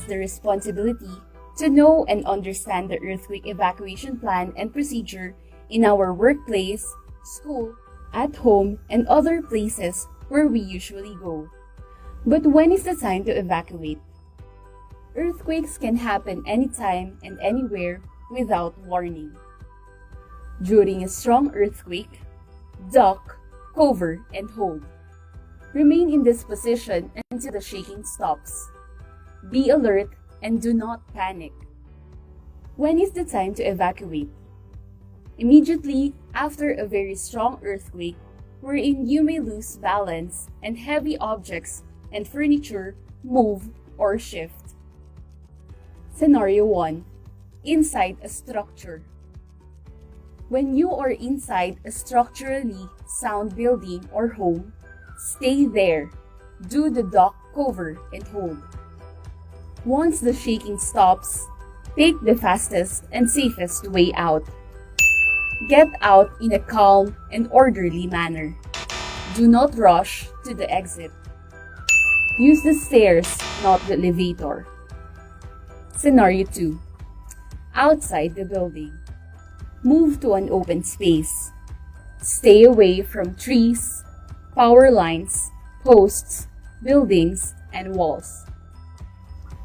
the responsibility to know and understand the earthquake evacuation plan and procedure in our workplace, school, at home, and other places where we usually go. But when is the time to evacuate? Earthquakes can happen anytime and anywhere without warning. During a strong earthquake, duck, cover, and hold. Remain in this position until the shaking stops. Be alert and do not panic. When is the time to evacuate? Immediately after a very strong earthquake, wherein you may lose balance and heavy objects and furniture move or shift. Scenario 1. Inside a structure. When you are inside a structurally sound building or home, stay there. Do the duck, cover, and hold. Once the shaking stops, take the fastest and safest way out. Get out in a calm and orderly manner. Do not rush to the exit. Use the stairs, not the elevator. Scenario 2. Outside the building. Move to an open space. Stay away from trees, power lines, posts, buildings, and walls.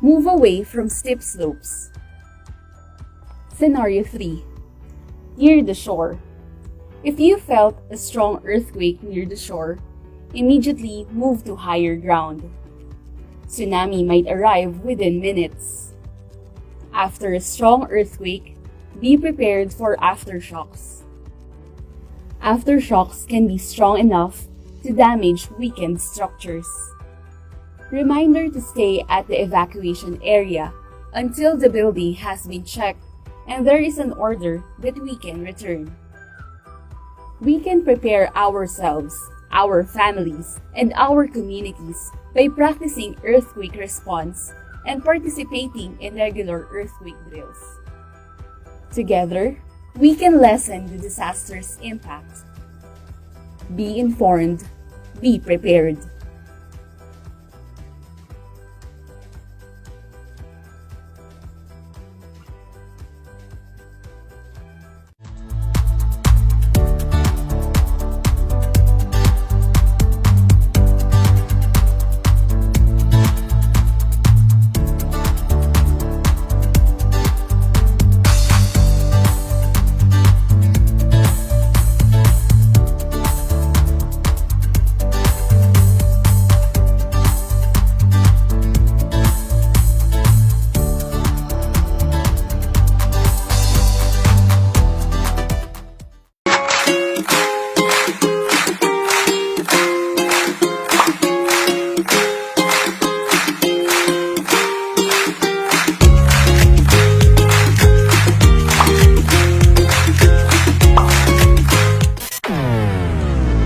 Move away from steep slopes. Scenario 3. Near the shore. If you felt a strong earthquake near the shore, immediately move to higher ground. Tsunami might arrive within minutes. After a strong earthquake, be prepared for aftershocks. Aftershocks can be strong enough to damage weakened structures. Reminder to stay at the evacuation area until the building has been checked and there is an order that we can return. We can prepare ourselves, our families, and our communities by practicing earthquake response and participating in regular earthquake drills. Together, we can lessen the disaster's impact. Be informed, be prepared.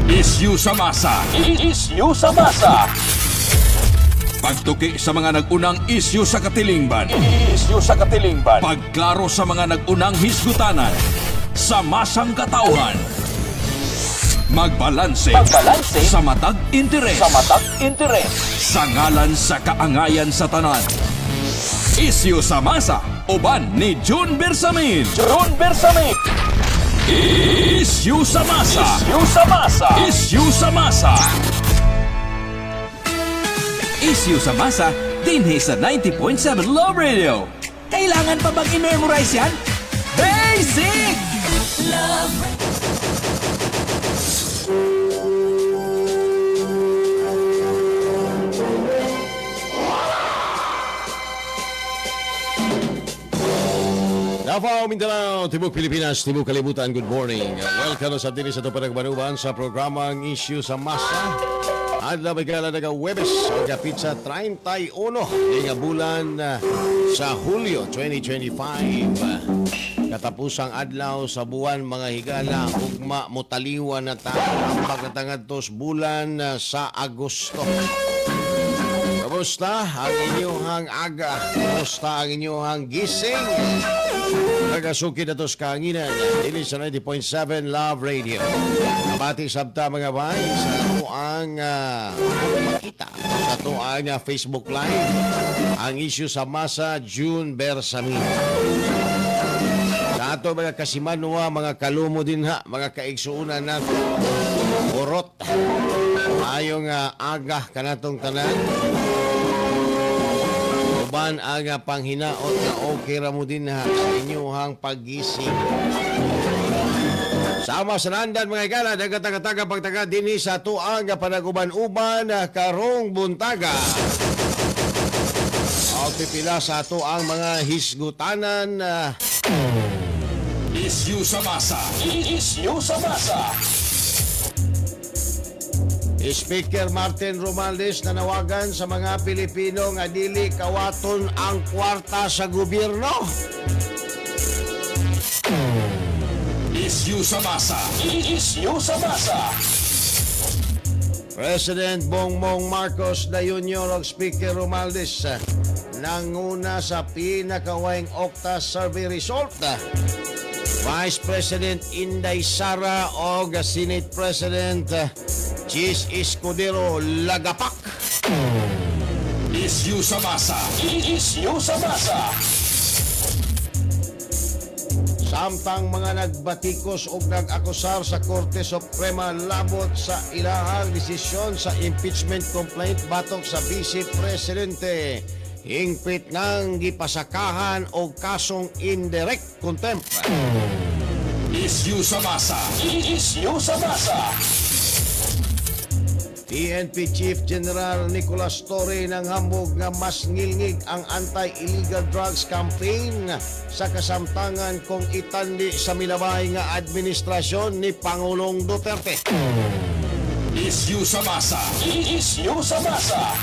Isyu sa masa. Isyu sa masa. Pagtuki sa mga nag-unang isyu sa katilingban. Isyu sa katilingban. Pagklaro sa mga nag-unang hisgutanan. Sa masang katauhan. Magbalanse. Magbalanse. Sa matag interes. Sa matag interes. Sa ngalan sa kaangayan sa tanan. Isyu sa masa. Uban ni June Bersamin. June Bersamin. Isyu sa masa. Isyu sa masa. Isyu sa masa. Isyu sa masa dinhi sa 90.7 Love Radio. Kailangan pa bang i-memorize yan? Basic! Davao, Mindanao, Tibuk Pilipinas, Tibuk Kalibutan, good morning. Welcome sa dinis sa panagbanuban sa programang Issue sa Masa. Adlaw may gala naga Webes, ang pizza 31, nga bulan sa Hulyo 2025. Katapusang adlaw sa buwan mga higala, ugma mutaliwan na ta, ambag na tangadtos bulan sa Agosto. Kamusta ang inyong aga? Kamusta ang inyong gising? Nagasuki na to sa kahanginan. Dili sa 90.7 Love Radio. Abati sabta mga bay sa tuang makita sa tuang ang Facebook Live. Ang Issue sa Masa, June Bersamin. Sa ato mga kasimanwa, mga kalumo din ha, mga kaigsuunan nato. Urot. Ayong aga kanatong tanan. Uban ang panghinaot na okay ra mo din ha sa inyuhang paggising. Sama sa nandan, mga igala, nagataga-taga pagtaga dinhi sa tuang panaguban-uban karong buntaga. Ang pipila sa ato ang mga hisgutanan. Isyu sa masa. Isyu sa masa. Speaker Martin Romualdez nanawagan sa mga Pilipino nga dili kawaton ang kwarta sa gobyerno. Isyu sa masa. Isyu sa masa. President Bongbong Marcos na Jr. ug Speaker Romualdez nanguna sa pinakawaing OCTA survey result. Vice President Inday Sara o Senate President Chiz Escudero lagapak. Isyu sa masa. Isyu sa masa. Samtang mga nagbatikos o nag-akusar sa Korte Suprema labot sa ilahang desisyon sa impeachment complaint batok sa Vice Presidente, hingpit ng gipasakahan o kasong indirect contempt. Isyu sa masa. Isyu sa masa. PNP Chief General Nicolas Torre ng hambog nga mas ngilngig ang anti-illegal drugs campaign sa kasamtangan kung itandi sa milabay nga administrasyon ni Pangulong Duterte. Isyu sa masa. Isyu sa masa.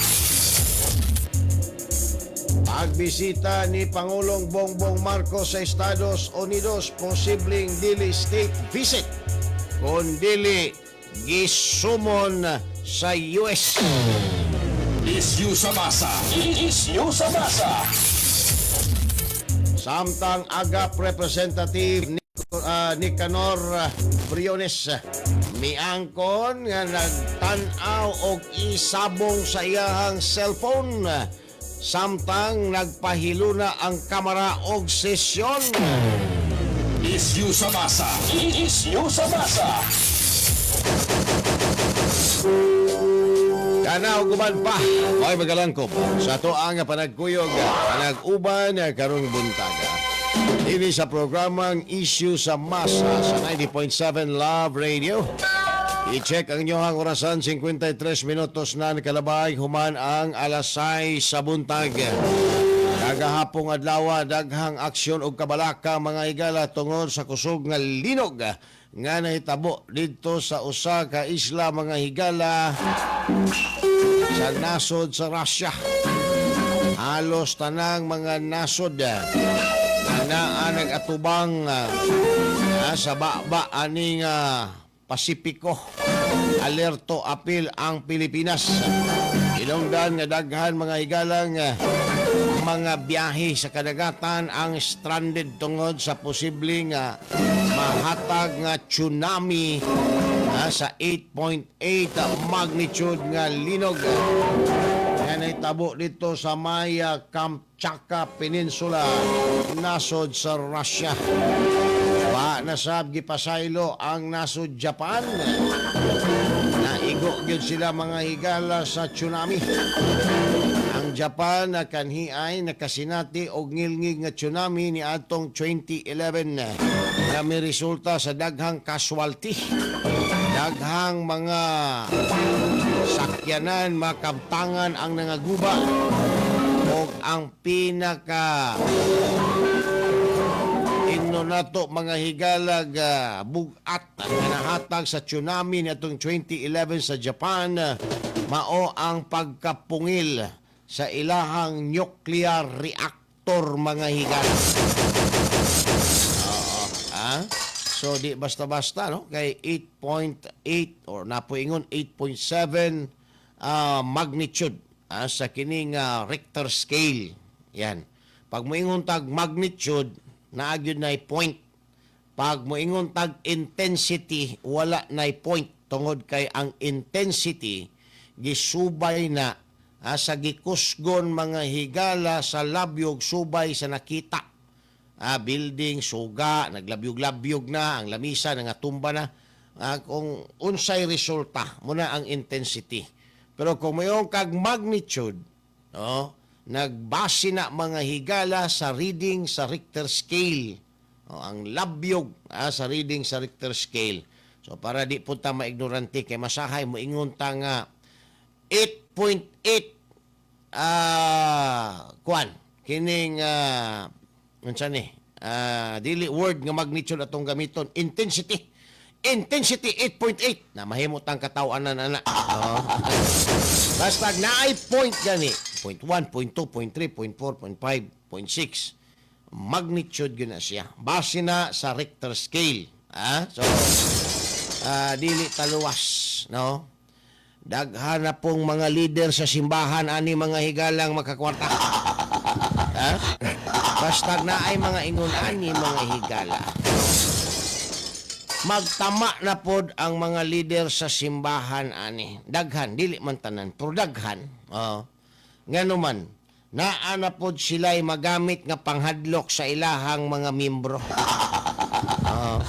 Pagbisita ni Pangulong Bongbong Marcos sa Estados Unidos, posibleng dili state visit kung dili gisumon sa US. Isyu sa masa. Isyu sa masa. Samtang AGAP Representative Nicanor Briones miangkon nga nagtan-aw og isabong sa iyahang cellphone samtang nagpahiluna ang kamera og sesyon. Isyu sa masa. Isyu sa masa. Kana ug uban pa. Oy, magalangkob. Sa ato ang panagkuyog, panag-uban karong buntaga. Ini sa programang Issue sa Masa sa 90.7 Love Radio. I-check ang inyong orasan, 53 minutos na nakalabay human ang alas 6 sa buntag. Kagahapong adlaw, daghang aksyon og kabalaka, mga higala, tungod sa kusog nga linog nga nahitabo didto sa usa ka isla, mga higala, sa nasod sa Russia. Halos tanang mga nasod nga naa nag-atubang sa baba aning Pasipiko. Alerto apil ang Pilipinas. Hinungdan nga daghan, mga higalang, mga biyahe sa kadagatan ang stranded tungod sa posibleng mahatag nga tsunami sa 8.8 magnitude nga linog nga nahitabo dito sa may Kamchatka Peninsula, nasod sa Russia. Ba nasab gipasaylo ang nasod Japan. Naigo gyud sila, mga higala, sa tsunami. Ang Japan na kanhi ay nakasinati og ngilngig nga tsunami ni atong 2011 nga may resulta sa daghang casualty. Daghang mga sakyanan, makabtangan ang nangaguba og ang pinaka inno nato, mga higalag, bugat nga nahatag sa tsunami niadtong 2011 sa Japan mao ang pagkapungil sa ilahang nuclear reactor, mga higala. Oo, ah? So di basta-basta, no, kay 8.8 or napoingon 8.7 magnitude sa kining Richter scale. Yan. Pag moingon tag magnitude, naa gyud na point. Pag moingon tag intensity, wala na point tungod kay ang intensity gisubay na Sa gikusgon, mga higala, sa labyog subay sa nakita. Building, suga, naglabyog-labyog na, ang lamisa, nangatumba na. Kung unsay resulta, mao na ang intensity. Pero kung moingon kag magnitude, no, nagbase na, mga higala, sa reading sa Richter scale. O, ang labyog sa reading sa Richter scale. So para di po ta maignorante kay masahay mo ingon ta nga 8.8 kuan kining unsa ni dili word nga magnitude atong gamiton, intensity, intensity 8.8 na mahimo tang kataw-anan ana, oh. Basta naay point gani, 0.1, 0.2, 0.3, 0.4, 0.5, 0.6, magnitude gyud na siya base na sa Richter scale, ah. So dili taluwas, no? Daghan na pong mga leader sa simbahan ani, mga higalang makakwarta, ha? Basta naay mga ingon ani, mga higala, magtama na pod ang mga leader sa simbahan ani. Daghan, dili man tanan, pero daghan, oh. Ngano man naa na pod sila'y magamit nga panghadlok sa ilahang mga membro. Oh.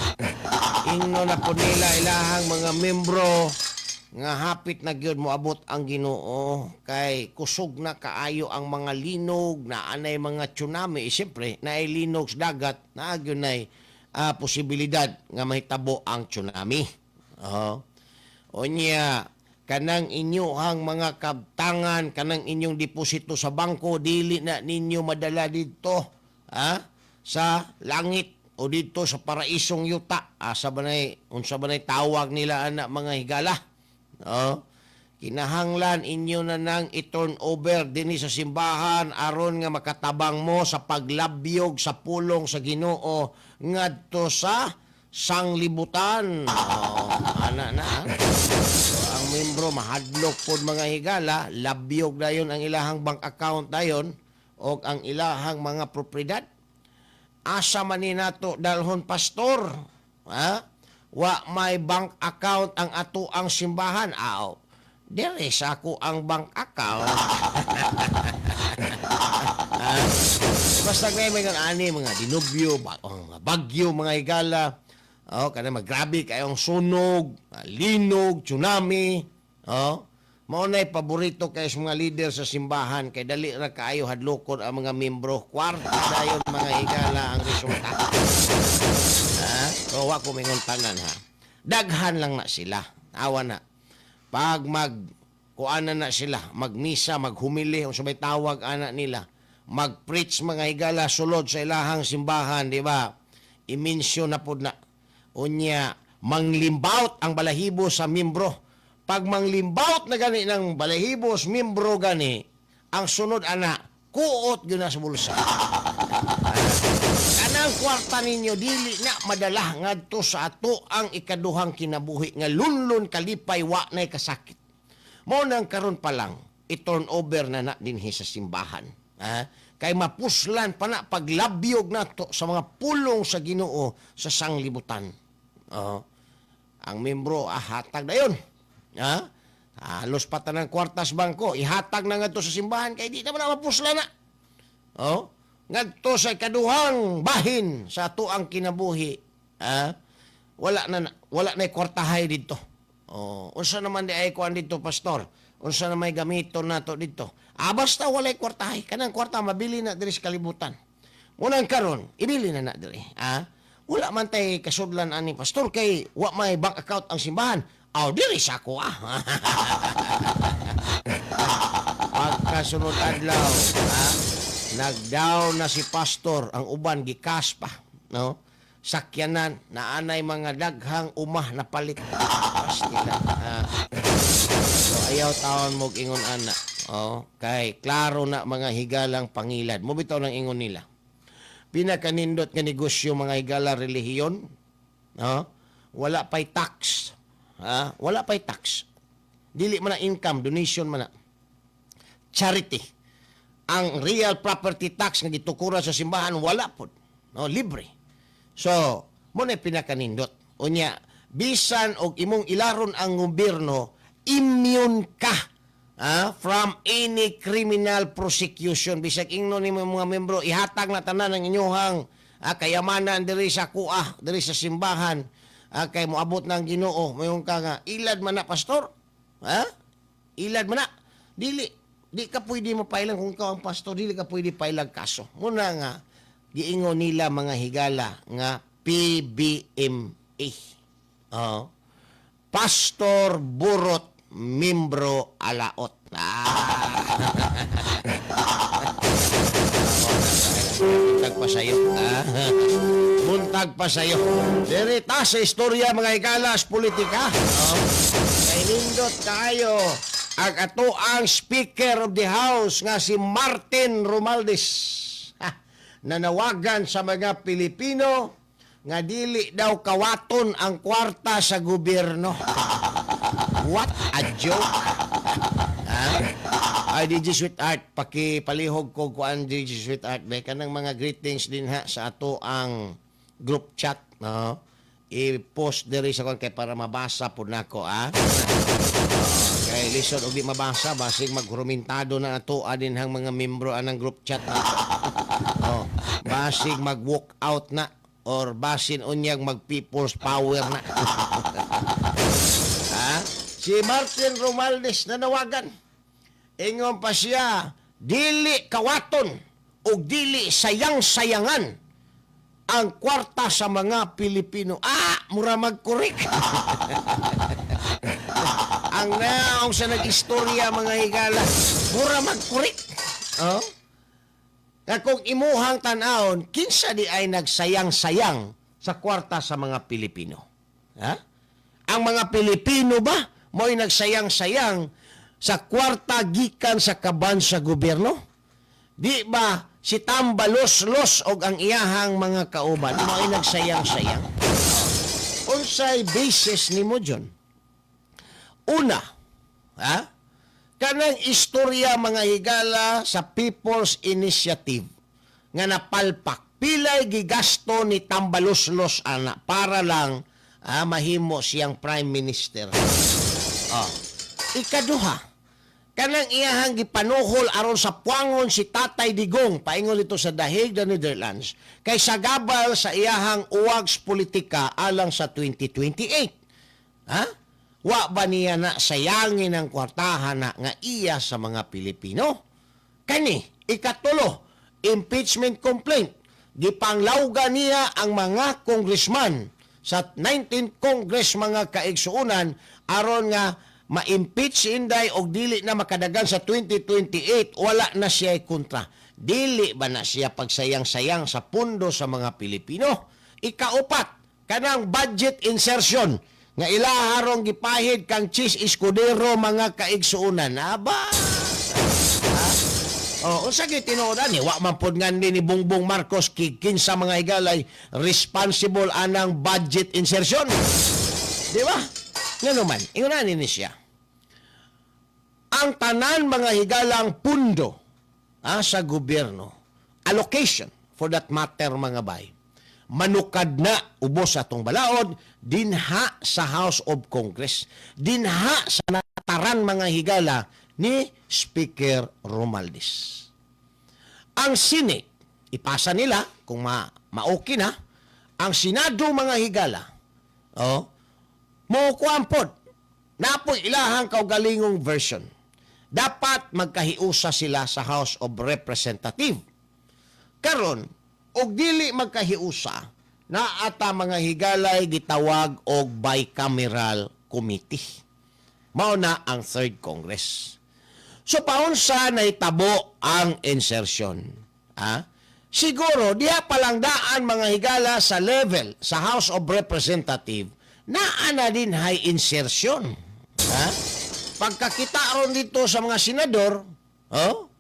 Ingno na pod nila ilahang mga membro nga hapit na gyud moabot ang Ginoo kay kusog na kaayo ang mga linog na anay mga tsunami. Eh, siyempre, naay linog sa dagat, naa gyud nay posibilidad nga mahitabo ang tsunami. Oh. Unya, kanang inyuhang mga kabtangan, kanang inyong deposito sa bangko, dili na ninyo madala didto, ha, sa langit o didto sa paraisong yuta. Asa ba nay, unsa ba nay tawag nila ana, mga higala? Oh. Kinahanglan inyo na nang i-turn over dinhi sa simbahan aron nga makatabang mo sa paglabyog sa pulong sa Ginoo ngadto sa sanglibutan. Oh, ana na. Ha? So, ang membro mahadlok pod, mga higala, labyog dayon ang ilahang bank account dayon o ang ilahang mga propriedad. Asa man ni nato dalhon, pastor? Ha? Wa may bank account ang ato ang simbahan. Aw, diri sa ako ang bank account. Ah, basta may mga ani, mga dinubyo, oh, mga bagyo, mga higala. Oh, kana magrabe kayong sunog, linog, tsunami. Oh, mao na'y paborito kay sa mga leader sa simbahan kay dali ra kaayo hadlokon ang mga membro. Kwarta dayon, mga higala, ang resulta. Ha? So wa ko mingon tanan, ha. Daghan lang na sila. Awa na. Pag mag kuana na sila, magmisa, maghumili, unsa may tawag ana nila, mag-preach, mga higala, sulod sa ilahang simbahan, di ba? I-mention na pod na. Unya, manglimbawt ang balahibo sa membro. Pag manglimbawt na gani ng balahibo sa membro gani, ang sunod ana, kuot gyud na sa bulsa. Kanang kwarta ninyo dili na madala ngadto sa ato ang ikaduhang kinabuhi nga lunlun, kalipay, wa nay kasakit. Mao nang karon pa lang i-turn over na na dinhi sa simbahan. Ha? Kay mapuslan pa na paglabyog nato sa mga pulong sa Ginoo sa sanglibutan. Oh. Ang membro hatag dayon. Ha? Halos pa tanang kwartas bangko, ihatag na ngadto sa simbahan kay di na man na mapuslan na. Oh, ngadto sa ikaduhang bahin sa atoang kinabuhi. Ah, wala na kwartahay didto. Oh, unsa naman di ay kuan didto, pastor? Unsa na may gamiton nato didto? Ah, basta walay kwartahay. Kanang kwarta mabili na diri sa kalibutan. Munang karon, ibili na na diri. Ah, wala man tay kasudlan ani, pastor, kay wa may bank account ang simbahan. Aw, diri sa ako ah. Pagkasunod adlaw, ha, nag-down na si pastor, ang uban gikas pa, no? Sakyanan, naanay mga daghang umah na palit. Pastila. Ah. So ayaw taon mo ingon ana. Oh, kay klaro na, mga higalang pangilad. Mo bitaw ng ingon nila. Pinakanindot nga negosyo, mga higala, relihiyon, no? Wala pa'y tax. Ha? Wala pa'y tax. Dili man na income, donation man na. Charity. Ang real property tax nga gitukuran sa simbahan wala pod. No, libre. So, mo na pinakanindot. Unya, bisan og imong ilaron ang gobyerno, immune ka from any criminal prosecution. Bisag ingnon nimo mga membro, ihatag na tanan ang inyuhang kayamanan diri sa kuah, diri sa simbahan, kay moabot ng Ginoo. Mayon ka nga, ilad man na, pastor. Ha? Ilad man na. Dili, di ka pwede mapailan kung ikaw ang pastor, dili ka pwede pailag kaso. Muna nga, giingon nila, mga higala, nga PBMA. Oh. Pastor Burot Membro Alaot. Ah. Buntag pa sa'yo. Ah. Buntag pa sa'yo. Diri ta sa istorya, mga higalas, politika. Oh. Kay nindot tayo ang ato ang Speaker of the House nga si Martin Romualdez. Ha, nanawagan sa mga Pilipino nga dili daw kawaton ang kwarta sa gobyerno. What a joke. Ha? Ay, DJ Sweetheart, pakipalihog ko kuan, DJ Sweetheart. May kanang mga greetings din ha sa ato ang group chat. No? I-post diri sa kuan kay para mabasa po nako, ah. Kay lisod og di mabasa, basig magrumentado na ato adin hang mga membro anang group chat na. Oh, basig mag-walk out na or basin unyag mag people's power na. Ha? Si Martin Romualdez nanawagan. Ingon pa siya, dili kawaton o dili sayang-sayangan ang kwarta sa mga Pilipino. Ah, mura magkurik. Ang naong sa nag-istorya, mga higala, mura magkurik. Oh? Nga kung imuhang tan-awon, kinsa di ay nagsayang-sayang sa kwarta sa mga Pilipino? Ha? Ang mga Pilipino ba mo'y nagsayang-sayang sa kwarta gikan sa kaban sa gobyerno? Di ba si Tambaloslos og ang iyahang mga kauban mo'y nagsayang-sayang? Unsay basis nimo, John? Una, ha? Kanang istorya, mga higala, sa People's Initiative nga napalpak, pilay gigasto ni Tambaloslos ana para lang mahimo siyang prime minister? Oh. Ikaduha, kanang iyahang gipanuhol aron sa puangon si Tatay Digong paingon dito sa The Hague, the Netherlands, kay sagabal sa iyahang uwags politika alang sa 2028. Ha? Wa ba niya na sayangin ang kwartahan na nga iya sa mga Pilipino? Kani, ikatulo, impeachment complaint. Gipanglawga niya ang mga congressman sa 19 Congress, mga kaigsuunan, aron nga ma-impeach si Inday og dili na makadagan sa 2028, wala na siya kontra. Dili ba na siya pagsayang-sayang sa pundo sa mga Pilipino? Ikaupat, kanang budget insertion nga ilaharong gipahid kang Chiz Escudero, mga kaigsuunan. Aba! Ha? Oh, unsa gyud tinuod ani? Wa man pod ngandi ni Bongbong Marcos kinsa, mga higalay, responsible anang budget insertion. Di ba? Ngano man, ingon ni siya. Ang tanan, mga higalang, pundo sa gobyerno, allocation for that matter, mga bay, manukad na ubos sa atong balaod dinha sa House of Congress, dinha sa nataran, mga higala, ni Speaker Romualdez. Ang Senate, ipasa nila kung ma-okay na. Ang Senado, mga higala, oh, mo pod, napoy ilahang kaugalingong version. Dapat magkahiusa sila sa House of Representative. Karon, og dili magkahiusa, naata, mga higalay, gitawag og bicameral committee. Mao na ang third Congress. So paunsa nahitabo ang insertion? Ah? Siguro diha pa lang daan, mga higala, sa level sa House of Representative, naa na din hay insertion. Ha? Pagkakita ron dito sa mga senador, oh,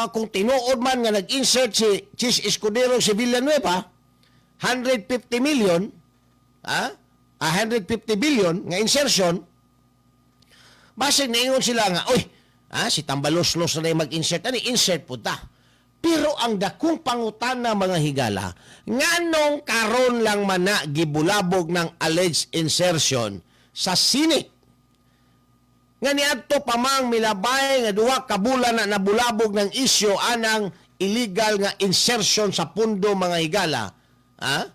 kung tinuod man nga nag-insert si Chiz Escudero, si Villanueva, 150 million, 150 billion nga insertion, basig naingon sila nga, "Oy, si Tambaloslos na yung mag-insert, ani insert po ta." Pero ang dakong pangutana, mga higala, nganong karon lang man na gibulabog ng alleged insertion sa Senate? Nga niadto pa mang milabay nga 2 ka bulan na nabulabog ng isyu anang illegal nga insertion sa pundo, mga higala, ha?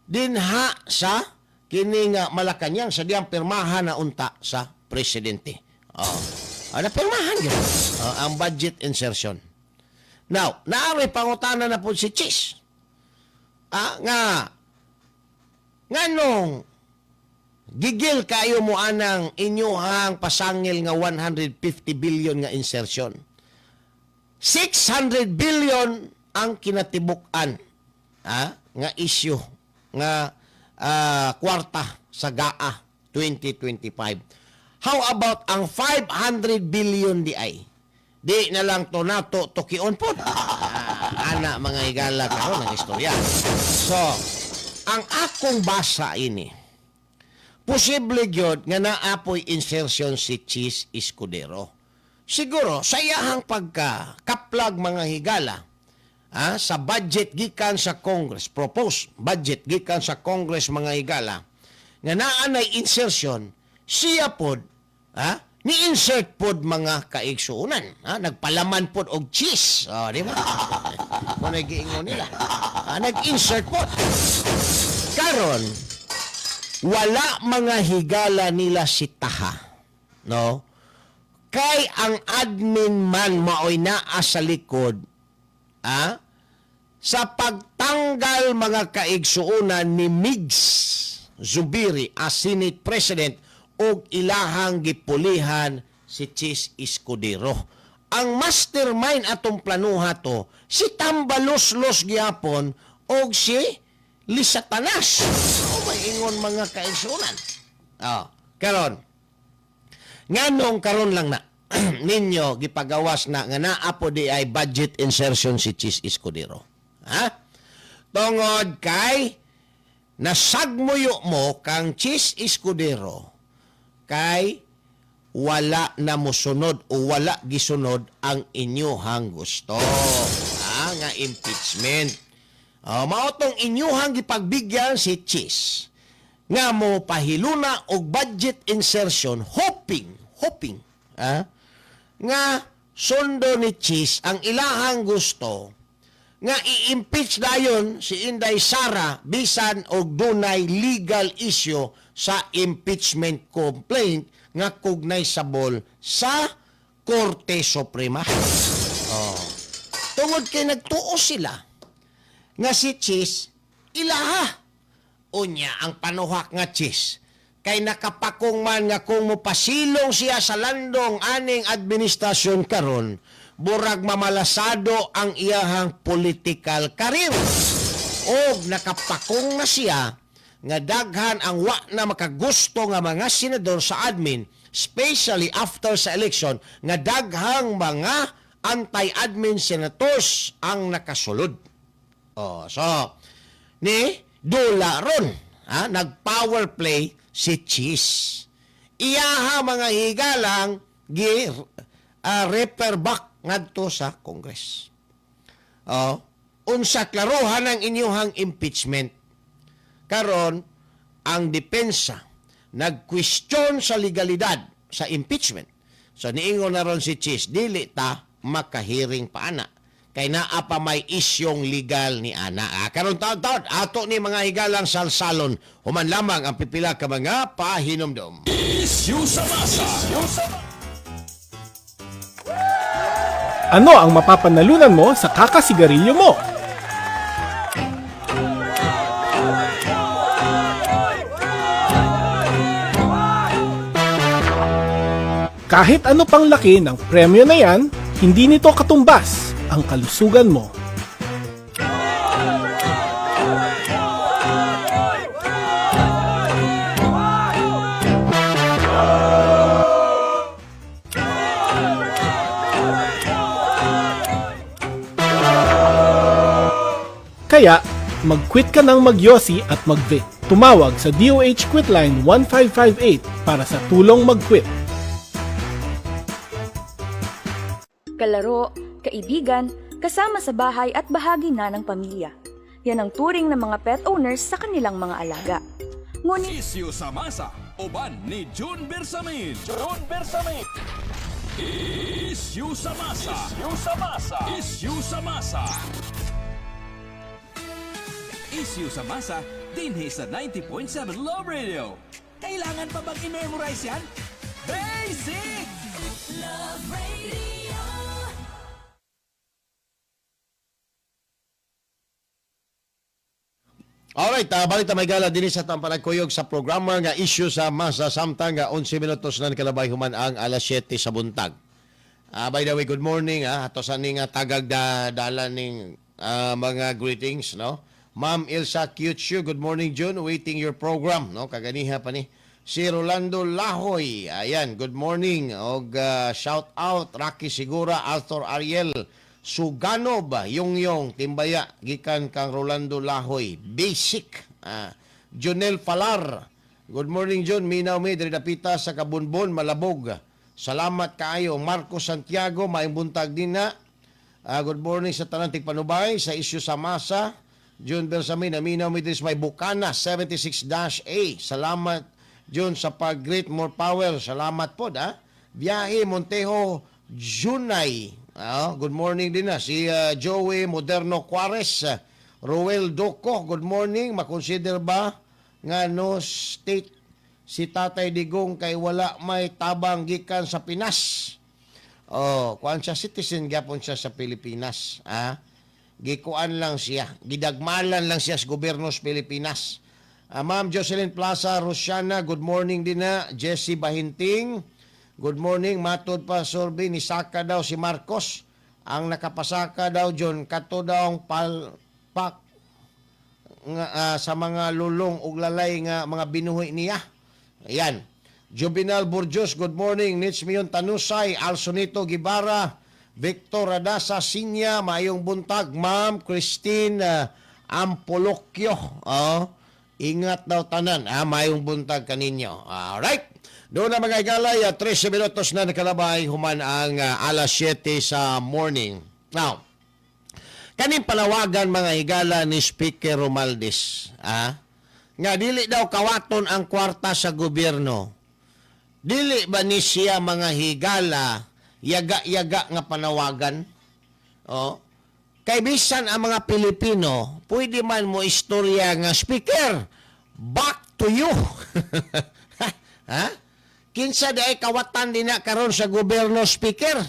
Dinha sa kini nga Malacañang sa diyang pirmahan na unta sa presidente. Oh. Ah, napirmahan gyud. Oh, ang budget insertion. Now, naari pangutana na po si Chiz. Ah, nga nganong gigil kayo mo anang inyuhang pasangil nga 150 billion nga insertion? 600 billion ang kinatibuk-an, ah, nga issue nga kwarta sa GAA 2025. How about ang 500 billion di ay? Di na lang to nato tukion po. Ah, ana, mga higala, karon ang istorya. So, ang akong basa ini, posible gyud nga naapoy insertion si Chiz Escudero. Siguro, sa iyahang pagka kaplag, mga higala, sa budget gikan sa Congress, proposed budget gikan sa Congress, mga higala, nga naa nay insertion, siya pod, ni-insert pod, mga kaigsuonan. Ha, nagpalaman pod og cheese. Oh, di ba? Kung giingon nila. Ha, nag-insert pod. Karon, wala, mga higala, nila sitaha. No? Kay ang admin man maoy naa sa likod, sa pagtanggal, mga kaigsuonan, ni Migz Zubiri as Senate President og ilahang gipulihan si Chiz Escudero. Ang mastermind atong planuha to si Tambaloslos gyapon og si Lisa Tanas. O may ingon, mga kaigsuonan. Ah, karon nganong karon lang na ninyo gipagawas na nga naa po di ay budget insertion si Chiz Escudero? Ha? Tungod kay nasagmuyo mo kang Chiz Escudero kay wala na mosunod o wala gisunod ang inyuhang gusto. Ah, nga impeachment. Oh, mao tong inyuhang gipagbigyan si Chiz nga mo pahiluna og budget insertion, hoping hoping nga sundo ni Chiz ang ilahang gusto nga i-impeach dayon si Inday Sara bisan og dunay legal issue sa impeachment complaint nga cognizable sa Korte Suprema. Oh. Tungod kay nagtuo sila nga si Chiz ilaha. Unya ang panuhak nga Chiz kay nakapakong man nga kung mopasilong siya sa landong aning administrasyon karon, burag mamalasado ang iyahang political career. Og nakapakong na siya nga daghan ang wa na makagusto nga mga senador sa admin, especially after sa election nga daghang mga anti-admin senators ang nakasulod. Oh, so ni dula ron, ha, nag-power play si Chiz. Iyaha, mga higalang, gi refer back ngadto sa Congress. Oh, unsa klarohan ang inyuhang impeachment. Karon ang depensa nag-question sa legalidad sa impeachment. So niingon na ron si Chiz, dili ta makahearing pa ana kay naa pa may isyong legal ni ana. Ah, karon taon-taon ato ni, mga higalang, salsalon human lamang ang pipila ka mga pahinomdom. Isyu sa masa. Isyu sa Ano ang mapapanalunan mo sa kakasigarilyo mo? Kahit ano pang laki ng premyo na yan, hindi nito katumbas ang kalusugan mo. Kaya, mag-quit ka ng magyosi at mag-vape. Tumawag sa DOH Quitline 1558 para sa tulong mag-quit. Kalaro, kaibigan, kasama sa bahay at bahagi na ng pamilya. Yan ang turing ng mga pet owners sa kanilang mga alaga. Ngunit Isyu sa masa. Uban ni June Bersamin. June Bersamin. Issue sa masa. Issue sa masa. Issue sa masa. Issue sa masa dinhi sa 90.7 Love Radio. Kailangan pa bang i-memorize yan? Basic! Love Radio. Alright, balik ta may gala dinhi sa atong panagkuyog sa programa nga Issue sa Masa samtang nga 11 minutos na kalabay human ang alas 7 sa buntag. By the way, good morning ato sa ning tagag da, dala ning mga greetings, no. Ma'am Ilsa Cuteshu, good morning, June, waiting your program, no, kaganiha pa ni. Si Rolando Lahoy, ayan, good morning og shout out Rocky Sigura, Arthur Ariel Suganob, Yung Timbaya, gikan kang Rolando Lahoy, basic. Jonel Falar, good morning, John, minaw mi diri dapita sa Kabunbon, Malabog. Salamat kaayo. Marco Santiago, maayong buntag din na. Good morning sa tanan tigpanubay sa Issue sa Masa. June Bersamin, naminaw mi diri sa may Bukana 76-A. Salamat, June, sa pag-greet, more power. Salamat po, ha. Biyahe Montejo Junay. Good morning din na si Joey Moderno Juarez, Ruel Doco, good morning. Makonsider ba nga no state si Tatay Digong kay wala may tabang gikan sa Pinas? Oh, kuan siya, citizen gyapon siya sa Pilipinas, ah. Gikuan lang siya, gidagmalan lang siya sa gobyerno sa Pilipinas. Ma'am Jocelyn Plaza Rosiana, good morning din na. Jesse Bahinting, good morning. Matod pa survey ni Saka daw si Marcos. Ang nakapasaka daw John kato daw ang palpak nga, sa mga lulong ug lalay nga mga binuhi niya. Ayan. Juvenal Burjos, good morning. Nits Mion Tanusay, Alsonito Gibara, Victor Radasa Sinya, maayong buntag. Ma'am Christine Ampolokyo. Oh, ingat daw tanan. Maayong buntag kaninyo. Alright. Doon na mga igalay, 13 minutos na nakalabay human ang alas 7 sa morning. Now, kaning panawagan mga higala ni Speaker Romualdez, nga dili daw kawaton ang kwarta sa gobyerno. Dili ba ni siya mga higala yaga-yaga nga panawagan? Oh. Kay bisan ang mga Pilipino, pwede man mo istorya nga, "Speaker, back to you." Ha? Kinsa di ay kawatan din na karon sa gobyerno, Speaker?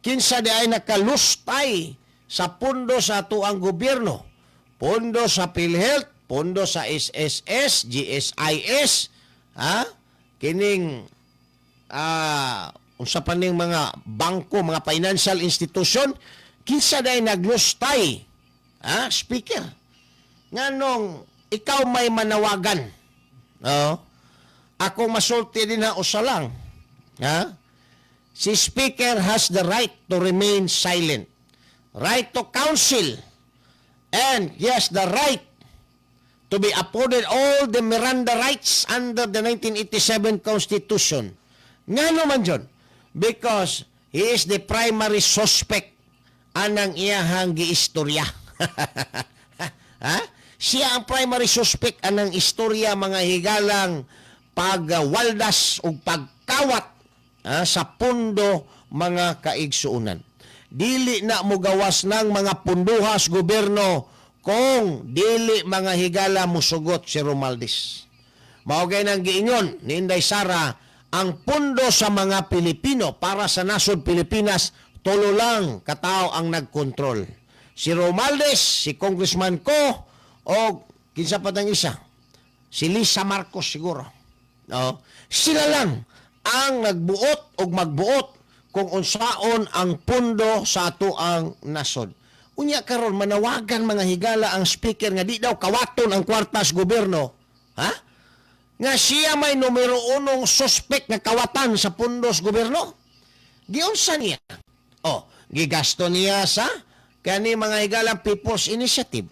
Kinsa di ay nakalustay sa pundo sa atuang gobyerno? Pondo sa PhilHealth, pondo sa SSS, GSIS, ha? Kining unsa pa ning mga bangko, mga financial institution, kinsa di ay naglustay? Ha, Speaker? Nganong ikaw may manawagan? No? Ako masulti din na usa lang. Ha? Si Speaker has the right to remain silent. Right to counsel. And yes, the right to be afforded all the Miranda rights under the 1987 Constitution. Ngano man, John? Because he is the primary suspect anang iyahang giistorya. Ha? Siya ang primary suspect anang istorya mga higalang pagwaldas o pagkawat sa pundo mga kaigsuunan. Dili na mugawas ng mga punduhas gobyerno kung dili mga higala musugot si Romualdez. Mao gay nang giingon ni Inday Sara, ang pundo sa mga Pilipino para sa nasod Pilipinas, tulo lang katao ang nagkontrol. Si Romualdez, si Congressman Co, o kinsa pa tang isa? Si Lisa Marcos siguro. No? Sila lang ang nagbuot o magbuot kung unsaon ang pundo sa atoang nasod. Unya karon manawagan mga higala ang speaker nga di daw kawaton ang kwartas gobyerno. Ha? Nga siya may numero unong suspect nga kawatan sa pundos gobyerno. Giunsa niya? O, gigasto niya sa kani mga higala People's Initiative.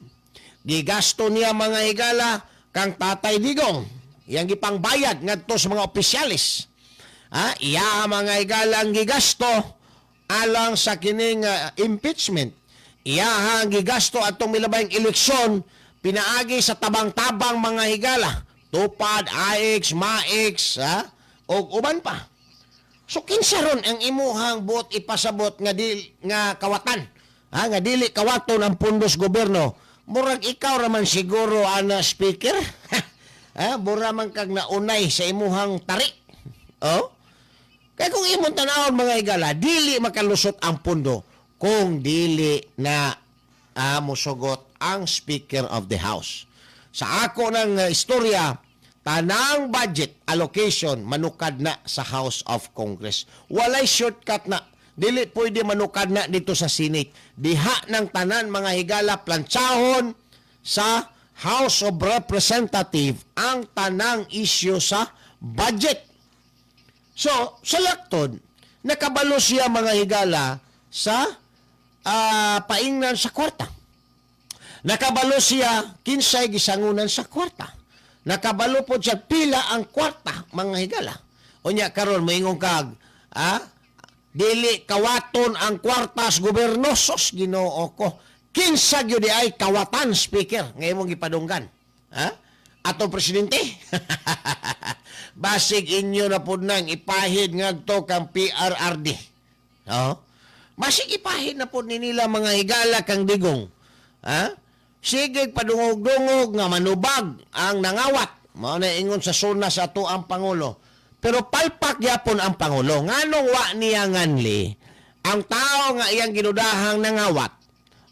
Gigasto niya mga higala kang Tatay Digong. Yang gipangbayad ngadto sa mga opisyalis. Ha? Iya mga higala ang gigasto alang sa kining impeachment. Iya ang gigasto atong milabayng eleksyon pinaagi sa tabang-tabang mga higala. Tupad, AX, MAX, ha? O uban pa. So kinsa ron ang imuhang buot ipasabot nga dil nga kawatan? Ha, nga dili kawaton ang pundos gobyerno. Murag ikaw raman siguro ana, Speaker. Ha, mura man kag naunay sa imuhang tari. Oh? Kaya kung imong tanawon, mga higala, dili makalusot ang pundo kung dili na musugot ang Speaker of the House. Sa ako ng istorya, tanang budget allocation manukad na sa House of Congress. Walay shortcut na. Dili pwede manukad na dito sa Senate. Diha ng tanan, mga higala, plantsahon sa House of Representative ang tanang issue sa budget. So, sa laktod, nakabalo siya, mga higala, sa paingnan sa kwarta. Nakabalo siya kinsay gisangunan sa kwarta. Nakabalo po siya pila ang kwarta, mga higala. Unya karon moingon kag, dili kawaton ang kwarta sa gobyerno, sos Ginoo ko. Kinsa gyud ay kawatan, Speaker, nga imong gipadunggan? Ha? Atong presidente? Basig inyo na pud nang ipahid ngadto kang PRRD. No? Basig ipahid na pud ni nila, mga higala, kang Digong. Ha? Sige padungog-dungog nga manubag ang nangawat. Mao na ingon sa SONA sa ato ang pangulo. Pero palpak gyapon ang pangulo. Nganong wa niya nganli ang tao nga iyang ginudahang nangawat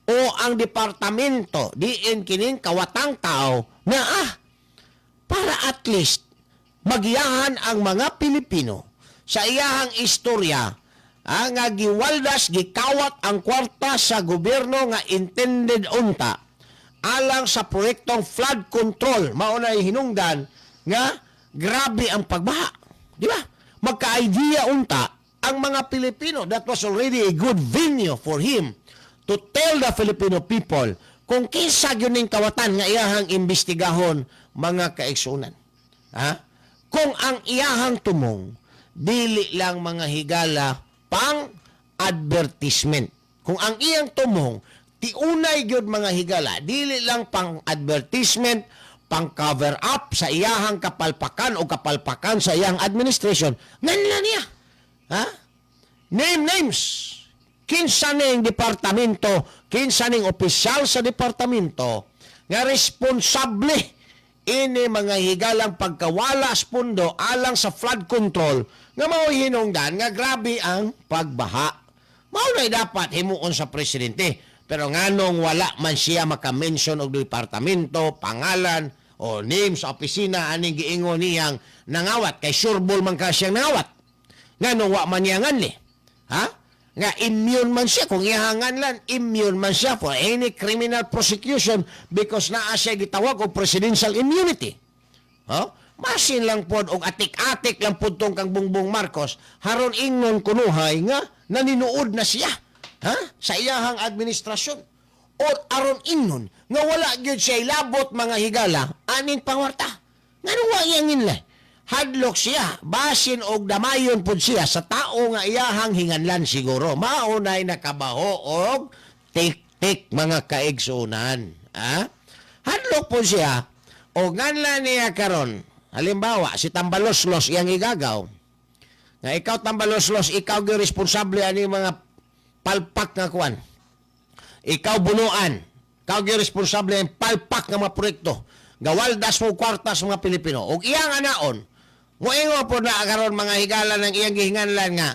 o ang departamento diin kining kawatang tao na para at least magiyahan ang mga Pilipino sa iyahang istorya nga giwaldas, gikawat ang kwarta sa gobyerno nga intended unta alang sa proyektong flood control, mao na hinungdan nga grabe ang pagbaha, di ba? Magka-idea unta ang mga Pilipino. That was already a good venue for him to tell the Filipino people kung kinsa gyud ning kawatan nga iyahang imbestigahon, mga kaigsunan, ha? Kung ang iyahang tumong dili lang, mga higala, pang advertisement, kung ang iyang tumong tiunay gyud, mga higala, dili lang pang advertisement, pang cover up sa iyahang kapalpakan o kapalpakan sa iyang administration, nganla niya, ha, name names, kinsa ning departamento, kinsa ning opisyal sa departamento nga responsable ini, mga higalang pagkawala sa pundo alang sa flood control nga mao hinungdan nga grabe ang pagbaha. Mao na dapat himuon sa presidente. Pero nganong wala man siya maka-mention og departamento, pangalan o name sa opisina aning giingon niyang nangawat, kay sureball man ka siyang nangawat? Nganong wa man niya nganli? Ha? Nga immune man siya kung ihangan lang, immune man siya for any criminal prosecution because naa siya gitawag og presidential immunity. Ha? Masin lang pod og atik-atik lang pod tong kang Bongbong Marcos haron ingnon kunuhay nga naninuod na siya, ha, sa iyahang administrasyon or aron ingnon nga wala gyud siya ilabot, mga higala, aning pangwarta. Nganong wa iyang nginla? Hadlok siya, basin og damayon pod siya sa tao nga iyahang hinganlan siguro. Mao nay nakabaho og tik-tik, mga kaigsunan. Ha? Hadlok po siya o nganla niya karon. Halimbawa, si Tambaloslos iyang igagaw. Nga ikaw, Tambaloslos, ikaw gyud responsable ani mga palpak nga kuan. Ikaw, bunuan. Ikaw gyud responsable ang palpak nga mga proyekto. Gawaldas mo kwarta sa mga Pilipino. Og iyang anaon, moingon po na karon, mga higala, ng iyang gihinganlan nga,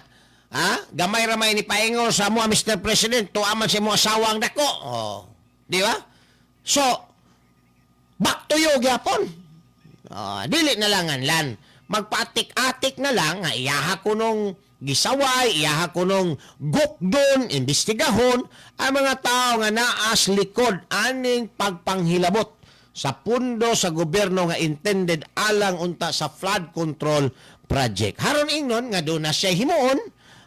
ha? Gamay ramay ni paingon sa mo, Mr. President, tuwa man sa mo asawa ang dako. Oh. Di ba? So, back to you gyapon. Oh, dili na lang lan. Magpaatik-atik na lang nga iyaha ko nung gisaway, iyaha ko nung gukdon, imbestigahon ang mga tao nga naas likod aning pagpanghilabot sa pundo sa gobyerno nga intended alang unta sa flood control project. Haron ingnon nga doon na siya himuon,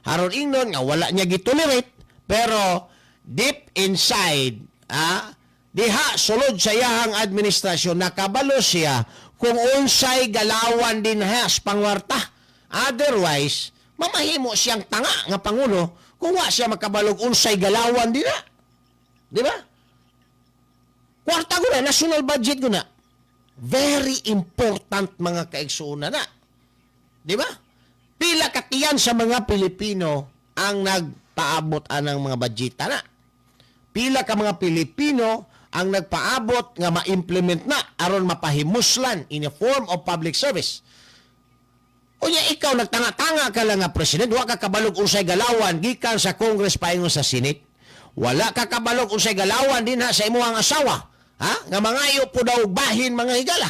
haron ingnon nga wala niya gitolerate, pero deep inside, diha sulod sa iyahang administrasyon, nakabalo siya kung unsay galawan din has pangwarta. Otherwise, mamahimo siyang tanga nga pangulo kung wa siya makabalog unsay galawan din na. Di ba? Kwarta ko na, national budget ko na. Very important, mga kaigsuonan, na. Di ba? Pila katiyan sa mga Pilipino ang nagpaabot anang mga budgeta na. Pila ka mga Pilipino ang nagpaabot nga ma-implement na aron mapahimuslan in a form of public service. Unya ikaw, nagtanga-tanga ka lang nga president, wa ka kabalog unsay galawan gikan sa Congress paingon sa Senate. Wala ka kabalog unsay galawan dinha sa imong asawa. Ha? Nga mangayo po daw bahin, mga higala.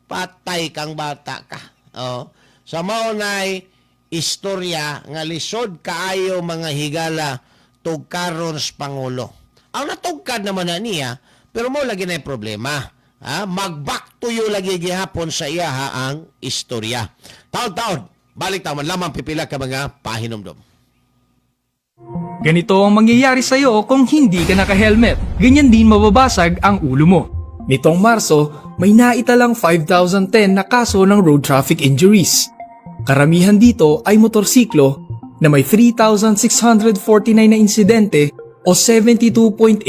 Patay kang bata ka. Oh. Sa mao nay istorya nga lisod kaayo, mga higala, tugkaron sa pangulo. Ang natugkad naman na niya, pero mo lagi na yung problema. Ha? Mag-back to you lagi gihapon sa iya ang istorya. Taon-taon, balik taon lamang pipila ka mga pahinumdom. Ganito ang mangyayari sa'yo kung hindi ka naka-helmet. Ganyan din mababasag ang ulo mo. Nitong Marso, may naitalang 5,010 na kaso ng road traffic injuries. Karamihan dito ay motorsiklo na may 3,649 na insidente o 72.8%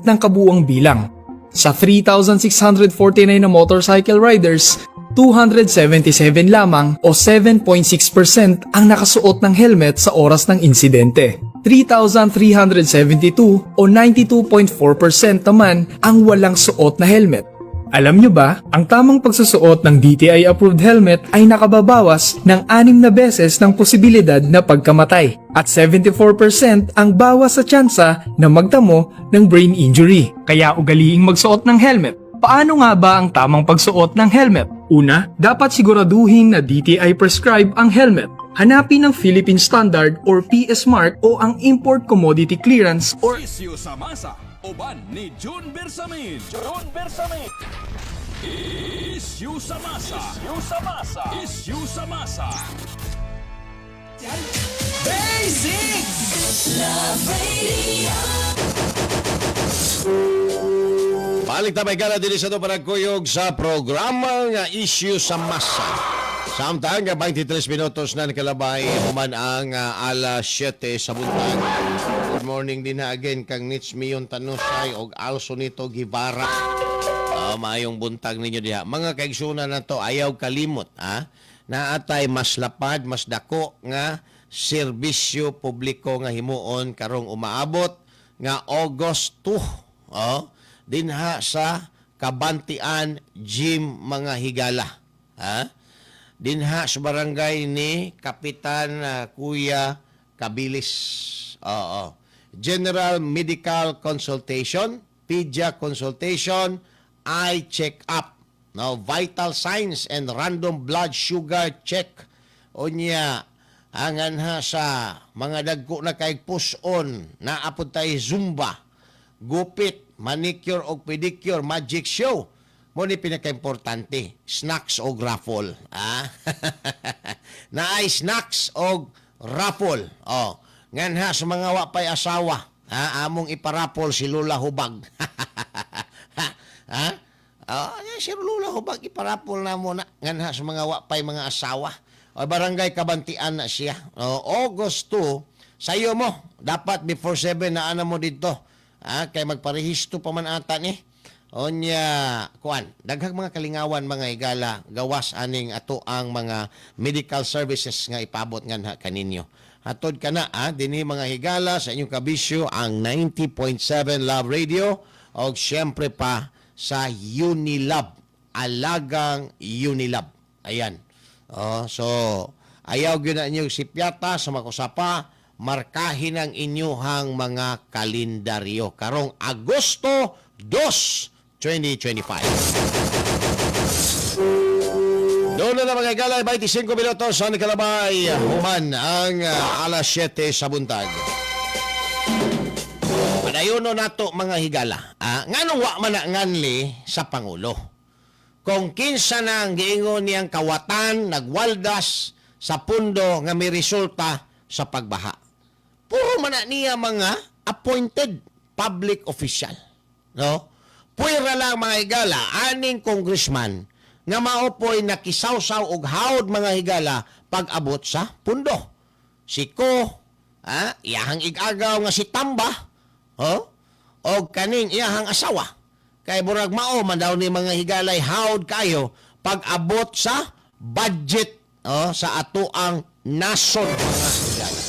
ng kabuuang bilang. Sa 3,649 na motorcycle riders, 277 lamang o 7.6% ang nakasuot ng helmet sa oras ng insidente. 3,372 o 92.4% naman ang walang suot na helmet. Alam nyo ba, ang tamang pagsusuot ng DTI-approved helmet ay nakababawas ng anim na beses ng posibilidad na pagkamatay at 74% ang bawas sa tsansa na magtamo ng brain injury. Kaya ugaliing magsuot ng helmet. Paano nga ba ang tamang pagsuot ng helmet? Una, dapat siguraduhin na DTI prescribe ang helmet. Hanapin ang Philippine Standard or PS Mark o ang Import Commodity Clearance or Isyu sa masa, uban ni June Bersamin. June Bersamin. Isyu sa masa. Isyu sa masa. Isyu sa masa. Basic! Love Radio. Balik ta gala dinhi sa para kuyog sa programa nga Issue sa Masa. Samtang nga 23 minutos na nakalabay human ang alas 7 sa buntag. Good morning din na again kang Nits Mion Tanusay og also nito Givara. Maayong buntag ninyo diha. Mga kaigsunan na to, ayaw kalimot, ha? Naatay mas lapad, mas dako nga serbisyo publiko nga himuon karong umaabot nga August 2. Oh, dinha sa Kabantian Gym, mga higala. Ha? Dinha sa barangay ni Kapitan Kuya Kabilis. Oo. General Medical Consultation, Pedia Consultation, Eye Check-up, no, vital signs and random blood sugar check. Unya, angan ha sa mga dagko na kay push-on, naapod tay Zumba, gupit, manicure og pedicure, magic show. Mo ni pinakaimportante, snacks og raffle. Ah? Naay snacks og raffle. Oh, ngan ha sa mga wa pay asawa, ha, among iparapol si Lula Hubag. Ha? Oh, si Lula Hubag iparapol na mo na ngan ha sa mga wa pay mga asawa. O, barangay Kabantian na siya. O, August 2, sayo mo, dapat before 7 na ana mo dito. Ha, kay magparehistro pa man ata ni. Onya, kuan, daghang mga kalingawan, mga higala, gawas aning ato ang mga medical services nga ipabot nganha kaninyo. Hatod ka na, ah, dinhi, mga higala, sa inyong kabisyo ang 90.7 Love Radio og syempre pa sa Unilab, alagang Unilab. Ayan. Oh, so ayaw gyud na inyo sipyata sa makusapa, markahin ang inyuhang mga kalendaryo karong Agosto 2, 2025. Doon na mga higala, 25 minutos ang kalabay human ang alas 7 sa buntag. Padayono nato, mga higala. Nganong wa man na nganli sa Pangulo? Kung kinsa na ang giingon niyang kawatan nagwaldas sa pundo nga may resulta sa pagbaha. Puro man na niya mga appointed public official. No? Puwera lang, mga higala, aning congressman nga maopoy nakisawsaw og hawd, mga higala, pag-abot sa pundo. Si Ko, iyahang igagaw nga si Tamba, oh, og kaning iyahang asawa. Kay murag mao man daw ni, mga higalay, hawd kayo pag abot sa budget, oh, sa ato ang nasod, mga higala.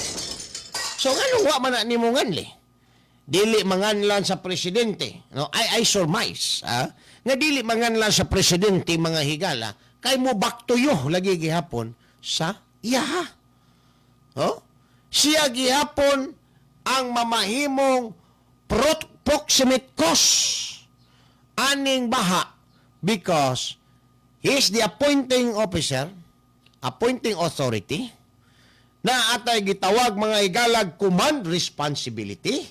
So nganong wa man na nimo nganli? Dili manganlan sa presidente, no? I surmise, ah, nga dili manganlan sa presidente, mga higala, kay mo back to you lagi gihapon sa iyaha. Oh? Siya gihapon ang mamahimong proximate cause aning baha because he is the appointing officer, appointing authority, na atay gitawag, mga higalag, command responsibility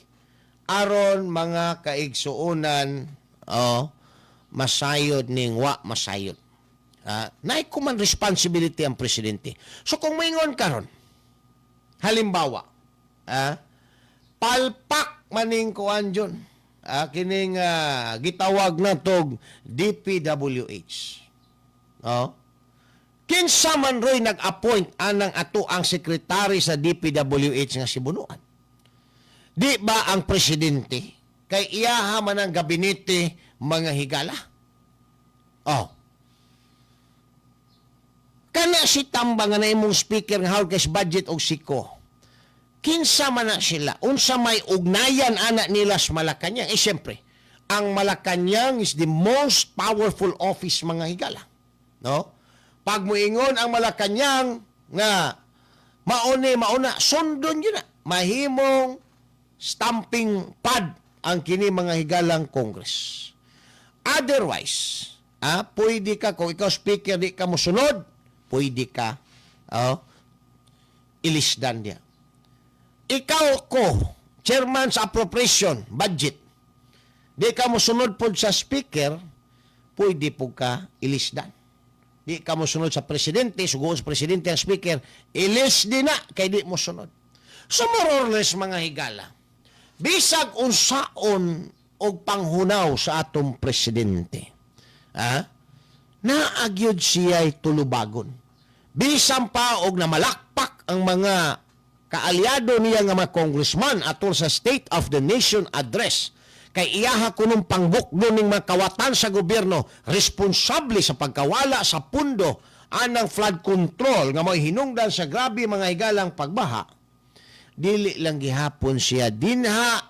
aron, mga kaigsuonan, oh, masayod ning wa masayod. Ah, naay command responsibility ang presidente. So kung maingon karon, halimbawa, palpak maning kuan dyon. Ah, kining gitawag na tog DPWH. Oh. Kinsa man roy nag-appoint anang ato ang sekretary sa DPWH nga si Bonoan? Di ba ang presidente? Kay iyaha man ang gabinete, mga higala. Oh. Kana si Tamba nga na imong speaker nga hawak kay budget og siko. Kinsa man na sila? Unsa may ugnayan ana nila sa Malacanang? Eh siyempre, ang Malacanang is the most powerful office, mga higala. No? Pag muingon ang Malacanang nga mauni mauna, sundon yun na. Mahimong stamping pad ang kini, mga higalang, Congress. Otherwise, pwede ka, kung ikaw speaker, di ka mosunod, pwede ka, oh, ilisdan niya. Ikaw ko, chairman sa appropriation budget, di ka mosunod pod sa speaker, pwede po ka ilisdan. Di ka mosunod sa presidente, suguon sa presidente ang speaker, ilis din na, kay di mo sunod. So more or less, mga higala, bisag unsaon og panghunaw sa atong presidente, naagyod siya'y tulubagon. Bisan pa og namalakpak ang mga kaalyado niya nga mga congressman atol sa State of the Nation Address, kay iyaha kunong pangbukdo ning mga kawatan sa gobyerno responsable sa pagkawala sa pundo anang flood control nga mo'y hinungdan sa grabe, mga higalang, pagbaha, dili lang gihapon siya dinha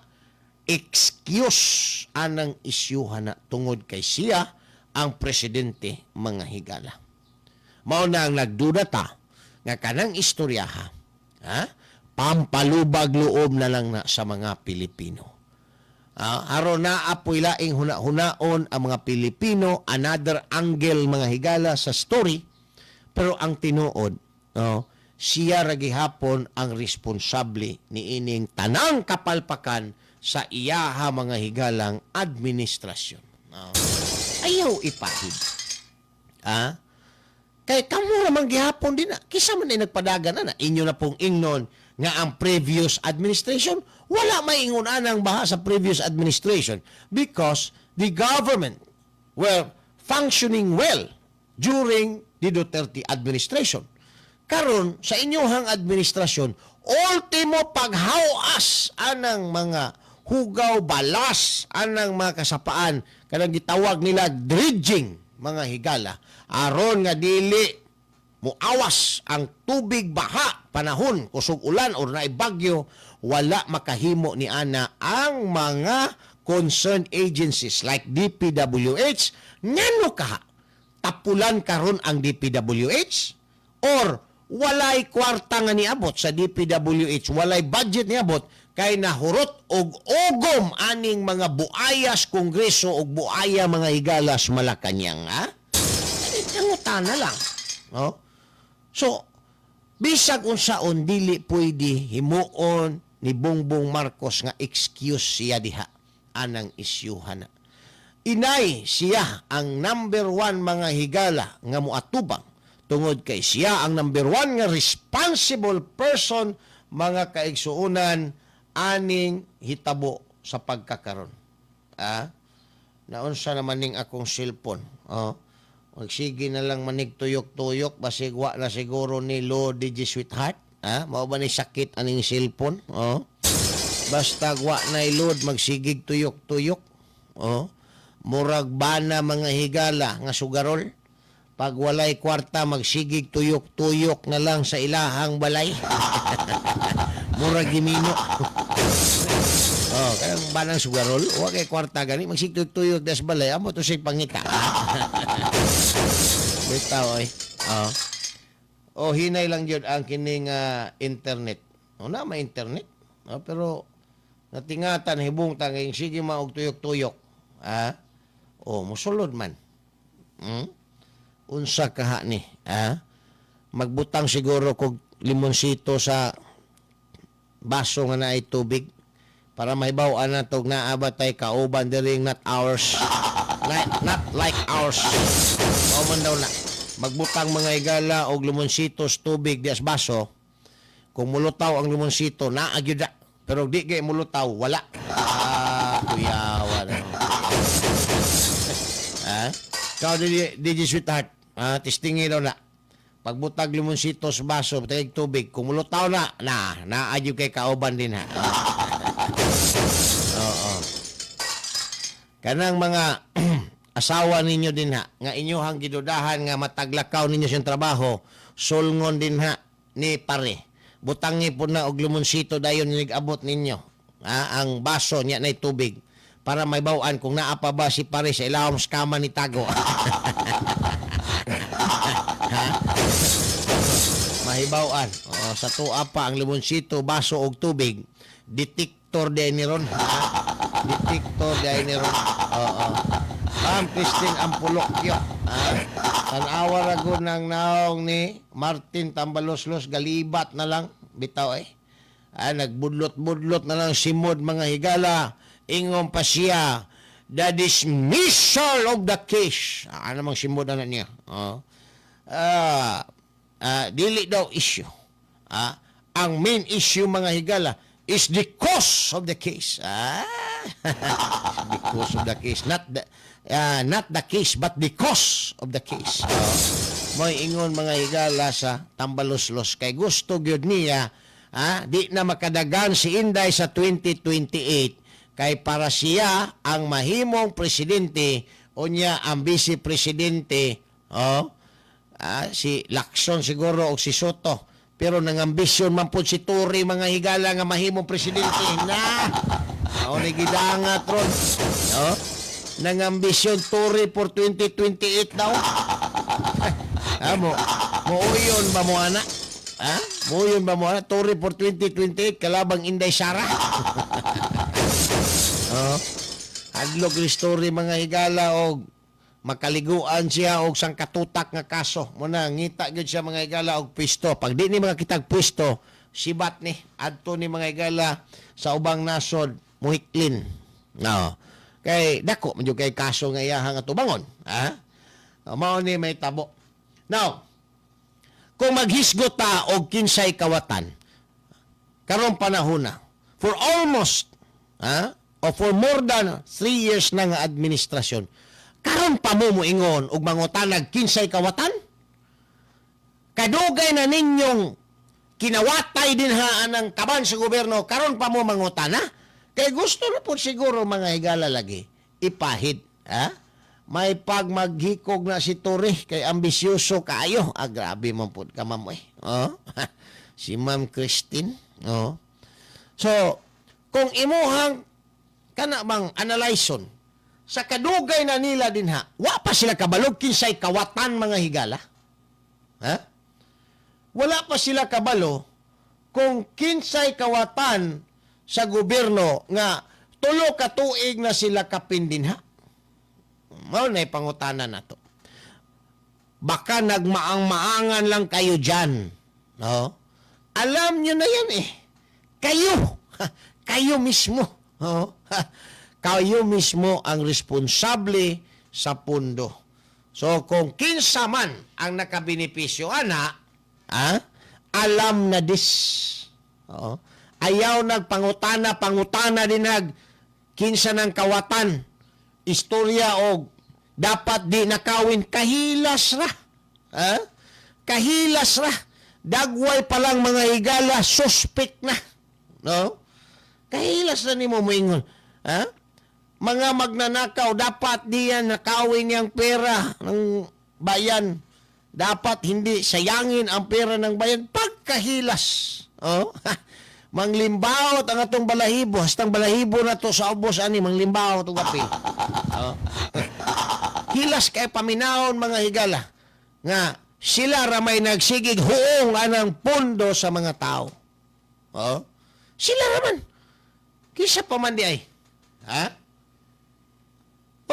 excuse anang isyuhan na tungod kay siya ang presidente, mga higala. Mao na ang nagduda ta nga kanang istoryaha, ha, pampalubag loob na lang na sa mga Pilipino. Aron naa apoy laing huna-hunaon ang mga Pilipino, another angle, mga higala, sa story, pero ang tinuod, no, siya ra gihapon ang responsable niining tanang kapalpakan sa iyaha, mga higalang, administrasyon. No. Ayaw ipahid. Kay kamo naman gihapon din na. Kisa man ay nagpadagan na na. Inyo na pong ingnon nga ang previous administration, wala maingon anang baha sa previous administration because the government were functioning well during the Duterte administration. Karon sa inyong administrasyon, ultimo paghawas anang mga hugaw balas anang mga kasapaan, kanang gitawag nila dredging, mga higala, aron nga dili muawas ang tubig baha panahon kusog ulan or naay bagyo, wala makahimo ni ana ang mga concerned agencies like DPWH. Ngano kaha tapulan karon ang DPWH or walay kwarta nga niabot sa DPWH, walay budget niabot kay nahurot og ugom aning mga buayas Kongreso og buaya, mga higalas, Malacanang, ha? Na lang, no? So, bisag unsaon, dili pwede himuon ni Bongbong Marcos nga excuse siya diha anang isyuhan na. Inay siya ang number one, mga higala, nga muatubang tungod kay siya ang number one nga responsible person, mga kaigsuonan, aning hitabo sa pagkakaron. Ah, naunsa naman ning akong cellphone? Oh, magsige na lang manig tuyok-tuyok, basig wa na siguro ni Lo DJ Sweetheart. Ha? Mao ba ni sakit aning cellphone? Oh. Basta wa na load, magsigig tuyok-tuyok. Oh. Murag bana, mga higala, nga sugarol. Pag walay kwarta, magsigig tuyok-tuyok na lang sa ilahang balay. Murag gimino. Oh, kanang banang sugarol, wa kay kwarta gani, magsigig tuyok-tuyok das balay, amo to say pangita. Bitaw oy. Oh. Oh, hinay lang jud ang kining internet. O na may internet. Oh, pero natingatan hibong tanging sige maog tuyok-tuyok. Ha? Oh, musulod man. Unsa kaha ni? Ha? Magbutang siguro kog limonsito sa baso nga naay tubig para mahibaw-an na tog naa ba tay kauban diri not ours. Like, not like ours. Mao man daw na. Magbutang, mga higala, og limonsito sa tubig dias baso. Kung mulutaw ang limonsito, naa gyud na. Pero di kay mulutaw, wala. Ah, kuyawa na. Ha? Ikaw, DJ, DJ Sweetheart, ah, testingi daw na. Pagbutag limonsito sa baso, tagay tubig, kung mulutaw na, na, naa gyud kay kauban din ha. Oo. Kanang mga asawa ninyo din ha, nga inyohang gidudahan nga mataglakaw ninyo siyang trabaho, sulngon din ha ni pare. Butangi po na og limonsito dayon nigabot ninyo. Ha, ang baso niya na tubig para may bawaan kung naa pa ba si pare sa ilawom sa kama ni tago. Ha? Mahibaw-an. Oo, sa tuwa pa ang limonsito, baso og tubig, detector din ni ron. Ha? Detector din ni ron. Oo. Ma'am Christine Ampulokyo. Ha? Tanawa ra gud ng naong ni Martin Tambaloslos, galibat na lang bitaw eh. Ah, nagbudlot-budlot na lang simod, mga higala. Ingon pa siya, the dismissal of the case. Ah, ano mang simod na niya? Oh. Ah, ah, dili daw issue. Ah, ang main issue, mga higala, is the cause of the case. Ah, the cause of the case. Not the case, but the cause of the case. Oh. Mo'y ingon, mga higala, sa Tambaloslos kay gusto gyud niya, ah, di na makadagan si Inday sa 2028 kay para siya ang mahimong presidente, unya ang vice presidente, oh, ah, si Lacson siguro o si Sotto. Pero nangambisyon man pud si Torre, mga higala, nga mahimong presidente na. Mao ni gidangat ron. Oh, nangambisyon Torre for 2028 daw. Ah, mo muuyon ba mo ana? Ha? Muuyon ba mo ana? Torre for 2028 kalabang Inday Sara. Oh. Hadlok yung story, mga higala, og makaliguan siya og sangkatutak nga kaso. Muna ngita gyud siya, mga higala, og pwesto. Pag di ni mga kitag pwesto, sibat ni adto ni, mga higala, sa ubang nasod muhiklin. No. Kay dako man jud kay kaso nga iyahang atubangon, ha? O, mao ni may tabo. Now, kung maghisgot ta og kinsay kawatan karong panahon na for almost, ha, o for more than 3 years na nga administrasyon, karon pa mo moingon og mangutanag kinsay kawatan? Kadugay na ninyong kinawatay din ha ang kaban sa gobyerno, karon pa mo mangutana? Kay gusto na po siguro, mga higala, lagi ipahid, ha, may pag maghikog na si Torre kay ambisyoso kaayo. Ah, grabe man pud ka, ma'am, eh. Oh, si Ma'am Christine, oh. So kung imuhang kana bang analyson sa kadugay na nila din ha, wa pa sila kabalog kinsay kawatan, mga higala, ha? Wala pa sila kabalo kung kinsay kawatan sa gobyerno nga 3 ka tuig na sila kapin din ha. Mao na pangutana nato. Baka nagmaang-maangan lang kayo dyan. No? Alam nyo na yan eh. Kayo. Kayo mismo. No? Kayo mismo ang responsable sa pundo. So kung kinsa man ang nakabenepisyo ana, ah, alam na dis. Oo. Ayaw nagpangutana, pangutana din nag kinsa ng kawatan. Istorya og dapat di nakawin, kahilas ra. Ha? Kahilas ra. Dagway pa lang, mga higala, suspect na. No? Kahilas na nimo moingon. Ha? Mga magnanakaw, dapat diyan nakawin niyang pera ng bayan. Dapat hindi sayangin ang pera ng bayan. Pagkahilas. Oh? Manglimbaot ang atong balahibo. Hastang balahibo na to sa ubos ani, manglimbaot og apil. Oh. Hilas kay paminahon, mga higala, nga sila ramay nagsigig huong anang pondo sa mga tao. Oh? Sila raman. Kisa pa man di ay. Ha?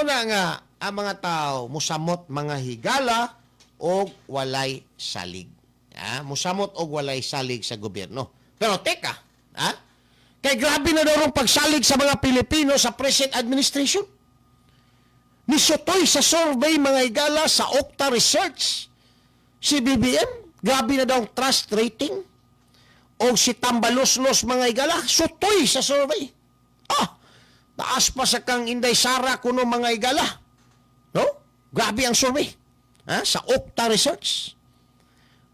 Una nga, ang mga tao musamot, mga higala, og walay salig. Ha? Musamot og walay salig sa gobyerno. Pero teka, ha? Kay grabe na daw rong pagsalig sa mga Pilipino sa present administration. Nisutoy sa survey, mga higala, sa Octa Research si BBM, grabe na daw ang trust rating. O si Tambaloslos, mga higala, sutoy sa survey. Ah, taas pa sa kang Inday Sara kuno, mga higala. No? Grabe ang survey. Ha? Sa Octa Research.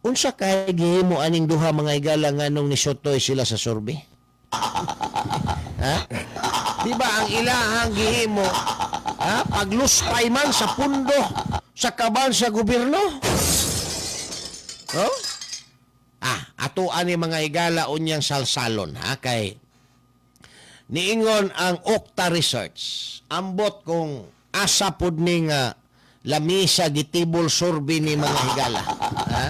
Unsa kay gihimo aning duha, mga higala, nganong nisutoy sila sa survey? Ha? Di ba ang ilahang gihimo, ha, pagluspay man sa pundo sa kaban sa gobyerno? Oh? Ah, ato ani, mga higala, unyang salsalon, ha, kay niingon ang Octa Research. Ambot kung asa pud ning lamisa gitibol survey ni, mga higala. Ha?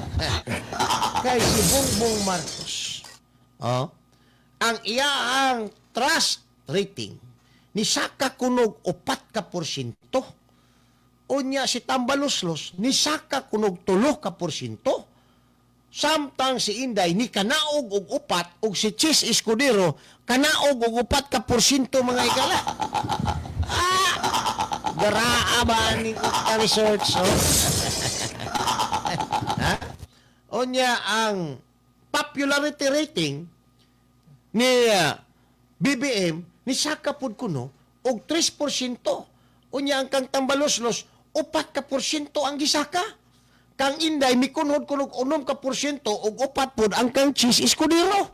Kay si Bongbong Marcos. Oh, ang iyahang trust rating ni saka kunog 4%. Unya si Tambaloslos ni saka kunog 3%. Samtang si Inday ni kanaog og 4 ug si Chiz Escudero kanaog og 4%, mga higala. Ah! Garaa ba ning Octa Research? Oh? Ha? Unya ang popularity rating ni BBM ni saka pud kuno og 3%. Unya ang kang Tambaloslos 4% ang gisaka. Kang Inday mikunhod kunog 6% ug 4 pud ang kang Chiz Escudero.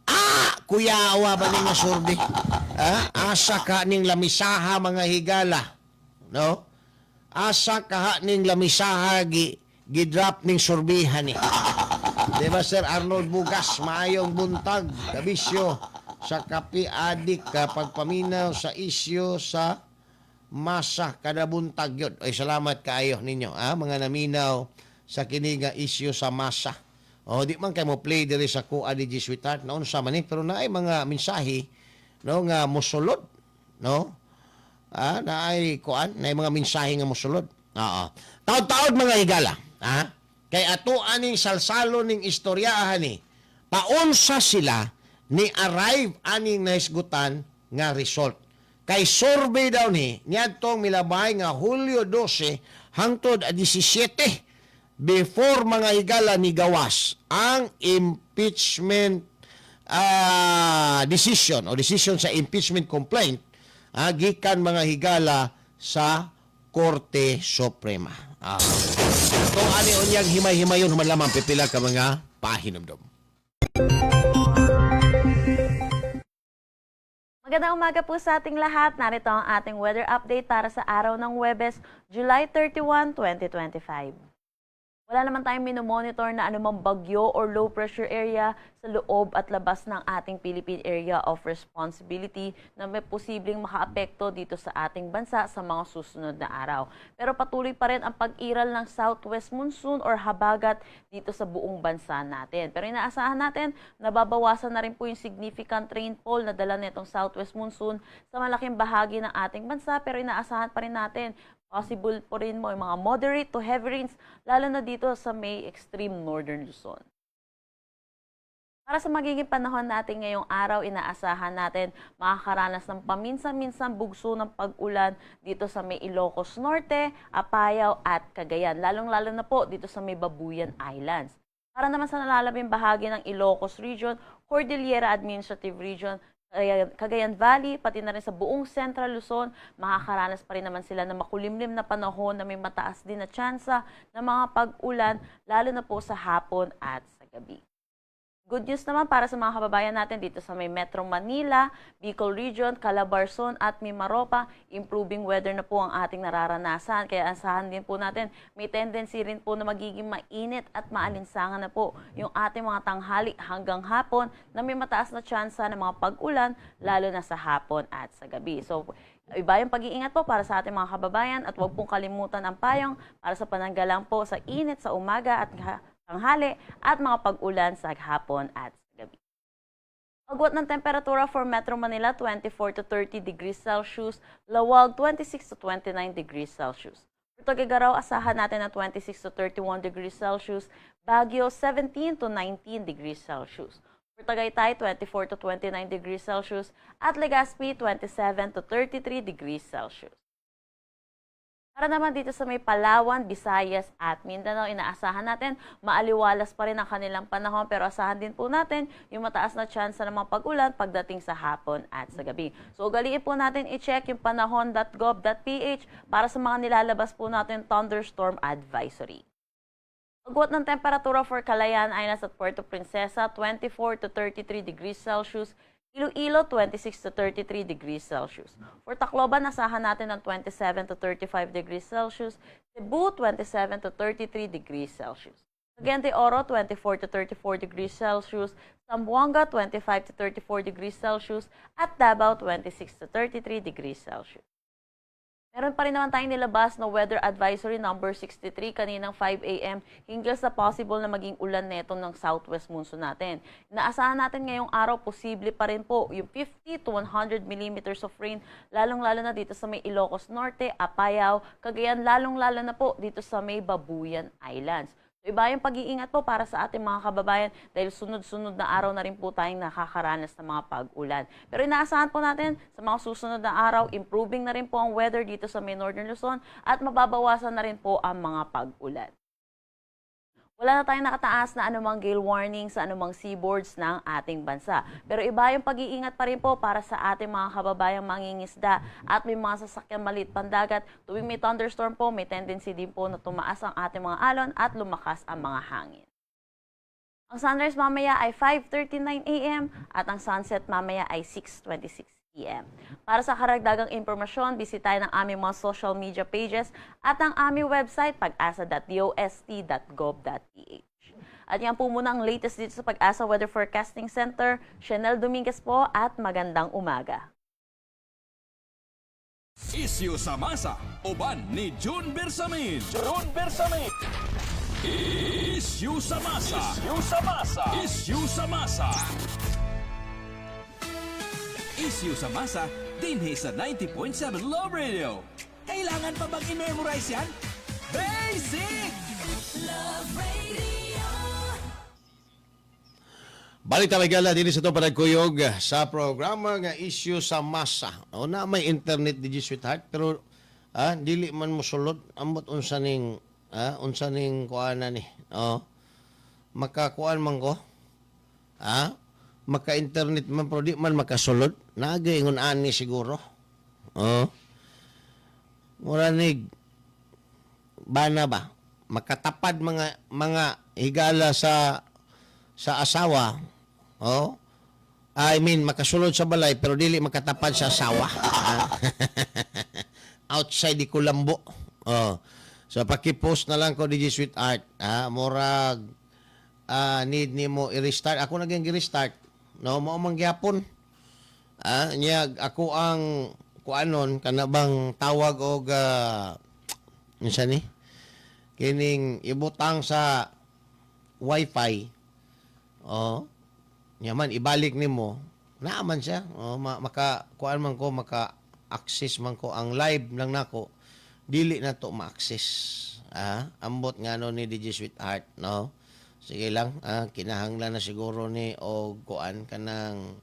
Ah, kuyawa ba ning nga survey? Ah, asa ka ning lamisaha, mga higala? No? Asa ka ning lamisaha gi gi-drop ning surveyhan ni? Di ba, Sir Arnold Bugas, maayong buntag, kabisyo sa kape adik ka pagpaminaw sa isyu sa masa kada buntag yun. Ay, salamat kaayo ninyo, ah, mga naminaw sa kini nga isyu sa masa. O, di man kay mo play diri sa kuha ni G Sweetheart naon sa man ni, pero naay mga mensahe, no, nga mosulod, no? Ah, naay kuan, naay mga mensahe nga mosulod. Oo. Taod-taod, mga higala, ha? Kay ato aning salsalo ning istoryahan ni paunsa sila ni arrive aning nahisgutan nga result. Kay survey daw ni niadtong milabay nga Hulyo 12 hangtod 17 before, mga higala, ni gawas ang impeachment decision o decision sa impeachment complaint gikan, mga higala, sa Korte Suprema. Ah. Ito ani unyang himay-himayon human lamang pipila ka mga pahinumdom. Magandang umaga po sa ating lahat. Narito ang ating weather update para sa araw ng Huwebes, July 31, 2025. Wala naman tayong minomonitor na anumang bagyo or low pressure area sa loob at labas ng ating Philippine Area of Responsibility na may posibleng makaapekto dito sa ating bansa sa mga susunod na araw. Pero patuloy pa rin ang pag-iral ng southwest monsoon or habagat dito sa buong bansa natin. Pero inaasahan natin nababawasan na rin po yung significant rainfall na dala nitong southwest monsoon sa malaking bahagi ng ating bansa. Pero inaasahan pa rin natin possible po rin mo yung mga moderate to heavy rains, lalo na dito sa may extreme northern Luzon. Para sa magiging panahon natin ngayong araw, inaasahan natin makakaranas ng paminsan-minsan bugso ng pag-ulan dito sa may Ilocos Norte, Apayao at Cagayan, lalong-lalo na po dito sa may Babuyan Islands. Para naman sa nalalabing bahagi ng Ilocos Region, Cordillera Administrative Region, Cagayan Valley, pati na rin sa buong Central Luzon, makakaranas pa rin naman sila ng makulimlim na panahon na may mataas din na tsansa ng mga pag-ulan, lalo na po sa hapon at sa gabi. Good news naman para sa mga kababayan natin dito sa may Metro Manila, Bicol Region, Calabarzon at Mimaropa, improving weather na po ang ating nararanasan. Kaya asahan din po natin, may tendency rin po na magiging mainit at maalinsangan na po yung ating mga tanghali hanggang hapon na may mataas na tsansa ng mga pag-ulan, lalo na sa hapon at sa gabi. So, iba yung pag-iingat po para sa ating mga kababayan at huwag pong kalimutan ang payong para sa pananggalang po sa init sa umaga at tanghali at mga pag-ulan sa hapon at sa gabi. Agwat ng temperatura for Metro Manila, 24 to 30 degrees Celsius, Laoag, 26 to 29 degrees Celsius. For Tuguegarao, asahan natin na 26 to 31 degrees Celsius, Baguio, 17 to 19 degrees Celsius. For Tagaytay, 24 to 29 degrees Celsius, at Legazpi, 27 to 33 degrees Celsius. Para naman dito sa may Palawan, Visayas at Mindanao, inaasahan natin maaliwalas pa rin ang kanilang panahon, pero asahan din po natin yung mataas na tsansa ng mga pag-ulan pagdating sa hapon at sa gabi. So ugaliin po natin i-check yung panahon.gov.ph para sa mga nilalabas po natin thunderstorm advisory. Agwat ng temperatura for Kalayaan Islands at Puerto Princesa, 24 to 33 degrees Celsius. Iloilo, 26 to 33 degrees Celsius. For Tacloban, asahan natin ng 27 to 35 degrees Celsius. Cebu, 27 to 33 degrees Celsius. Cagayan de Oro, 24 to 34 degrees Celsius. Zamboanga, 25 to 34 degrees Celsius. At Davao, 26 to 33 degrees Celsius. Meron pa rin naman tayong nilabas na weather advisory number 63 kaninang 5 a.m. hinggil sa possible na maging ulan neto ng southwest monsoon natin. Inaasahan natin ngayong araw, posible pa rin po yung 50 to 100 millimeters of rain, lalong-lalo na dito sa may Ilocos Norte, Apayao, Cagayan, lalong-lalo na po dito sa may Babuyan Islands. Iba yung pag-iingat po para sa ating mga kababayan dahil sunod-sunod na araw na rin po tayong nakakaranas ng mga pag-ulan. Pero inaasahan po natin sa mga susunod na araw, improving na rin po ang weather dito sa may Northern Luzon at mababawasan na rin po ang mga pag-ulan. Wala na tayong nakataas na anumang gale warning sa anumang seaboards ng ating bansa. Pero iba yung pag-iingat pa rin po para sa ating mga kababayang mangingisda at may mga sasakyan maliit pandagat. Tuwing may thunderstorm po, may tendency din po na tumaas ang ating mga alon at lumakas ang mga hangin. Ang sunrise mamaya ay 5:39 a.m. at ang sunset mamaya ay 6:26 p.m. Para sa karagdagang impormasyon, bisitahin ang aming mga social media pages at ang aming website pagasa.dost.gov.ph. At yan po muna ang latest dito sa PAGASA Weather Forecasting Center. Chanel Dominguez po at magandang umaga. Isyu sa masa, uban ni June Bersamin. June Bersamin. Isyu sa masa. Isyu sa masa. Isyu sa masa. Isyu sa masa, dinhi sa 90.7 Love Radio. Kailangan pa bang i-memorize yan? Basic! Love Radio. Balik ta gala dinhi sa atong panagkuyog sa programa nga Issue sa Masa. O na may internet di sweetheart, pero dili man mo sulod, ambot unsa ning kuana ni. Oh. Makakuan man ko. Maka-internet man pero di man makasulod. Naagay ingon ani siguro. Oh. Mura nig bana ba? Makatapad mga higala sa asawa. Oh. I mean, makasulod sa balay pero dili makatapad sa asawa. Outside di kulambo. Oh. So paki-post na lang ko, DJ Sweetheart. Murag need nimo i-restart. Ako na gyud gi-restart. No, mao man gyapon. Niya ako ang kuanon kana bang tawag og unsa ni? Kining ibutang sa wifi. Oh. Nya man ibalik nimo. Naa man siya. Oh, maka kuan man ko, maka access man ko ang live lang nako. Dili na to ma-access. Ambot ngano ni DJ Sweetheart, no? Sige lang, kinahanglan na siguro ni og kuan kanang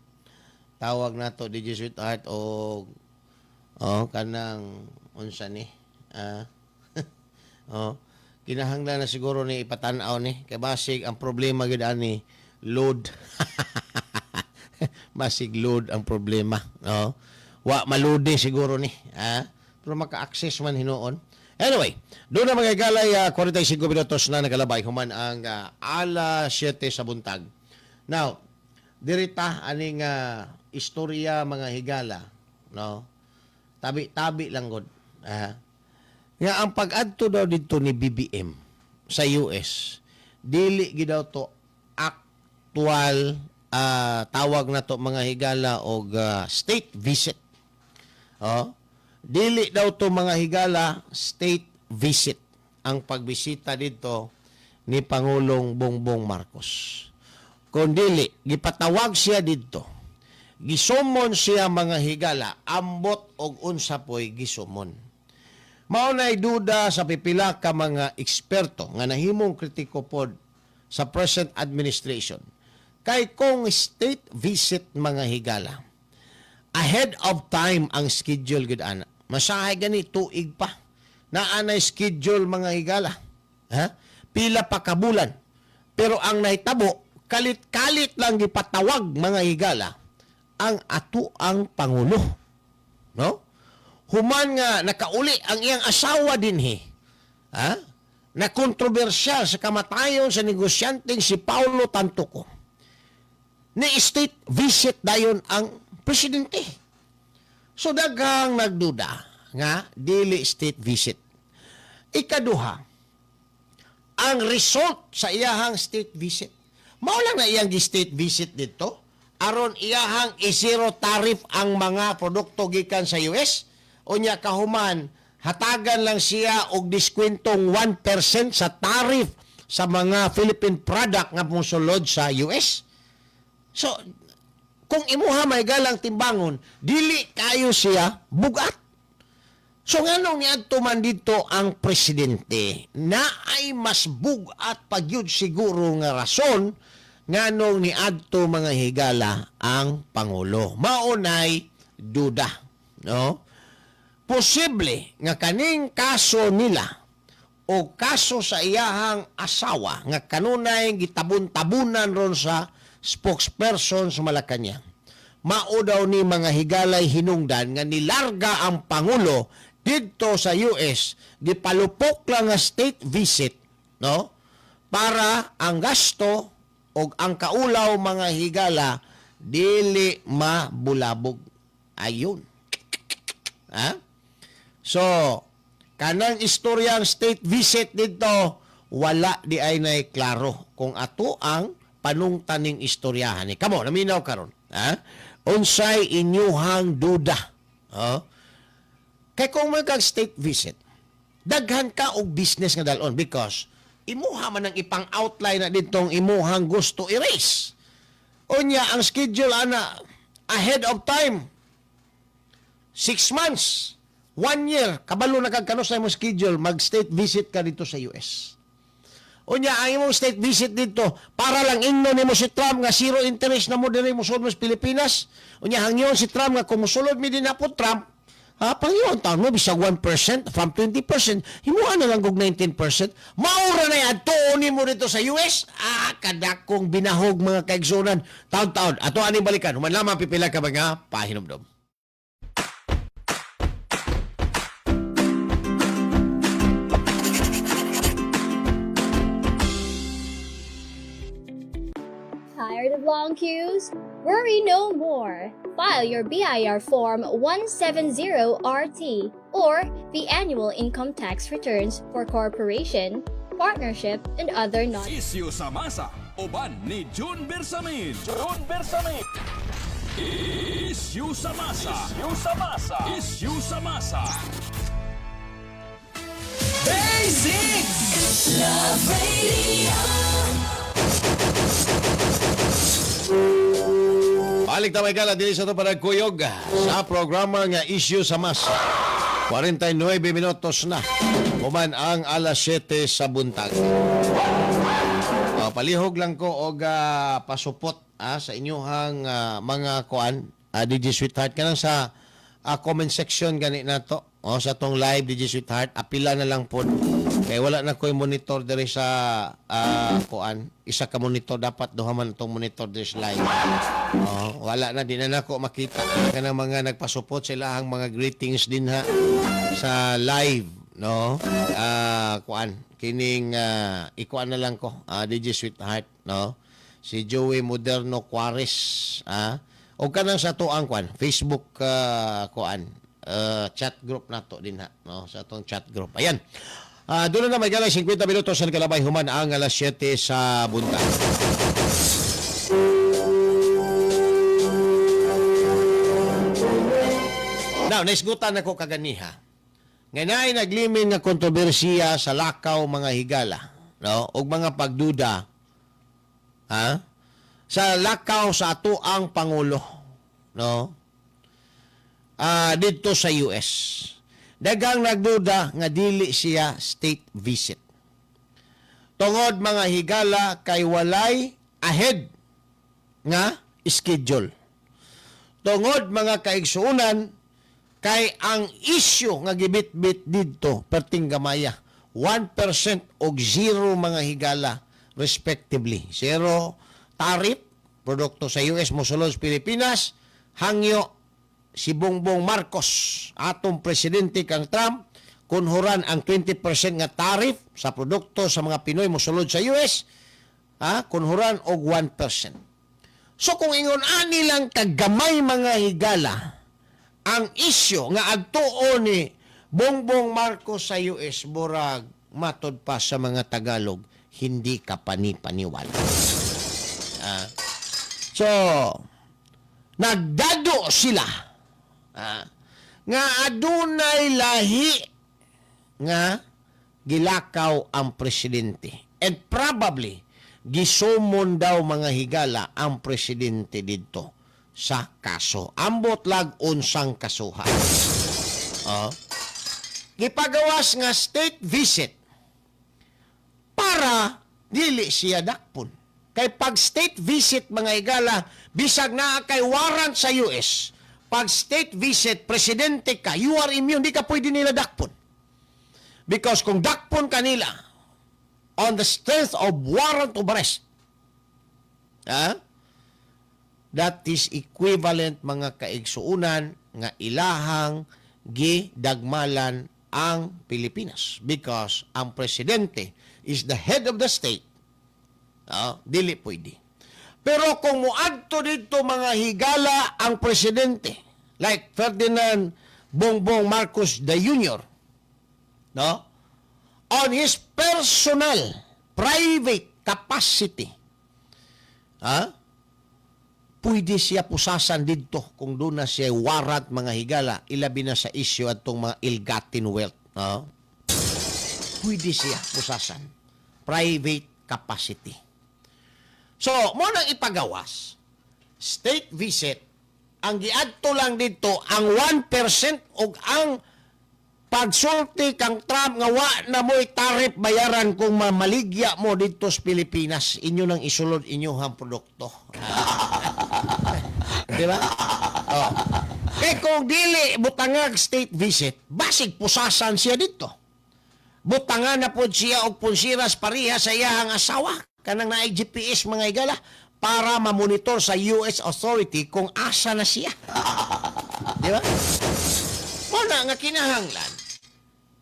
tawag nato, DJ Sweetheart, og oh, kanang unsa ni? Oh, kinahanglan na siguro ni ipatan-aw ni kay basig ang problema gid ani load. Basig load ang problema, no? Wa maludi siguro ni, pero maka-access man hinuon. Anyway, doon na mga galay, 45 minutos na nakalabay human ang alas 7 sa buntag. Now, dirita aning istorya, mga higala, no? Tabi-tabi lang gud. Ah. Nga ang pag-adto daw dito ni BBM sa US, dili gid daw to actual, tawag na to, mga higala, og state visit. Oh, dili daw to, mga higala, state visit ang pagbisita dito ni Pangulong Bongbong Marcos. Kung dili, gipatawag siya dito. Gisummon siya, mga higala, ambot og unsa po'y gisummon. Mao na'y duda sa pipila ka mga eksperto nga nahimong kritiko pod sa present administration. Kay kung state visit, mga higala, ahead of time ang schedule gud ana. Masahay gani tuig pa. Naa nay schedule, mga higala. Ha? Pila pa ka bulan. Pero ang nahitabo, kalit-kalit lang gipatawag, mga higala, ang ato ang pangulo. No? Human nga nakauli ang iyang asawa dinhi. Ha? Na kontrobersyal sa kamatayon sa negosyanteng si Paulo Tantoco. Ni state visit dayon ang presidente. So daghang nagduda nga dili state visit. Ikaduha, ang result sa iyahang state visit. Mao lang na iyang state visit dito aron iyahang i-zero tariff ang mga produkto gikan sa US, unya kahuman hatagan lang siya og diskwentong 1% sa tariff sa mga Philippine product nga mosulod sa US. So, kung imuha may galang timbangon, dili kayo siya bugat. So nganong niadto man dito ang presidente, na ay mas bugat pagyud siguro nga rason nganong niadto, mga higala, ang pangulo. Maunay duda, no? Posible nga kaning kaso nila o kaso sa iyahang asawa nga kanunay gitabon-tabunan ron sa spokesperson sa Malacanang. Mao daw ni, mga higalay, hinungdan nga nilarga ang pangulo didto sa US, gipalupok lang nga state visit, no? Para ang gasto o ang kaulaw, mga higala, dili mabulabog. Ayun. Ha? So, kanang istoryang state visit dito, wala di ay nay klaro kung ato ang panungtaning istoryahan ni. Kamo, naminaw karon. Ha? Unsay inyuhang duda? Oh? Kay kung may kag state visit, daghan ka og business nga dalon because imuha man ang ipang-outline na ditong imuhang gusto i-raise. Unya, ang schedule ana ahead of time. 6 months, one year, kabalo na kag kanus na imong schedule, mag-state visit ka dito sa US. Unya, ang imong state visit dito, para lang ingnon nimo si Trump nga zero interest na mo diri mosulod mo sa Pilipinas. Unya, hangyon si Trump nga kung mosulod mi din po Trump, ha, pangyon taon mo, bisag 1% from 20%, himuha na lang og 19%. Maura na adto nimo dito sa US. Ah, kadakong binahog, mga kaigsunan. Taon-taon. Ato aning balikan. Human lamang pipila ka mga pahinumdom. Tired of long queues? Worry no more. File your BIR Form 170RT or the annual income tax returns for corporation, partnership, and other non Isyu sa masa, uban ni June Bersamin. June Bersamin. Isyu sa masa. Isyu sa masa. Isyu sa masa. Basic! Love Radio. Balik ta may gala dili sa to para kuyog sa programa nga Issue sa Masa. 49 minutos na. Human ang alas 7 sa buntag. Oh, palihog lang ko og pasupot sa inyuhang mga kuan, DJ Sweetheart, kanang sa comment section gani nato. Oh, sa tong live, DJ Sweetheart, apila na lang pod. Kay wala na ko'y monitor diri sa kuan. Isa ka monitor, dapat duha man tong monitor diri sa live. Oh, wala na, di na nako makita kanang mga nagpasupot sa ilahang mga greetings din ha sa live, no? Kuan kining ikuan na lang ko, DJ Sweetheart, no? Si Joey Moderno Quares, ah. O kanang sa tuang kwan, Facebook kuan, chat group nato din ha, no, sa atong chat group. Ayan. Doon na may galay 50 minutos sa kalabay human ang alas 7 sa buntag. Now, naisgutan ako kaganiha. Nga naay naglimin nga kontrobersiya sa lakaw, mga higala, no? Og mga pagduda, ha? Sa lakaw sa atoang pangulo, no? Didto sa US. Daghang nagduda nga dili siya state visit. Tungod, mga higala, kay walay ahead nga schedule. Tungod, mga kaigsuunan, kay ang issue nga gibitbit didto perting gamaya, 1% og 0, mga higala, respectively. Zero tariff produkto sa US mosulod sa Pilipinas, hangyo si Bongbong Marcos, atong presidente, kang Trump kunhuran ang 20% nga tariff sa produkto sa mga Pinoy mosulod sa US, ha, kunhuran og 1%. So kung ingon ani lang kagamay, mga higala, ang isyu nga adtuon ni Bongbong Marcos sa US, burag matod pa sa mga Tagalog, hindi ka panipaniwala. So nagdado sila nga adunay lahi nga gilakaw ang presidente and probably gisummon daw, mga higala, ang presidente didto sa kaso. Ambot lag unsang kasuha. Oh. Gipagawas nga state visit para dili siya dakpon. Kay pag state visit, mga higala, bisag naa kay warrant sa US, pag state visit, presidente ka, you are immune, di ka pwede nila dakpon. Because kung dakpon ka nila on the strength of warrant of arrest, ha? That is equivalent, mga kaigsuunan, nga ilahang gidagmalan ang Pilipinas because ang presidente is the head of the state. Dili pwede. Pero kung muadto dito, mga higala, ang presidente like Ferdinand Bongbong Marcos the Jr., no, on his personal private capacity, ha, pwede siya pusasan didto kung doon na siya warrant, mga higala, ilabi na sa issue atong mga ill-gotten wealth, no? Pwede siya pusasan private capacity. So mo nang ipagawas state visit, ang giadto lang dito ang 1% og ang pagsulti kang Trump nga wa na mo'y tariff bayaran kung mamaligya mo dito sa Pilipinas, inyo nang isulod inyong produkto. Di ba? Oh. Kay kung dili butangag state visit, basig pusasan siya dito. Butangan na pod siya og pulsiras pareha sa iyahang asawa kanang naay GPS, mga higala, para mamonitor sa US authority kung asa na siya. Di ba? Mao na nga kinahanglan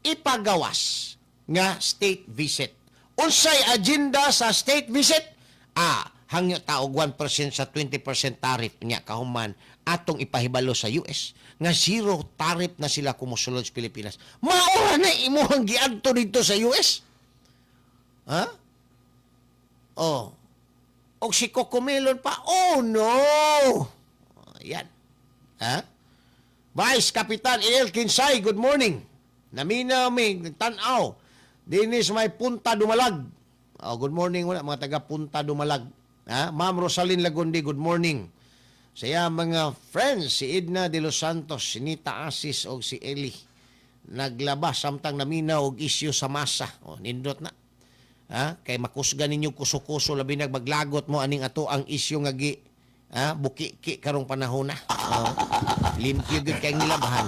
ipagawas nga state visit. Unsay agenda sa state visit? Hangyo ta og 1% sa 20% tariff niya, kahuman atong ipahibalo sa US nga zero tariff na sila kung mosulod sa Pilipinas. Maura na imuhang giadto dito sa US. Ha? Oh. Og si Cocomelon pa. Oh no. Ayan. Ha? Vice Kapitan El Kinsay, good morning. Naminaw mi, tanaw. Dinis may Punta Dumalag. Oh, good morning wala mga taga Punta Dumalag. Ha? Ma'am Rosalyn Lagundi, good morning. Sa iya mga friends, si Edna de los Santos, si Nita Asis o si Eli. Naglaba samtang naminaw og isyu sa masa. Oh, nindot na. Ha? Kay makusga ninyo kuso-kuso, labi nagmaglagot mo aning ato ang isyu nga gi ha, bukiki karong panahon na. Oh. Limpyo gyud kay nilabahan.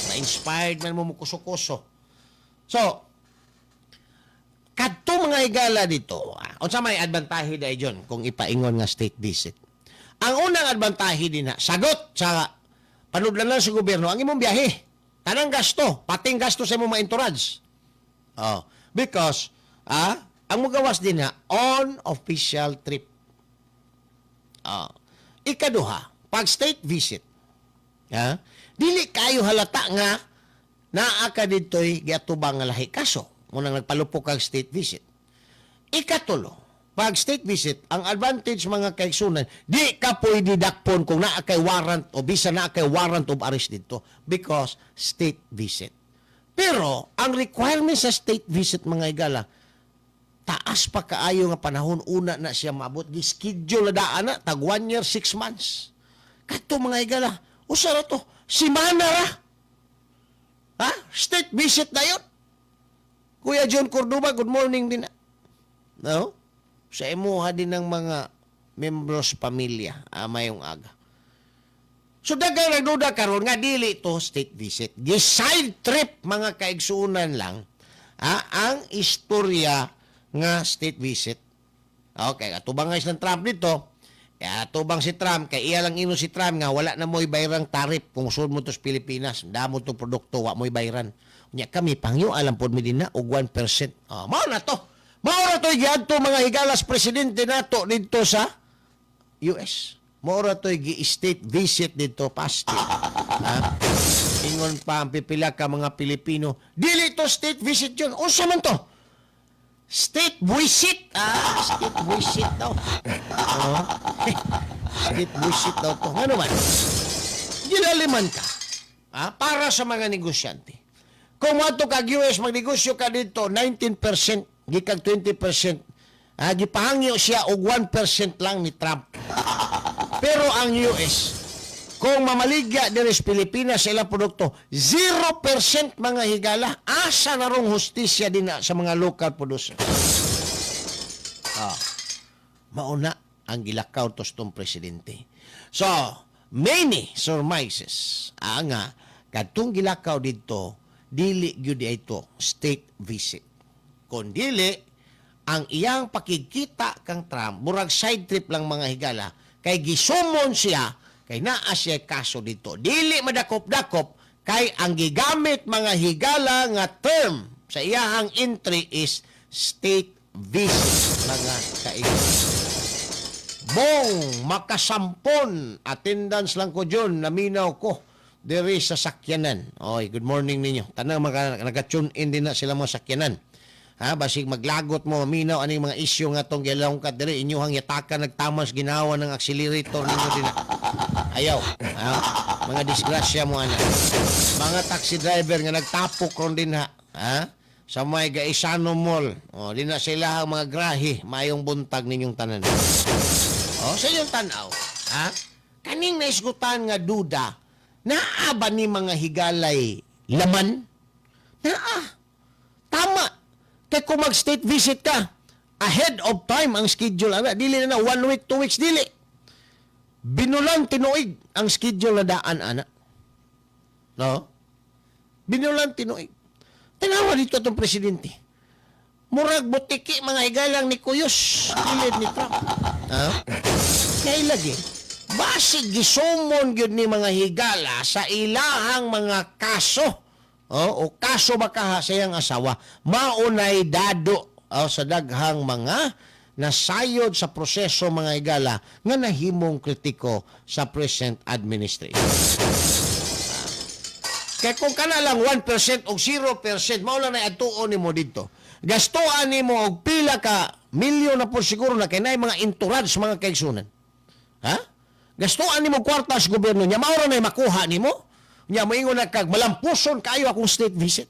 Na-inspired man mo mukuso-kuso. So, kadto, mga higala, dito, unsa may advantahe dai John kung ipaingon nga state visit? Ang unang advantahe din na, sagot sa panudlanan sa gobyerno ang imong biyahe. Tanang gasto, pating gasto sa imong mga entourage. Oh, because Ang mugawas din ha, on official trip. Ah. Ikaduha, pag state visit, ha, dili kayo halata nga naa ka didto'y giatubang nga lahi kaso munang nagpalupok kag state visit. Ikatulo, pag state visit, ang advantage, mga kaigsunan, di ka pwede dakpon kung naa kay warrant o bisa naa kay warrant of arrest dito because state visit. Pero ang requirement sa state visit, mga igala, taas pa kaayo nga panahon una na siya maabot. Gi-schedule na daan na, tag 1 year, 6 months. Kadto, mga igala, usa ra to, simana ra. Ha? State visit na yun. Kuya John Cordoba, good morning din na. No? Sa imuha din ng mga membros pamilya, mayong aga. So daghang nagduda karon nga dili to state visit. Gi-side trip, mga kaigsuonan, lang ang istorya nga state visit. Okay, atubang nga ng Trump dito. Kaya atubang si Trump, kay iya lang ino si Trump nga wala na mo'y bayrang tarif kung sud mo to sa Pilipinas. Damo tong produkto, wa mo'y bayran. Nya kami pangyo alam pod mi din na og 1%. Oh, mao na to. Mao na to giadto, mga higalas, presidente nato didto sa US. Mao ra to'y gi-state visit dito pasti. Ha? Ingon pa ang pipila ka mga Pilipino, dili to state visit yun. Unsa man to? State visit. Ah, state visit daw. Oh. State visit daw to. Ano man? Gilaliman ka. Ah, para sa mga negosyante. Kung moadto kag US, magnegosyo ka dito, 19%, gikag 20%, gipahangyo siya og 1% lang ni Trump. Pero ang US, kung mamaligya diri sa Pilipinas sa ilang produkto, 0%, mga higala. Asa na rong hustisya din na sa mga local producer? Mauna ang gilakaw to sa presidente. So, many surmises nga kadtong gilakaw didto dili gyud ito state visit. Kung dili ang iyang pakigkita kang Trump, murag side trip lang, mga higala, kay gisummon siya kay naa siya kaso dito. Dili madakop-dakop kay ang gigamit, mga higala, nga term sa iyahang entry is state visit, mga kaibigan. Bong makasampon, attendance lang ko dyan, naminaw ko diri sa sakyanan. Oy, good morning ninyo. Tanang mga nag-tune in din na sila mga sakyanan. Ha, basig maglagot mo, maminaw aning mga isyu nga tong gilangkat diri inyuhang yatakan nagtamas ginawa ng accelerator ninyo din na. Ayaw. Ha? Mga disgrasya mo ana. Mga taxi driver nga nagtapok ron din ha. Ha? Sa may Gaisano Mall. O, di na sila ang mga grahe. Mayong buntag ninyong tanan. O, sa inyong tanaw, ha? Kaning naisgutan nga duda, naa ba ni, mga higalay, laman? Naa. Tama. Kaya kung mag-state visit ka, ahead of time ang schedule. Ana, dili na na one week, 2 weeks, dili. Binulan tinuig ang schedule na daan, ana. No? Binulan tinuig. Tanawa dito itong presidente. Murag butiki, mga higalang, ni Kuyos. Gilid ni Trump. Ha? Kay lagi, basig gisummon gyud ni, mga higala, sa ilahang mga kaso. Oh, o kaso baka sa iyang asawa, maunay dado, oh, sa daghang mga nasayod sa proseso, mga higala, nga nahimong kritiko sa present administration. Kaya kung kana lang 1% o 0%, mao lang na adtuon nimo dito. Gastuan nimo og pila ka milyon na po siguro na kay naay mga entourage, mga kaigsunan. Ha? Gastuan nimo kwarta sa gobyerno niya, mao ra na makuha nimo. Nya moingon na kag malampuson kayo akong state visit.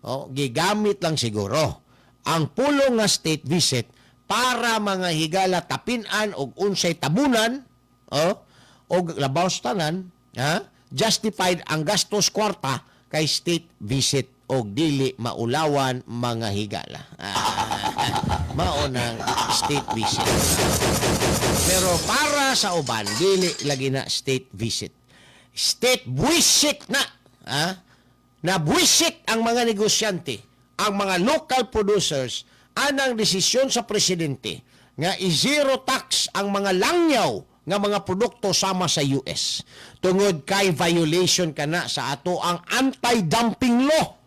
Oh, gigamit lang siguro ang pulong nga state visit para, mga higala, tapinan og unsay tabunan, oh, og labaw sa tanan, ha, justified ang gastos kwarta kay state visit og dili maulawan, mga higala. Mao nang state visit. Pero para sa uban, dili lagi na state visit. State visit na. Ha? Nabuisit ang mga negosyante, ang mga local producers, anang desisyon sa presidente nga i-zero tax ang mga langyaw nga mga produkto sama sa US. Tungod kay violation kana sa ato ang anti-dumping law.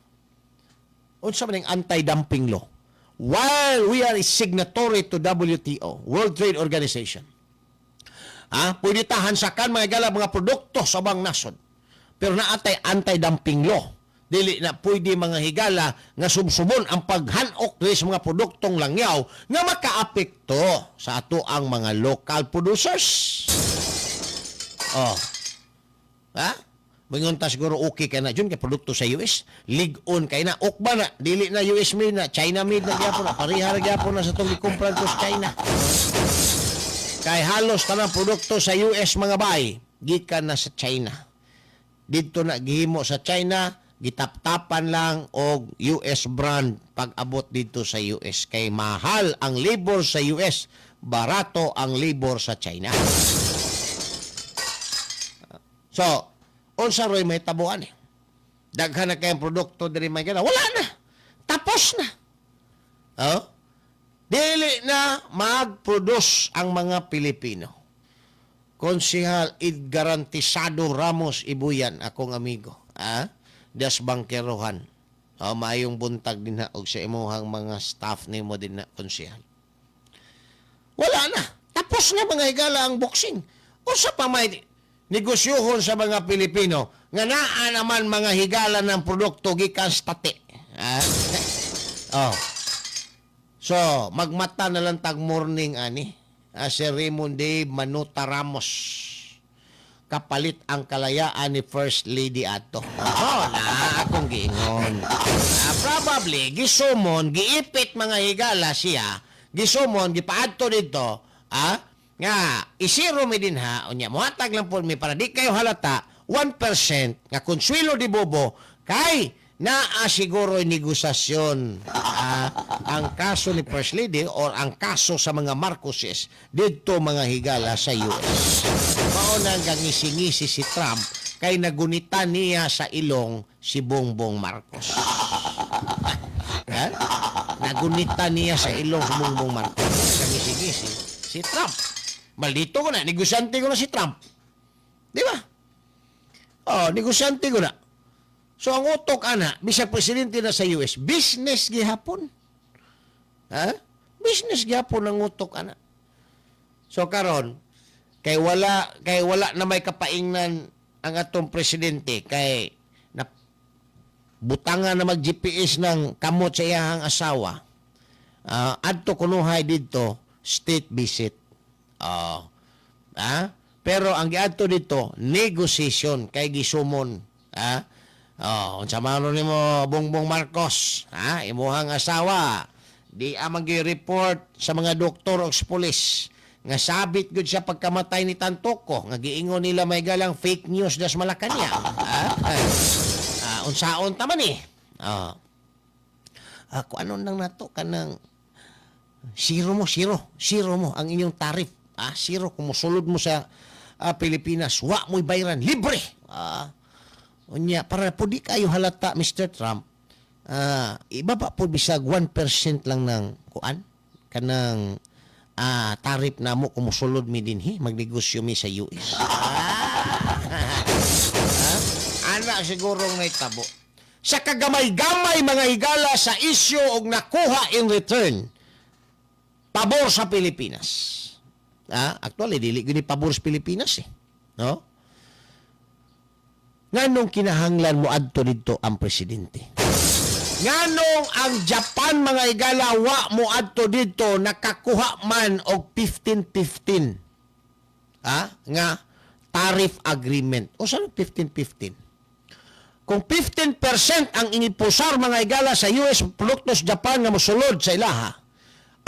Unsa man ang anti-dumping law? While we are a signatory to WTO, World Trade Organization. Ah, pwede ta hansakan, mga higala, mga produkto sa ubang nasod. Pero naatay anti-dumping law. Dili na pwede, mga higala, nga subsubon ang paghanok diri sa mga produktong langyaw nga makaapekto sa ato ang mga local producers. Oh. Ha? Moingon ta siguro okay kay na jud kay produkto sa US, lig-on kay na okba na, dili na US made na, China made na gyapon na, pareha ra gyapon na sa atong gikumpran ko sa China. Kay halos tanang produkto sa US, mga bay, gikan na sa China. Didto na gihimo sa China, gitaptapan lang og US brand pag abot dito sa US kay mahal ang labor sa US, barato ang labor sa China. So, unsa roy may tabuan eh? Daghan na kayong produkto diri may gana. Wala na. Tapos na. Oh? Dili na mag-produce ang mga Pilipino. Konsehal Ed Garantisado Ramos Ibuyan, akong amigo. Ah? Das bangkerohan. Oh, maayong buntag din ha og sa imuhang mga staff nimo din na, konsehal. Wala na. Tapos na, mga higala, ang boxing. Unsa pa may negosyohon sa mga Pilipino nga naa naman, mga higala, ng produkto gikan sa State? Ah? Oh. So, magmata na lang tag morning ani. Ah, si Raymond Dave Manuta Ramos. Kapalit ang kalayaan ni First Lady ato. Oh, na akong giingon. Ah, probably gisummon, giipit, mga higala, siya, gisummon, gipaadto dito, ah, nga isiro mi din ha, unya mohatag lang po mi para di kayo halata 1% nga konsuelo di bobo kay naa siguro negosasyon, ah, ang kaso ni First Lady or ang kaso sa mga Marcoses didto, mga higala, sa US. Mao na ang ngisi-ngisi si Trump kay nagunita niya sa ilong si Bongbong Marcos. Ha? Nagunita niya sa ilong si Bongbong Marcos. Ngisi-ngisi si Trump. Maldito ko na, negosyante ko na si Trump. Di ba? Oh, negosyante ko na. So ang utok ana, bisag presidente na sa US, business gihapon. Ha? Business gihapon ang utok ana. So karon, kay wala na may kapaingnan ang atong presidente kay na butangan na mag GPS ng kamot sa iyahang asawa. Ah, adto kunuhay didto state visit. Ah. Ah? Pero ang giadto dito negotiation kay gisummon. Ah? Oh, unsa man nimo, Bongbong Marcos, ha? Imuhang asawa di amang gi-report sa mga doktor o sa pulis nga sabit gud siya pagkamatay ni Tantoco nga giingon nila may galang fake news das Malacanang. Ha? Ah, unsaon ta man eh. Ah. Ako ano nang nato kanang zero mo, zero. Zero mo ang inyong tarif. Ah, zero kung musulod mo sa Pilipinas, wa mo'y bayran, libre. Ah. Unya, para po di kayo halata, Mr. Trump, ibaba po bisag 1% lang ng kuan kanang tarif na mo kung musulod mi dinhi, magnegosyo mi sa US. Ah. Ana siguro nahitabo. Sa kagamay-gamay, mga higala, sa isyu og nakuha in return pabor sa Pilipinas. Ah, actually dili gyud ni pabor sa Pilipinas eh. No? Nganong kinahanglan mo adto didto ang presidente? Nganong ang Japan, mga higala, wa mo adto didto, nakakuha man og 15-15, ah, nga tariff agreement? O saan 15-15? Kung 15% ang inipusar, mga higala, sa US produktos Japan nga mosulod sa ilaha,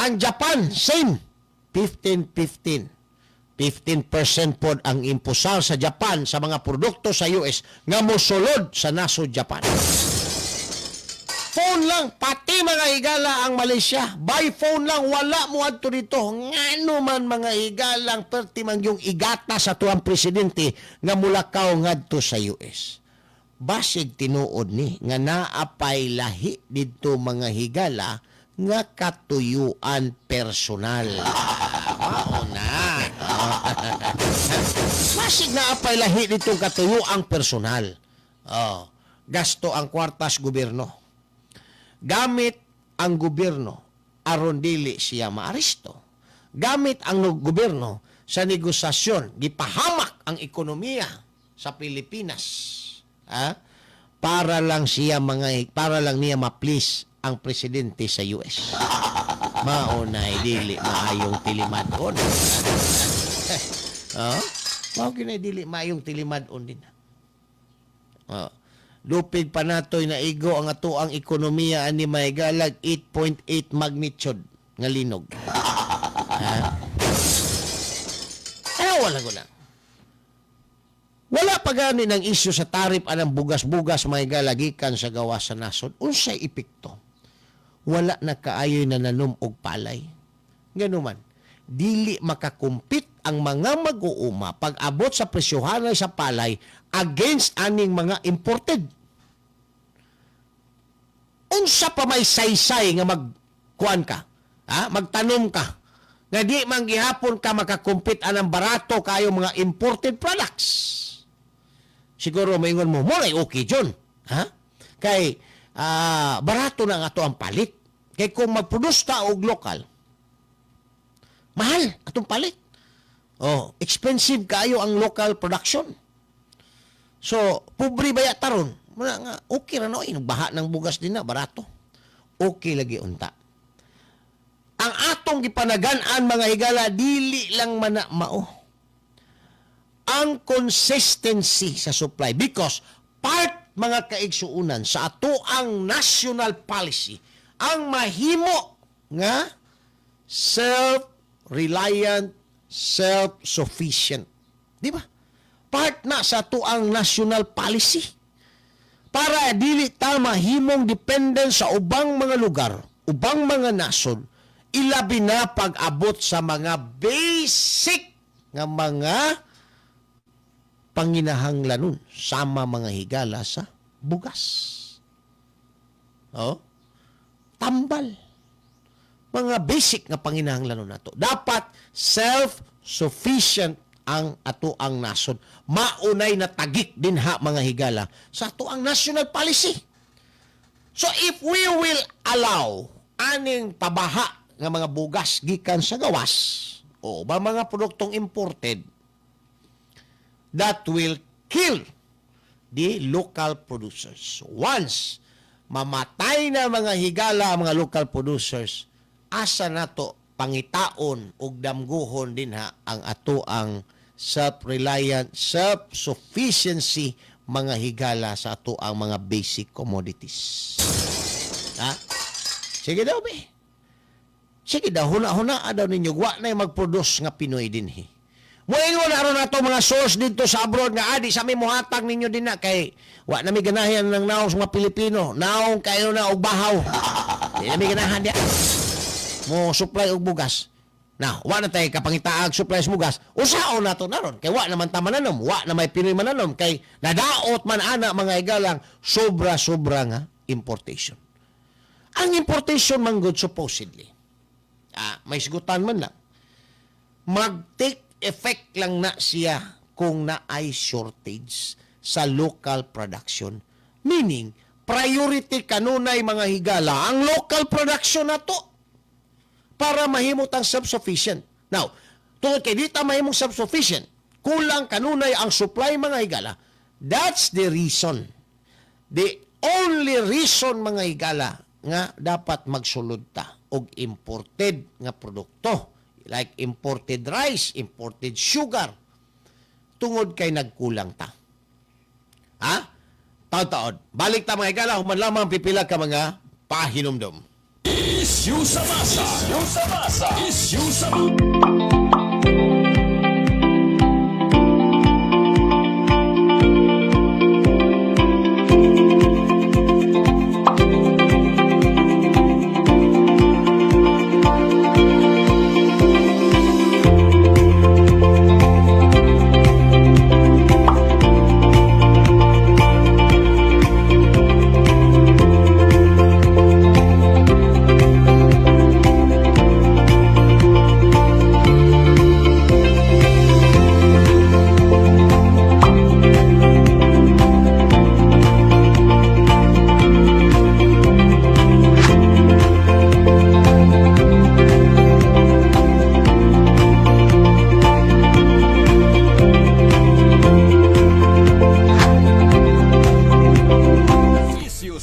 ang Japan same 15-15. 15% pod ang impusar sa Japan sa mga produkto sa US nga mosulod sa nasod Japan. Phone lang, pati, mga higala, ang Malaysia. By phone lang, wala mo adto dito. Ngano man, mga higalang, perti man yung igata sa tuang presidente nga mulakaw ngadto sa US? Basig tinuod ni nga naapay lahi didto, mga higala, nga katuyuan personal. Mao na. Basig naapay lahi dito katuyuang personal. Oh, gasto ang kwartas gobyerno. Gamit ang gobyerno. Aron dili siya maaresto. Gamit ang gobyerno sa negosasyon, gipahamak ang ekonomiya sa Pilipinas. Ha? Para lang niya ma-please ang presidente sa US. Mao na dili maayong tilimadon. Oh? Mao gyud dili maayong tilimadon din. Oh. Dupig pa natoy na igo ang ato ang ekonomiya ani mahigalag 8.8 magnitude nga linog. Ha? Ano wala ko na. Wala pa gani ng isyu sa tarif anang bugas-bugas may gikan sa gawas sa nasod. Unsay epekto? Wala na kaayoy na nanom og palay. Ganuman, dili makakumpit ang mga mag-uuma pag abot sa presyohanay sa palay against aning mga imported. Unsa pa may saysay nga magkuan ka? Ha? Magtanom ka. Nga di man gihapon ka makakumpit anang barato kayo mga imported products. Siguro maingon mo, mo okay John. Ha? Kay barato na nga to ang palit. Kay kung mag-produce ta og lokal, mahal atong palit. Oh, expensive kayo ang local production. So, pobre baya taron? Muna nga, okay ra no, baha ng bugas din na, barato. Okay lagi unta. Ang atong gipanagan-an mga higala, dili lang mana mao. Ang consistency sa supply because part mga kaigsuunan sa ato ang national policy ang mahimo nga self-reliant, self-sufficient. Di ba? Part na sa ato ang national policy para dili ta mahimong dependent sa ubang mga lugar, ubang mga nasod, ilabi na pag-abot sa mga basic nga mga panginahanglanon sama mga higala sa bugas. Oh? Tambal. Mga basic nga panginahanglanon nato. Dapat self-sufficient ang ato ang nasod. Maunay na tagik dinha mga higala sa ato ang national policy. So if we will allow aning pabaha nga mga bugas gikan sa gawas o ba mga produktong imported, that will kill the local producers. Once mamatay na mga higala ang mga local producers, asa nato pangitaon ug damguhon dinha ang ato ang self-reliant, self-sufficiency mga higala sa ato ang mga basic commodities. Ha? Sige daw, be. Sige daw, huna-huna daw ninyo, wa na mag-produce nga Pinoy dinhi. Moingon aron nato mga source dito sa abroad nga adi sa mi mohatag ninyo din na kay wa na mi ganahan ng naong sa mga Pilipino. Naong kayo na og bahaw. Di na mi ganahan diya. Mo supply og bugas. Na, wa na tay kapangitaag supply sa bugas. Usaon nato naron kay wa naman ta mananom, wa na may Pinoy mananom kay nadaot man ana mga igalang sobra-sobra nga importation. Ang importation man good supposedly. May sigutan man lang. Mag-take effect lang na siya kung naay shortage sa local production. Meaning, priority kanunay mga higala ang local production nato para mahimot ang self-sufficient. Now, tungod kay di ta mahimong self-sufficient, kulang kanunay ang supply mga higala. That's the reason. The only reason mga higala nga dapat magsulod ta og imported nga produkto like imported rice, imported sugar, tungod kay nagkulang ta. Ha? Taod-taod. Balik ta mga higala, human lamang pipila ka mga pahinumdum. Issue sa masa. Issue sa masa. Issue sa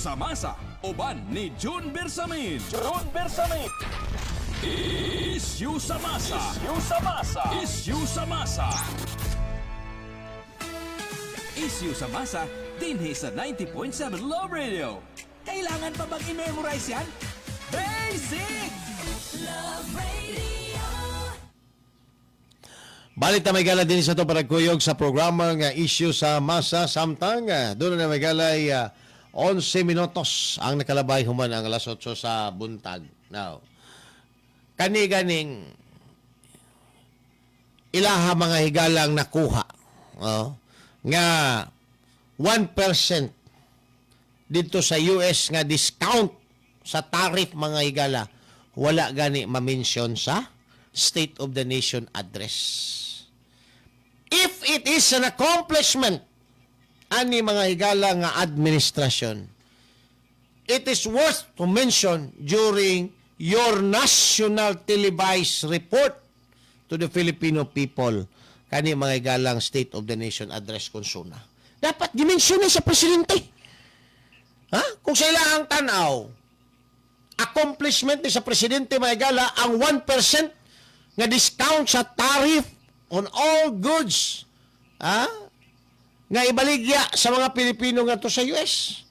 Isyu sa masa, uban ni June Bersamin. June Bersamin. Isyu sa masa. Isyu sa masa. Isyu sa masa. Isyu sa masa, dinhi sa 90.7 Love Radio. Kailangan pa bang i-memorize yan? Basic! Love Radio. Balik ta may gala din sa to para kuyog sa programa nga Issue sa Masa samtang doon na may galay 11 minutos ang nakalabay human ang alas 8 sa buntag. Now, kani ganing ilaha mga higalang nakuha, oh, nga 1% dito sa US nga discount sa tariff, mga higala, wala gani ma-mention sa State of the Nation Address. If it is an accomplishment ani mga higala nga administrasyon, it is worth to mention during your national televised report to the Filipino people kani mga higalang State of the Nation Address konsuna. Dapat gi-mention ni sa presidente. Ha? Kung sa ilahang tanaw, accomplishment ni sa presidente, mga higala, ang 1% nga discount sa tariff on all goods, ha, nga ibaligya sa mga Pilipino nga to sa US.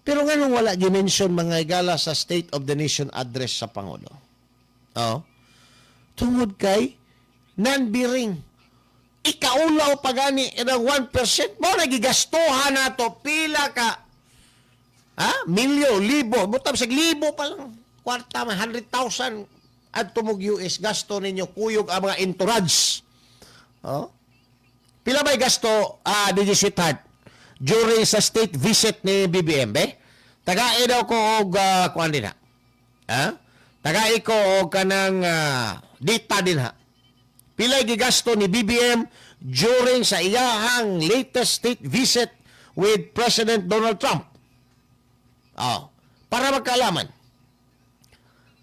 Pero nganong wala gi-mention, mga higala, sa State of the Nation Address sa Pangulo? Oh. Tungod kay non-bearing. Ikaulaw pa gani ng 1% mo nagigastuhan nato pila ka, ha? Milyo, libo, butang sa libo pa lang. Kwarta, may 100,000 adto mog US gasto ninyo kuyog ang mga entourage. Oh? Pila ba'y gasto, DJ Sweetheart, during sa state visit ni BBM, be? Tagae daw ko og kuan din ha. Ha? Tagae ko og kanang data din ha. Pila gigasto ni BBM during sa iyahang latest state visit with President Donald Trump? Oh, para magkaalaman.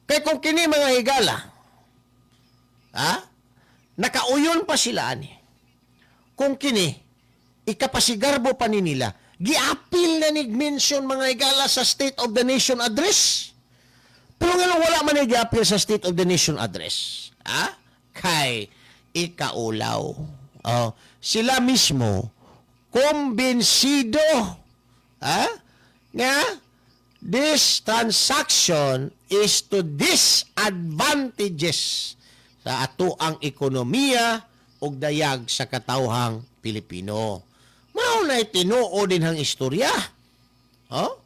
Kay kung kini, mga higala, ha? Nakauyon pa sila ani. Kung kini, ikapasigarbo pa ni nila, giapil na nig mention, mga higala, sa State of the Nation Address. Pero nga wala man ni giapil sa State of the Nation Address. Ha? Kay ikaulaw. Oh, sila mismo kumbinsido, ha, nga this transaction is to disadvantages sa ato ang ekonomiya ug dayag sa katawhang Pilipino. Mao na tinuod din ang istorya. Oh?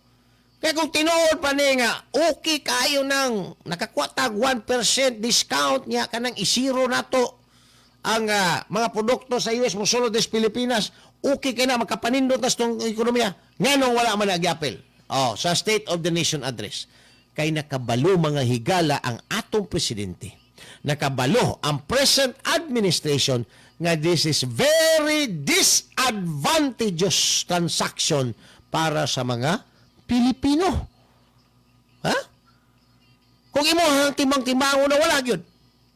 Kaya kung tinuod pa ni nga, okay kayo nang nakakuha tag 1% discount niya kanang isiro nato ang mga produkto sa US mo sulod des Pilipinas, okay kay na makapanindot nas tong ekonomiya. Nganong wala man nagyapil, oh, sa State of the Nation Address? Kay nakabalo, mga higala, ang atong presidente. Nakabalo ang present administration nga this is very disadvantageous transaction para sa mga Pilipino. Ha? Kung imo ang timbang-timbangon na wala gyud.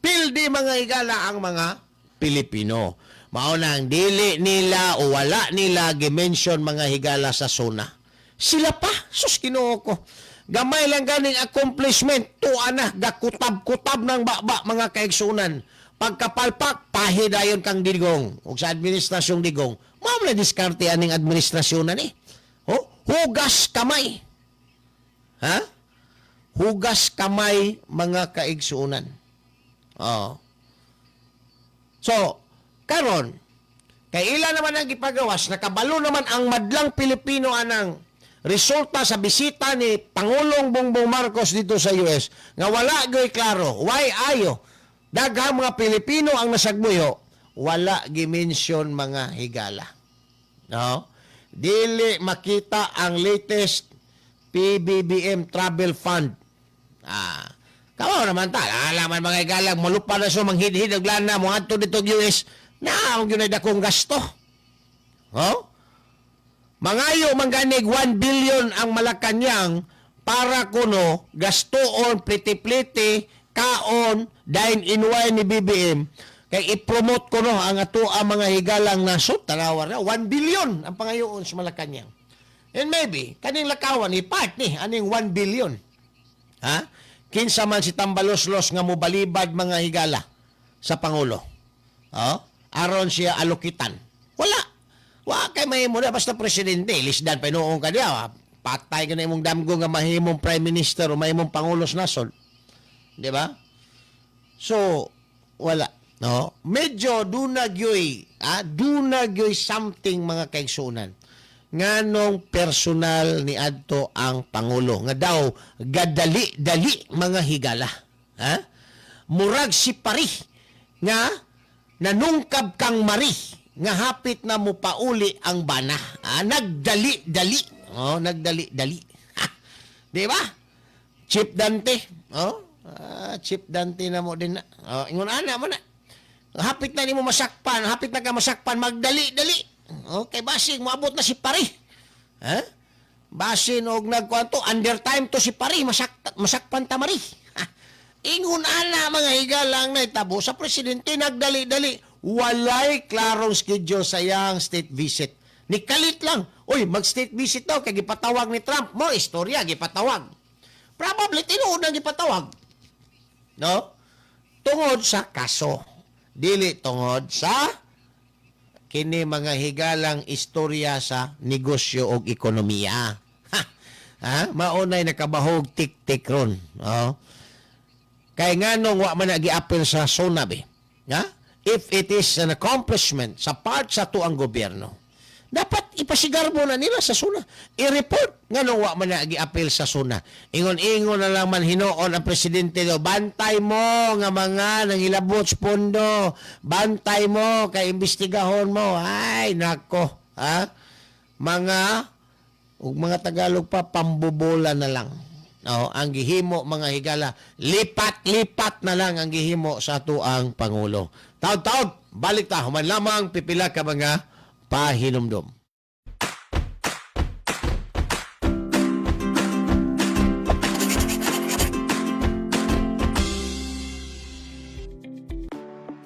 Pildi, mga higala, ang mga Pilipino. Mao nang dili nila o wala nila gi-mention, mga higala, sa SONA. Sila pa, sus Ginoo ko. Gamay lang ganing accomplishment, tuwa na, gakutab-kutab ng baba, mga kaigsunan. Pagkapalpak, pahidayon kang Digong. O sa administrasyong Digong, mao na diskarte aning administrasyon na ni. Oh, hugas kamay. Ha? Hugas kamay, mga kaigsunan. Oh. So, karon kay ila naman ang gipagawas, nakabalo naman ang madlang Pilipino anang resulta sa bisita ni Pangulong Bongbong Marcos dito sa US nga wala gyoy klaro, why ayo daghang mga Pilipino ang nasagbuyo, wala gi-mention, mga higala. No? Dili makita ang latest PBBM Travel Fund. Ah, kawaw naman ta. Alaman, mga higala, malupa na so manghidhid og lana mo adto dito og US. Na ang gyud dakong gasto. Oh? Mangayo man ganig 1 billion ang Malacanang para kuno gastoon pliti-pliti, kaon, dine in wine ni BBM kay i-promote kuno ang ato ang mga higalang nasod. Tanawa na, 1 billion ang pangayoon sa Malacanang. And maybe kaning lakawan ni part ni aning 1 billion. Ha? Kinsa man si Tambaloslos nga mobalibad, mga higala, sa pangulo. Oh? Aron siya alukitan. Wala. Wa kay mahimo na basta presidente, lisdan pa noong ka diya. Patay ka na imong damgo nga mahimong prime minister o mahimong pangulo sa nasod. Di ba? So, wala. No? Medyo duna gyoy, duna gyoy something, mga kaigsunan. Nganong personal ni adto ang pangulo nga daw gadali-dali, mga higala. Ha? Murag si Pari nga nanungkab kang Mari nga hapit na mo pauli ang bana. Ah, nagdali-dali. Oh, nagdali-dali. Ha. Di ba? Chief Dante. Oh, Chief Dante na mo din na. Oh, ingon ana mo na. Hapit na nimo masakpan, hapit na ka masakpan, magdali-dali. Okay, basig moabot na si Pari. Ha? Basin og nagkwanto, under time to si Pari, masakpan ta Mari. Ha? Ingon ana, mga higala, ang nahitabo sa presidente, nagdali-dali. Walay klarong schedule sa iyang state visit. Nikalit lang. Uy, mag-state visit daw kay gipatawag ni Trump. Mo istorya gipatawag. Probably tinuod ang gipatawag. No? Tungod sa kaso. Dili tungod sa kini, mga higalang istorya sa negosyo og ekonomiya. Ha? Ha? Maunay nakabahog tik-tik ron. Oh. Kay nganong wa man na gi-appeal sa SONA be? Ha? If it is an accomplishment sa part sa tuang gobyerno, dapat ipasigarbo na nila sa SONA. I-report, nganong wa man na gi-appeal sa SONA. Ingon-ingon na lang man hinuon ang presidente do, bantay mo nga mga nangilabot sa pondo, bantay mo kay imbestigahon mo. Ay nako, ha? Mga ug mga Tagalog pa, pambobola na lang. No, ang gihimo, mga higala, lipat-lipat na lang ang gihimo sa tuang pangulo. Taod-taod, balik ta human lamang pipila ka mga pahinumdom.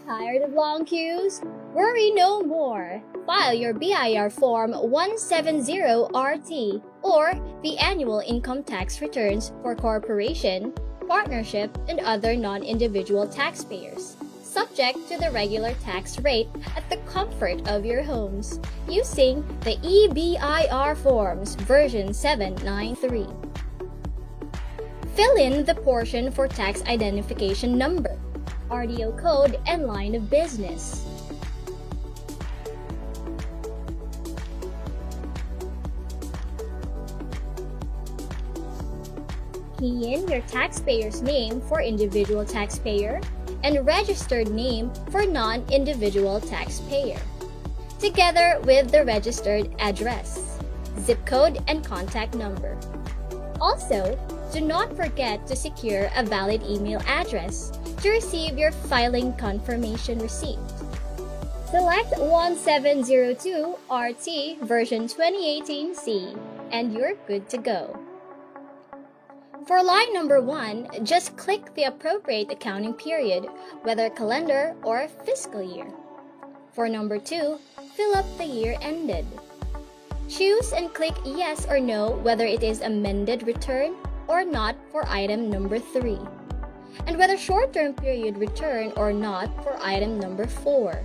Tired of long queues? Worry no more. File your BIR Form 170RT or the annual income tax returns for corporation, partnership, and other non-individual taxpayers, subject to the regular tax rate at the comfort of your homes using the eBIR Forms version 793. Fill in the portion for tax identification number, RDO code, and line of business. Key in your taxpayer's name for individual taxpayer and registered name for non-individual taxpayer, together with the registered address, zip code, and contact number. Also, do not forget to secure a valid email address to receive your filing confirmation receipt. Select 1702 RT version 2018C and you're good to go. For line number 1, just click the appropriate accounting period, whether calendar or fiscal year. For number 2, fill up the year ended. Choose and click yes or no whether it is amended return or not for item number 3, and whether short-term period return or not for item number 4.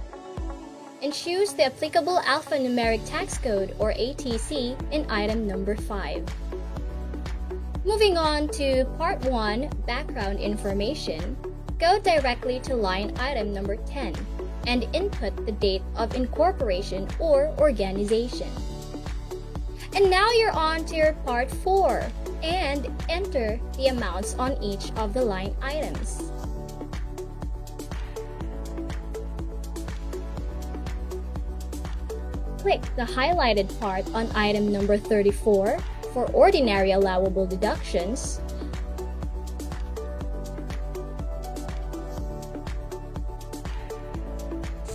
And choose the applicable alphanumeric tax code or ATC in item number 5. Moving on to Part 1, Background Information, go directly to line item number 10 and input the date of incorporation or organization. And now you're on to your Part 4 and enter the amounts on each of the line items. Click the highlighted part on item number 34 for ordinary allowable deductions,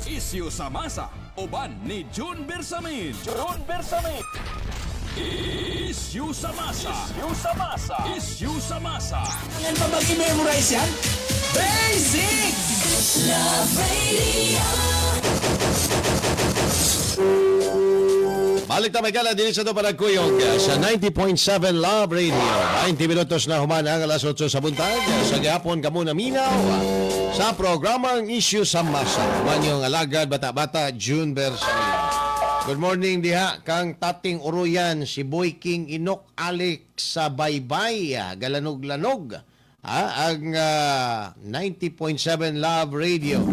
Isyu sa masa, uban ni June Bersamin. June Bersamin. Isyu sa masa. Isyu sa masa. Isyu sa masa. Kailangan pa bang i-memorize yan? Basic! Love Radio. Balik ta, may dinhi sa Panagkuyog sa 90.7 Love Radio. 20 minutos na human ang alas 8 sa buntag. Sa gihapon kamo naminaw sa programang Issue sa Masa. Uban inyong alagad bata-bata June Bersamin. Good morning diha kang Tating Uruyan, si Boy King Inok Alex sa Baybay, Galanog-Lanog. Ang 90.7 Love Radio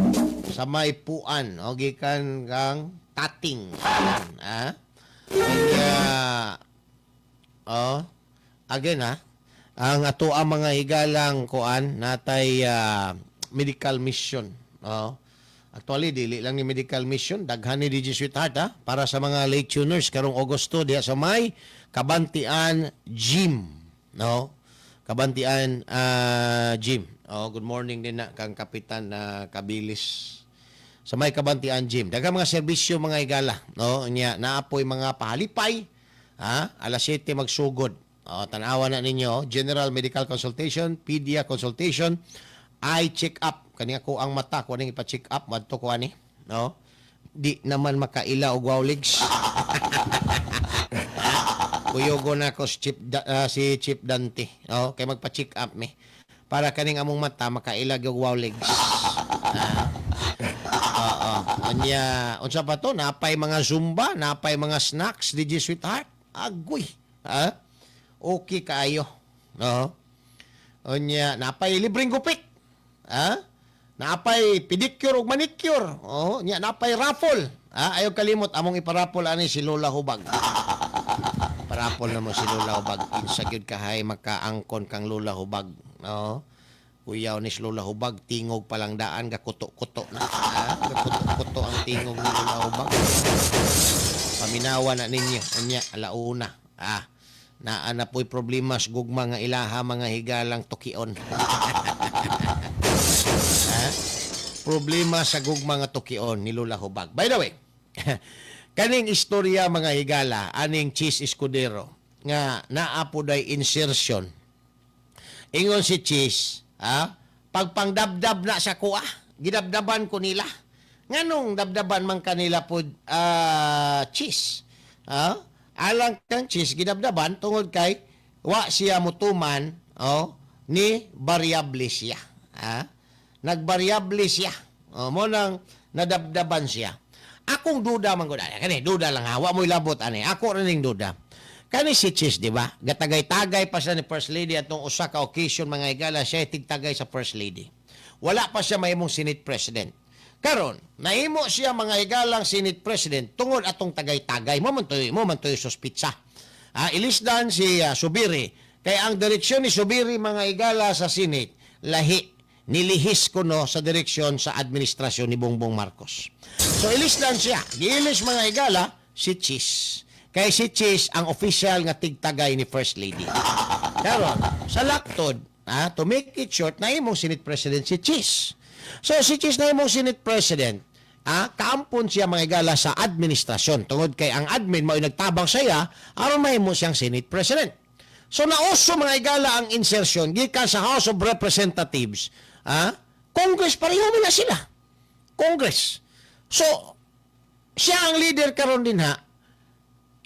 sa may Puan o gikan kang Tating. Ah. Kaya, oh, again ha, ang ato ang mga higalang kuan natay medical mission. Oh. Actually, dili lang ni medical mission, daghan ni DJ Sweetheart ha, para sa mga late tuners karong Agosto diha sa may Kabantian Gym, no? Kabantian Gym. Oh, good morning din na kang Kapitan na Kabilis sa may Kabantian Gym. Daghang mga serbisyo, mga higala, no? Nya naapoy mga pahalipay, ha? Alas 7 magsugod. Oh, tan-awa na ninyo, general medical consultation, pedia consultation, eye check up. Kani ako ang mata ko ning ipa-check up madto ko ani, no? Di naman makaila og wow legs. Kuyogo na ko si Chief Dante. Oh, kay magpa-check up mi. Para kaning among mata makaila og wow legs. Ah. Oo. Anya, unsa pa to? Napay mga Zumba, napay mga snacks, DJ Sweetheart. Agoy. Ha? Okay kaayo. No? Unya, napay libreng gupit. Ha? Napay pedicure ug manicure. Oh, nya napay raffle. Ha? Ayaw kalimot among iparapol ani si Lola Hubag. Parapol na mo si Lola Hubag. Kinsa gyud kahay makaangkon kang Lola Hubag. No? Kuyaw ni si Lola Hubag, tingog palang daan, gakuto-kuto na. Ha? Gakuto-kuto ang tingog ni Lola Hubag. Paminawa na ninyo. Unya, alauna. Ah, naa na po'y problema sa gugma nga ilaha mga higalang tukion. Ha? Problema sa gugma nga tukion ni Lola Hubag. By the way, kaning istorya, mga higala, aning Chiz Escudero, nga naa poday insertion. Ingon si Chiz, ha? Pagpangdabdab na sa kuha, gidabdaban ko nila. Nganong dabdaban man kanila pod Chiz? Ha? Alang kang Chiz gidabdaban tungod kay wa siya mutuman, oh, ni variable siya. Ha? Nagvariable siya. Oh, mo nang nadabdaban siya. Akong duda man gud ani. Kani duda lang ha, wa mo'y labot ani. Ako ra ning duda. Kani si Chiz, di ba? Gatagay-tagay pa siya ni First Lady atong usa ka occasion, mga higala, siya tigtagay sa First Lady. Wala pa siya mahimong Senate President. Karon, nahimo siya, mga higalang, Senate President tungod atong tagay-tagay. Mo man to'y suspitsa. Ah, ilisdan si Zubiri. Kay ang direksyon ni Zubiri, mga higala, sa Senate, lahi nilihis kuno sa direksyon sa administrasyon ni Bongbong Marcos. So ilisdan siya. Giilis, mga higala, si Chiz. Kay si Chiz ang official nga tigtagay ni First Lady. Karon, sa laktod, to make it short, nahimong Senate President si Chiz. So si Chiz nahimong Senate President, kaampon siya, mga higala, sa administrasyon tungod kay ang admin mao'y nagtabang siya aron mahimo siyang Senate President. So nauso, mga higala, ang insertion gikan sa House of Representatives, Congress, pareho man na sila. Congress. So siya ang leader karon din ha,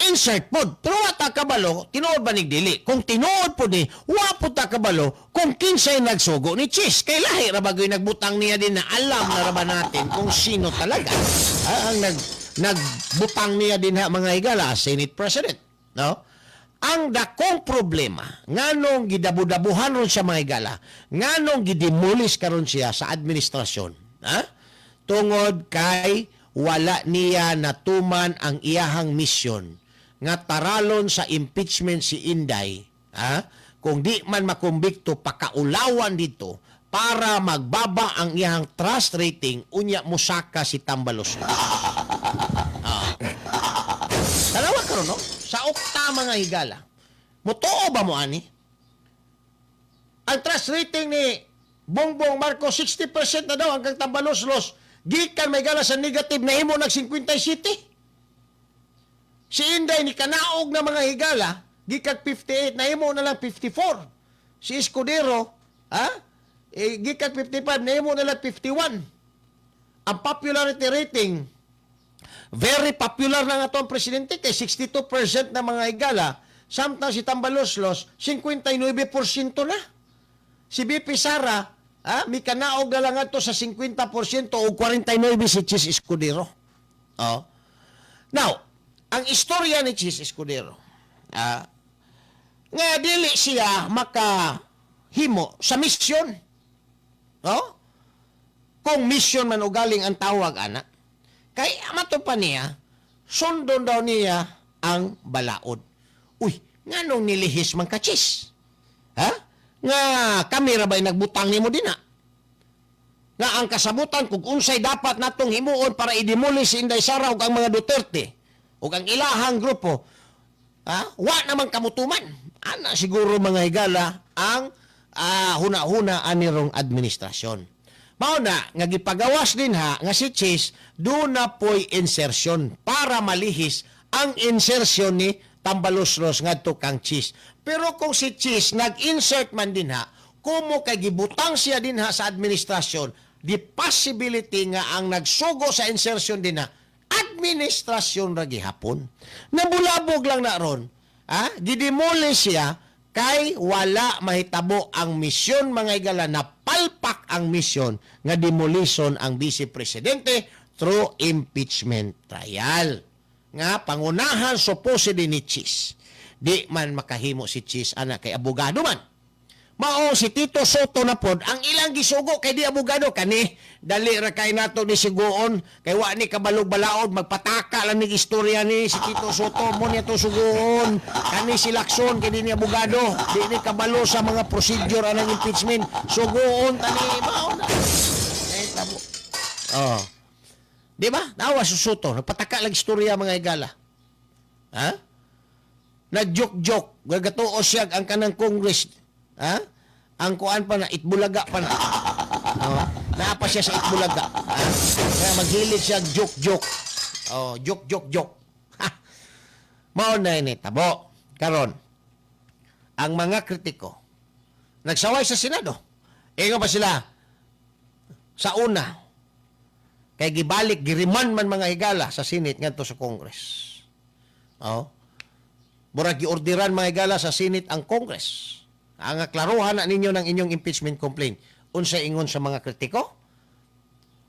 insert pod. Pero wa ta kabalo, tinuod ba nig dili? Kung tinuod pod ni, wa pod ta kabalo kung kinsay nagsugo ni Chiz. Kay lahi ra bagoy nagbutang niya din na alam na ra ba natin kung sino talaga ang nagbutang niya din ha, mga higala, as Senate President. No? Ang dakong problema, nganong gidabu-dabuhan ron siya, mga higala, nganong gidemolish karon siya sa administrasyon, ha? Tungod kay wala niya natuman ang iyahang misyon nga taralon sa impeachment si Inday, ha? Kung di man makumbikto, pakaulawan dito para magbaba ang iyahang trust rating, unya musaka si Tambaloslos. Ah. Tanawa karon, no? Sa okta, mga higala. Mutuo ba mo ani? Ang trust rating ni Bongbong Marcos 60% na daw, hanggang Tambaloslos gikan may gala sa negative na himo nag 57. Si Inday ni kanaog na, mga higala, gikan 58 nahimo na lang 54. Si Escudero, ha? Eh, gikan 55 nahimo na lang 51. Ang popularity rating Very popular na nga to ang presidente kay 62% na mga higala, samtang si Tambaloslos 59% na. Si VP Sara, mikanaog na lang ato sa 50% o 49 si Chiz Escudero. Oh. Now, ang istorya ni Chiz Escudero, nga dili siya makahimo sa misyon. No? Kung mission man ugaling ang tawag ana, kay mato pa niya, sundon daw niya ang balaod. Uy, nganong nilihis man ka, Chiz? Ha? Nga kami ra ba'y nagbutang nimo dinha? Nga ang kasabutan kung unsay dapat natong himuon para i-demolish si Inday Sara ug ang mga Duterte ug ang ilahang grupo, ha? Wa naman kamutuman. Ana siguro, mga higala, ang huna-huna ani rong administrasyon. Mao na nga gipagawas din ha nga si Chiz duna po'y insertion para malihis ang insertion ni Tambaloslos ngadto kang Chiz. Pero kung si Chiz nag-insert man din ha, kumo kay gibutang siya din ha sa administrasyon, the possibility nga ang nagsugo sa insertion din ha, administrasyon ra gihapon. Nabulabog lang na ron. Ha? Gidemolish siya kay wala mahitabo ang misyon, mga higala, na palpak ang misyon nga demolition ang vice presidente through impeachment trial. Nga pangunahan supposedly ni Chiz. Di man makahimo si Chiz ana kay abogado man. Mao si Tito Sotto na pod ang ilang gisugo kay di abogado kani, dali ra kay nato ni suguon kay wa ni kabalog balaod, magpataka lang ni istorya ni si Tito Sotto mo niya to suguon kani. Si Lacson kay di ni abogado, di ni kabalo sa mga procedure anang impeachment, suguon tani. Mao na eh tabo, oh, di ba? Nawa si Sotto, nagpataka lang istorya, mga higala, ha. Nag-joke-joke, gagatuo siya ang kanang Congress. Ha? Ang kuan pa na, Eat Bulaga pa na. Oh, naa pa siya sa Eat Bulaga. Ha? Kaya maghilig siya joke-joke. Oh, joke, joke, joke. Ha. Mao na ini, tabo. Karon, ang mga kritiko, nagsaway sa Senado. Ingon pa sila, sa una, kay gibalik, gi-remand man, mga higala, sa Senate ngadto sa Congress. Oh. Murag giorderan, mga higala, sa Senate ang Congress. Ang klaruhan na ninyo ng inyong impeachment complaint. Unsa ingon sa mga kritiko?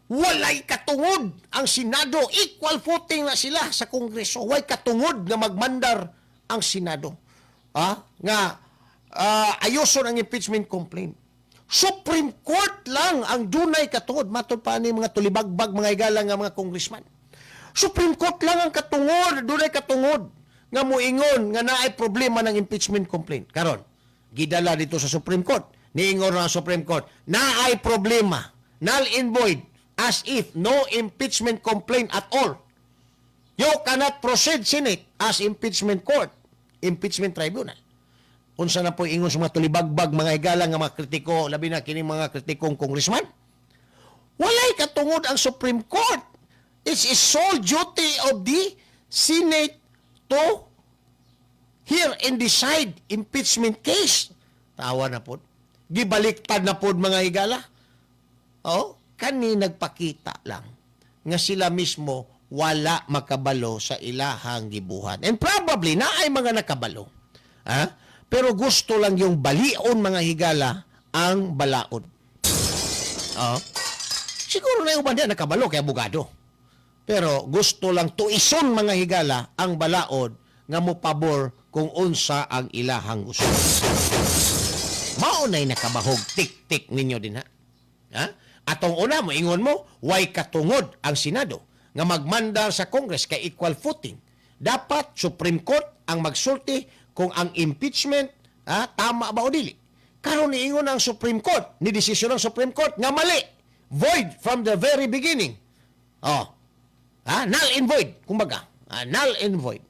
Walay katungod ang Senado. Equal footing na sila sa Kongreso. Walay katungod nga magmandar ang Senado. Ah, nga ayuson ang impeachment complaint. Supreme Court lang ang dunay katungod. Matod pa ni mga tulibagbag, mga higala, nga mga congressman. Supreme Court lang ang katungod, dunay katungod nga muingon nga naay problema ng impeachment complaint. Karon, gidala dito sa Supreme Court. Niingon na ang Supreme Court, naay problema, null and void, as if no impeachment complaint at all. You cannot proceed, Senate, as impeachment court, impeachment tribunal. Unsa na po ingon sa mga tulibagbag, mga higala, nga mga kritiko, labi na kining mga kritikong congressman? Walay katungod ang Supreme Court. It's a sole duty of the Senate to hear and decide impeachment case. Tawa na po. Gibaliktad na po, mga higala. Oh, kani nagpakita lang nga sila mismo wala makabalo sa ilahang gibuhat. And probably naay mga nakabalo. Ha? Pero gusto lang yung balion, mga higala, ang balaod. Oh. Siguro na yung uban diya nakabalo kay abogado. Pero gusto lang tuison, mga higala, ang balaod nga mo pabor kung unsa ang ilahang gusto. Mao na'y nakabahog tik-tik ninyo din ha. Ha? Atong una mo ingon mo, way katungod ang Senado nga magmandar sa Congress kay equal footing. Dapat Supreme Court ang magsulti kung ang impeachment, tama ba o dili. Karon niingon ang Supreme Court, ni desisyon ng Supreme Court nga mali. Void from the very beginning. Oh. Ha? Null and void, kumbaga. Null and void.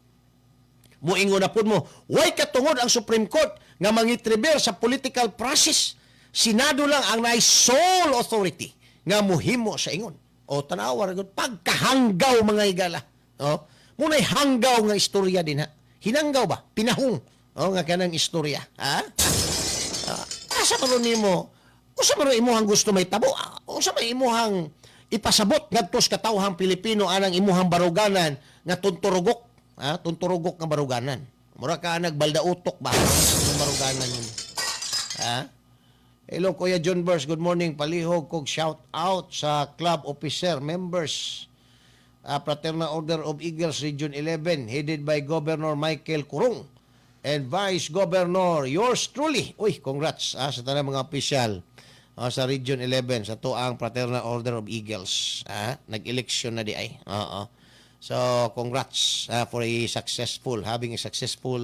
Muingon na pud mo, way katungod ang Supreme Court nga mangitriber sa political process. Senado lang ang naay sole authority nga muhimo sa ingon. O tanawa ra gud pagkahanggaw, mga higala. O, muna'y hanggaw nga istorya din ha. Hinanggaw ba? Pinahong. O nga kanang istorya. Ha? Asa man ron nimo? Usa man ron imuhang gusto may tabo? Unsa man imuhang Ipasabot ngadto sa katawhang Pilipino anang imuhang baruganan nga tunturugok, ha? Tunturugok nga baruganan. Mura ka nagbalda utok ba? Ang baruganan yun. Ha? Hello, Kuya John Burns, good morning. Palihog kog shout out sa club officer members, Fraternal Order of Eagles Region 11, headed by Governor Michael Kurung and Vice Governor yours truly. Uy, congrats sa tanang mga opisyal sa Region 11 sa tuang Fraternal Order of Eagles. Nag-election na di ay. Oo. So, congrats for a successful having a successful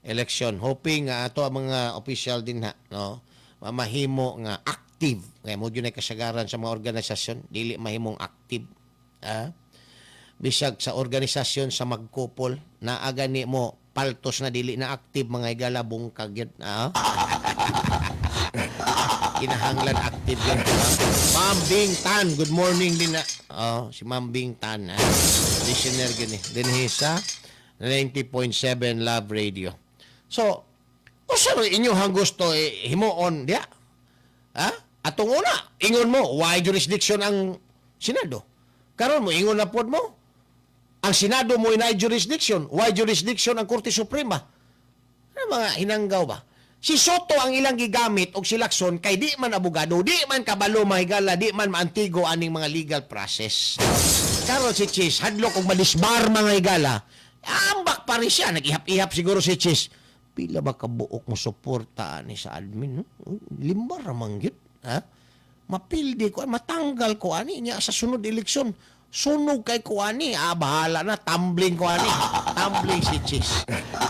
election. Hoping nga ato ang mga opisyal din ha, no? Mahimo nga active. Kaya mao gyud kasagaran sa mga organisasyon, dili mahimong active. Ah? Bisag sa organisasyon sa magkupol, naa gani mo paltos na dili na active, mga higala, bungkag yun. Ah? Kinahanglan active yun. Ma'am Bing Tan, good morning din na. Oh, si Ma'am Bing Tan, ah. Listener gini. Dinhi sa 90.7 Love Radio. So, usa ro inyong gusto eh, himuon diya? Ha? Atong una, ingon mo, why jurisdiction ang Senado? Karon mo ingon na pod mo, ang Senado mo inay jurisdiction, why jurisdiction ang Korte Suprema? Ano mga hinanggaw ba? Si Sotto ang ilang gigamit og si Lacson kay di man abogado, di man kabalo, mahigala, di man maantigo aning mga legal process. Karon si Chiz, hadlok og madisbar, mga higala, ambak pa rin siya, nag-ihap-ihap siguro si Chiz. Pila ba kabuok mo suporta ani sa admin? No? Limbar ramang gyud. Ha? Mapildi ko, matanggal ko ani niya sa sunod eleksyon. Sunog kay ko ani, ah, bahala na, tumbling ko ani. Tumbling si Chiz.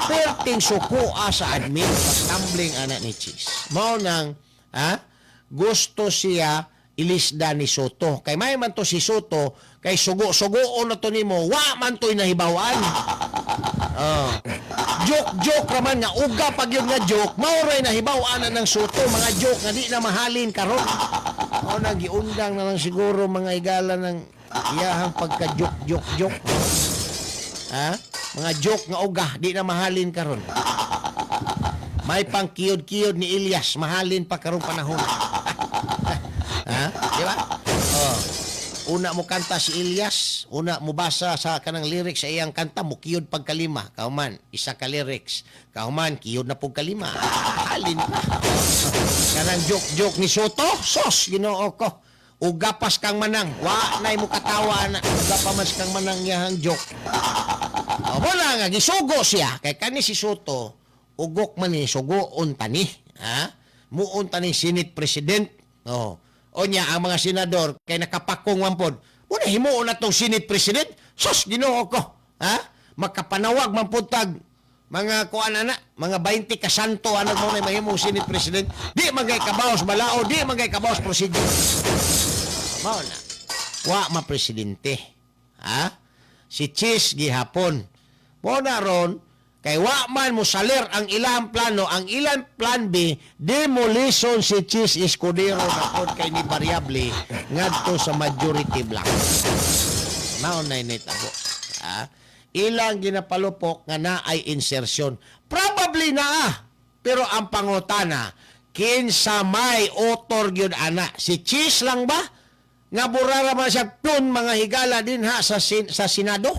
Perting suko sa admin, pag tumbling ana ni Chiz. Mao nang, ha? Gusto siya ilisda ni Sotto. Kay may man to si Sotto, kay sugo-sugoon na to nimo, wa man to'y nahibawan. Oh. Joke-joke raman nga uga pag yun nga joke, mao ray nahibaw-an na ng Sotto, mga joke nga di na mahalin karon. O nang giundang na lang siguro, mga higala, ng iyahang pagka joke joke joke. Ha? Mga joke nga uga di na mahalin karon. May pang kiyod-kiyod ni Elias, mahalin pa karong panahon. Ha? Di ba? Oh. Una mo kanta si Elias, una mo basa sa kanang lyrics sa iyang kanta, mo kiyod pagkalima. Kauman, isa ka lyrics. Kauman, kiyod na pug kalima. Halin pa. Kanang joke-joke ni Sotto, sos, Ginoo ko. Ugapas kang manang, wa nay mo katawa na. Uga pa mas kang manang iyahang joke. O, wala nga, gisugo siya. Kay kani si Sotto, ugok man ni, sugoon tani. Ha? Muon tani Senate President. Oh. O niya, ang mga senador, kay nakapakong wampod. Muna, himuon na tong Senate President. Sus, Ginoo ko. Ha? Makapanawag man pud tag mga kuan ana, mga 20 ka santo ano mo na mahimong Senate President. Di man kay kabaos balao, di man kay kabaos procedure. Mao na. Wa ma presidente. Ha? Si Chiz gihapon. Mo na ron, kay wa man mo salir ang ilang plano, ang ilang plan B, demolition si Chiz Escudero na pod kay ni variable ngadto sa majority block. Mao na initabo. Ha? Ilang ginapalupok nga na ay insertion. Probably naa. Pero ang pangutana, kinsa may author gyud ana? Si Chiz lang ba? Nga burara man siya pun, mga higala, din ha sa Senado?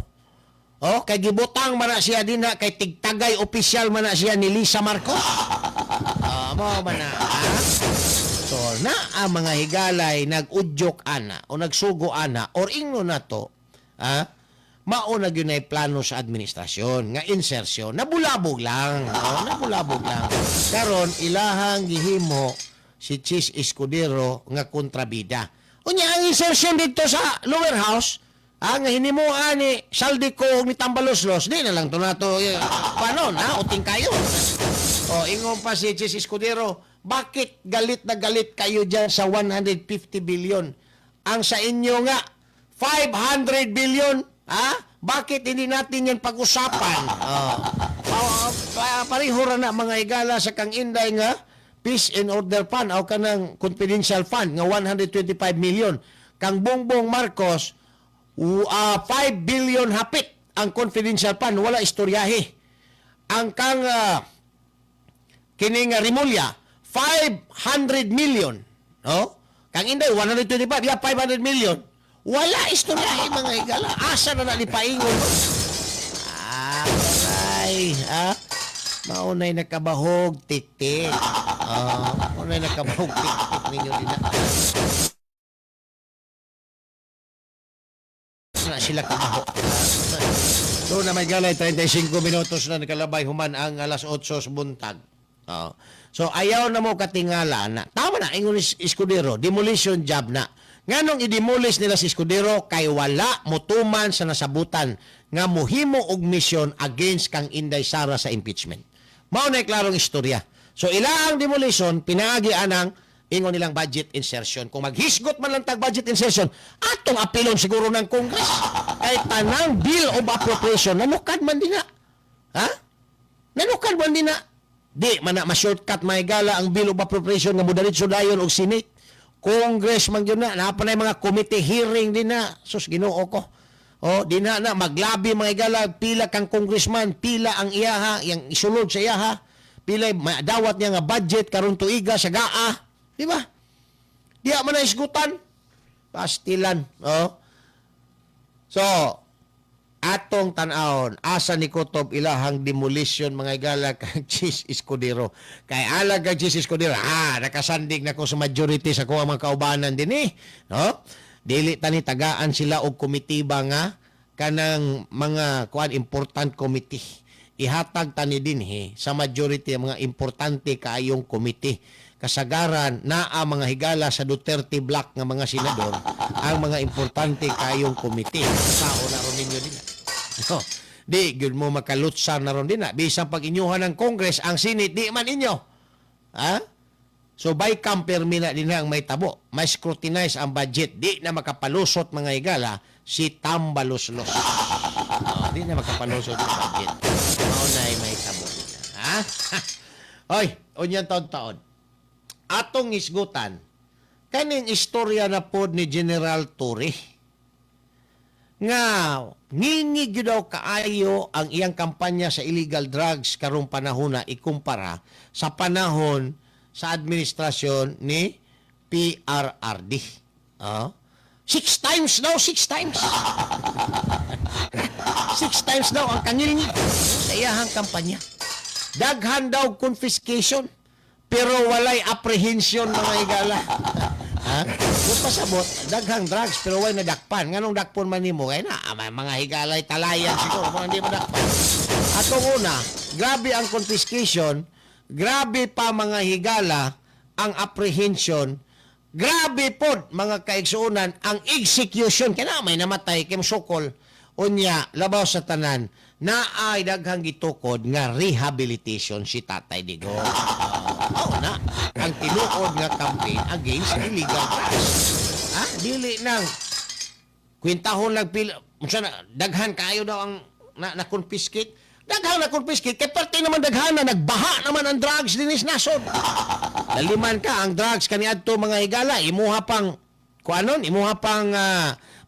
Oh, kay gibutang man na siya din ha, kay tigtagay opisyal man na siya ni Lisa Marcos. Ah, mo man na. Ha? So, na ang mga higalay nag-udyok ana o nagsugo ana or ingno na to, ha? Mao na gyud ay plano sa administrasyon nga insertion. Nabulabog lang. Oh, nabulabog lang. Karon ilahang gihimo si Chiz Escudero nga kontrabida. Unya ang insertion dito sa lower house, ang hinimuan ni Zaldy Co ug ni Tambaloslos, di na lang to nato eh, paano na uting kayo. O ingon pa si Chiz Escudero, bakit galit na galit kayo dyan sa 150 billion? Ang sa inyo nga 500 billion, ha? Bakit hindi natin yan pag-usapan? Oh. Pareho ra na, mga higala, sa kang Inday nga Peace and Order Fund o kanang confidential fund nga 125 million. Kang Bongbong Marcos, 5 billion hapit ang confidential fund, wala istoryahe. Ang kang kining Remulla, 500 million, no? Kang Inday 125, ya 500 million. Wala istoryahe mga higala. Asa na na ni paingon? Ah, aray, ha? Maunay nakabahog tik-tik. Ah, maunay nakabahog tik-tik ninyo din na. Na sila kabaho. So na may galay 35 minutos na nakalabay human ang alas 8 sa buntag. Oh. So ayaw na mo katingala na. Tama na ingon ni Escudero, demolition job na. Nganong i-demolish nila si Escudero kay wala motuman sa nasabutan nga mohimo og mission against kang Inday Sara sa impeachment. Mao na klarong istorya. So ila ang demolition pinaagi anang ingon nilang budget insertion. Kung maghisgot man lang tag budget insertion, atong apilon siguro ng Congress. Kay tanang bill of appropriation nanukad man din na. Ha? Nanukad man din na. Di man na ma-shortcut mahigala ang bill of appropriation nga modaritso dayon og Senate. Congress man gyud na, naa pa na mga committee hearing din na. Sus, Ginoo ko. Oh, di na na maglabi mga higala, pila kang congressman, pila ang iyaha, yang isulod sa iyaha. Pila dawat niya nga budget karon tuiga sa GAA, di ba? Diya man na isgutan. Pastilan, oh. So, atong tan-awon asa ni Kutob ilahang demolition mga higala kang Chiz Escudero. Kay alag kang Chiz Escudero, nakasandig na ko sa majority sa kuha mga kaubanan din eh. No? Dili tani tagaan sila og komitiba nga kanang mga kuan important committee. Ihatag tani dinhi sa majority ang mga importante kaayong committee. Kasagaran naa mga higala sa Duterte Bloc nga mga senador ang mga importante kaayong committee. Sao na ron ninyo din. No. Di gyud mo makalutsan na ron din na. Bisan pag inyuhan ng Congress ang Senate di man inyo. Ha? So by permi na din ang may tabo. May scrutinize ang budget. Di na makapalusot mga higala si Tambaluslos. Oh, di na makapalusot ang budget. Mao na may tabo. Ha? Oy, unyan taon-taon. Atong isgutan, kaning istorya na pod ni General Torre nga ngingig gyud daw kaayo ang iyang kampanya sa illegal drugs karong panahon na ikumpara sa panahon sa administrasyon ni PRRD. Oh. 6 times daw, 6 times. 6 times daw ang kangilingig sa iyahang kampanya. Daghan daw confiscation pero walay apprehension mga higala. Ha? Kung pasabot, daghang drugs pero way nadakpan. Nganong dakpon man nimo kay na mga higalay talayan siguro kung hindi mo dakpan. Atong una, grabe ang confiscation, grabe pa mga higala ang apprehension, grabe pod mga kaigsuonan ang execution. Kaya na may namatay kay sukol. Unya, labaw sa tanan, naay daghang gitukod nga rehabilitation si Tatay Digong. Oh, na ang tinuod nga campaign against illegal drugs. Ha? Dili nang kwintahon lang pila, unsa na daghan kaayo daw ang na, na confiscate. Daghan na confiscate kay parte naman daghan na nagbaha naman ang drugs dinis nasod. Laliman ka ang drugs kaniadto mga higala imuha pang kuanon, imuha pang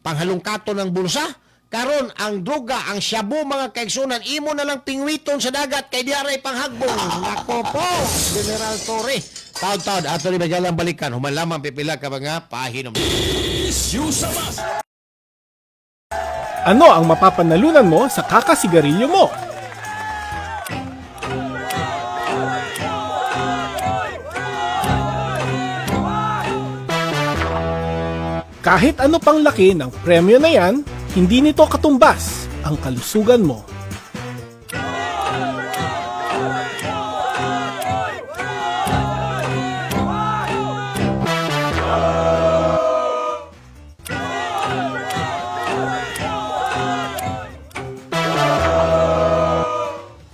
panghalungkaton ng bulsa. Karon ang droga, ang shabu mga kaigsunan, imo na lang pingwiton sa dagat kay diaray panghagbong. Nako po, General Torre. Taod-taod, ato ni Magalang balikan. Human lamang pipila ka mga pahinom. Issue sa masa. Ano ang mapapanalunan mo sa kakasigarilyo mo? Kahit ano pang laki ng premyo na yan, hindi nito katumbas ang kalusugan mo.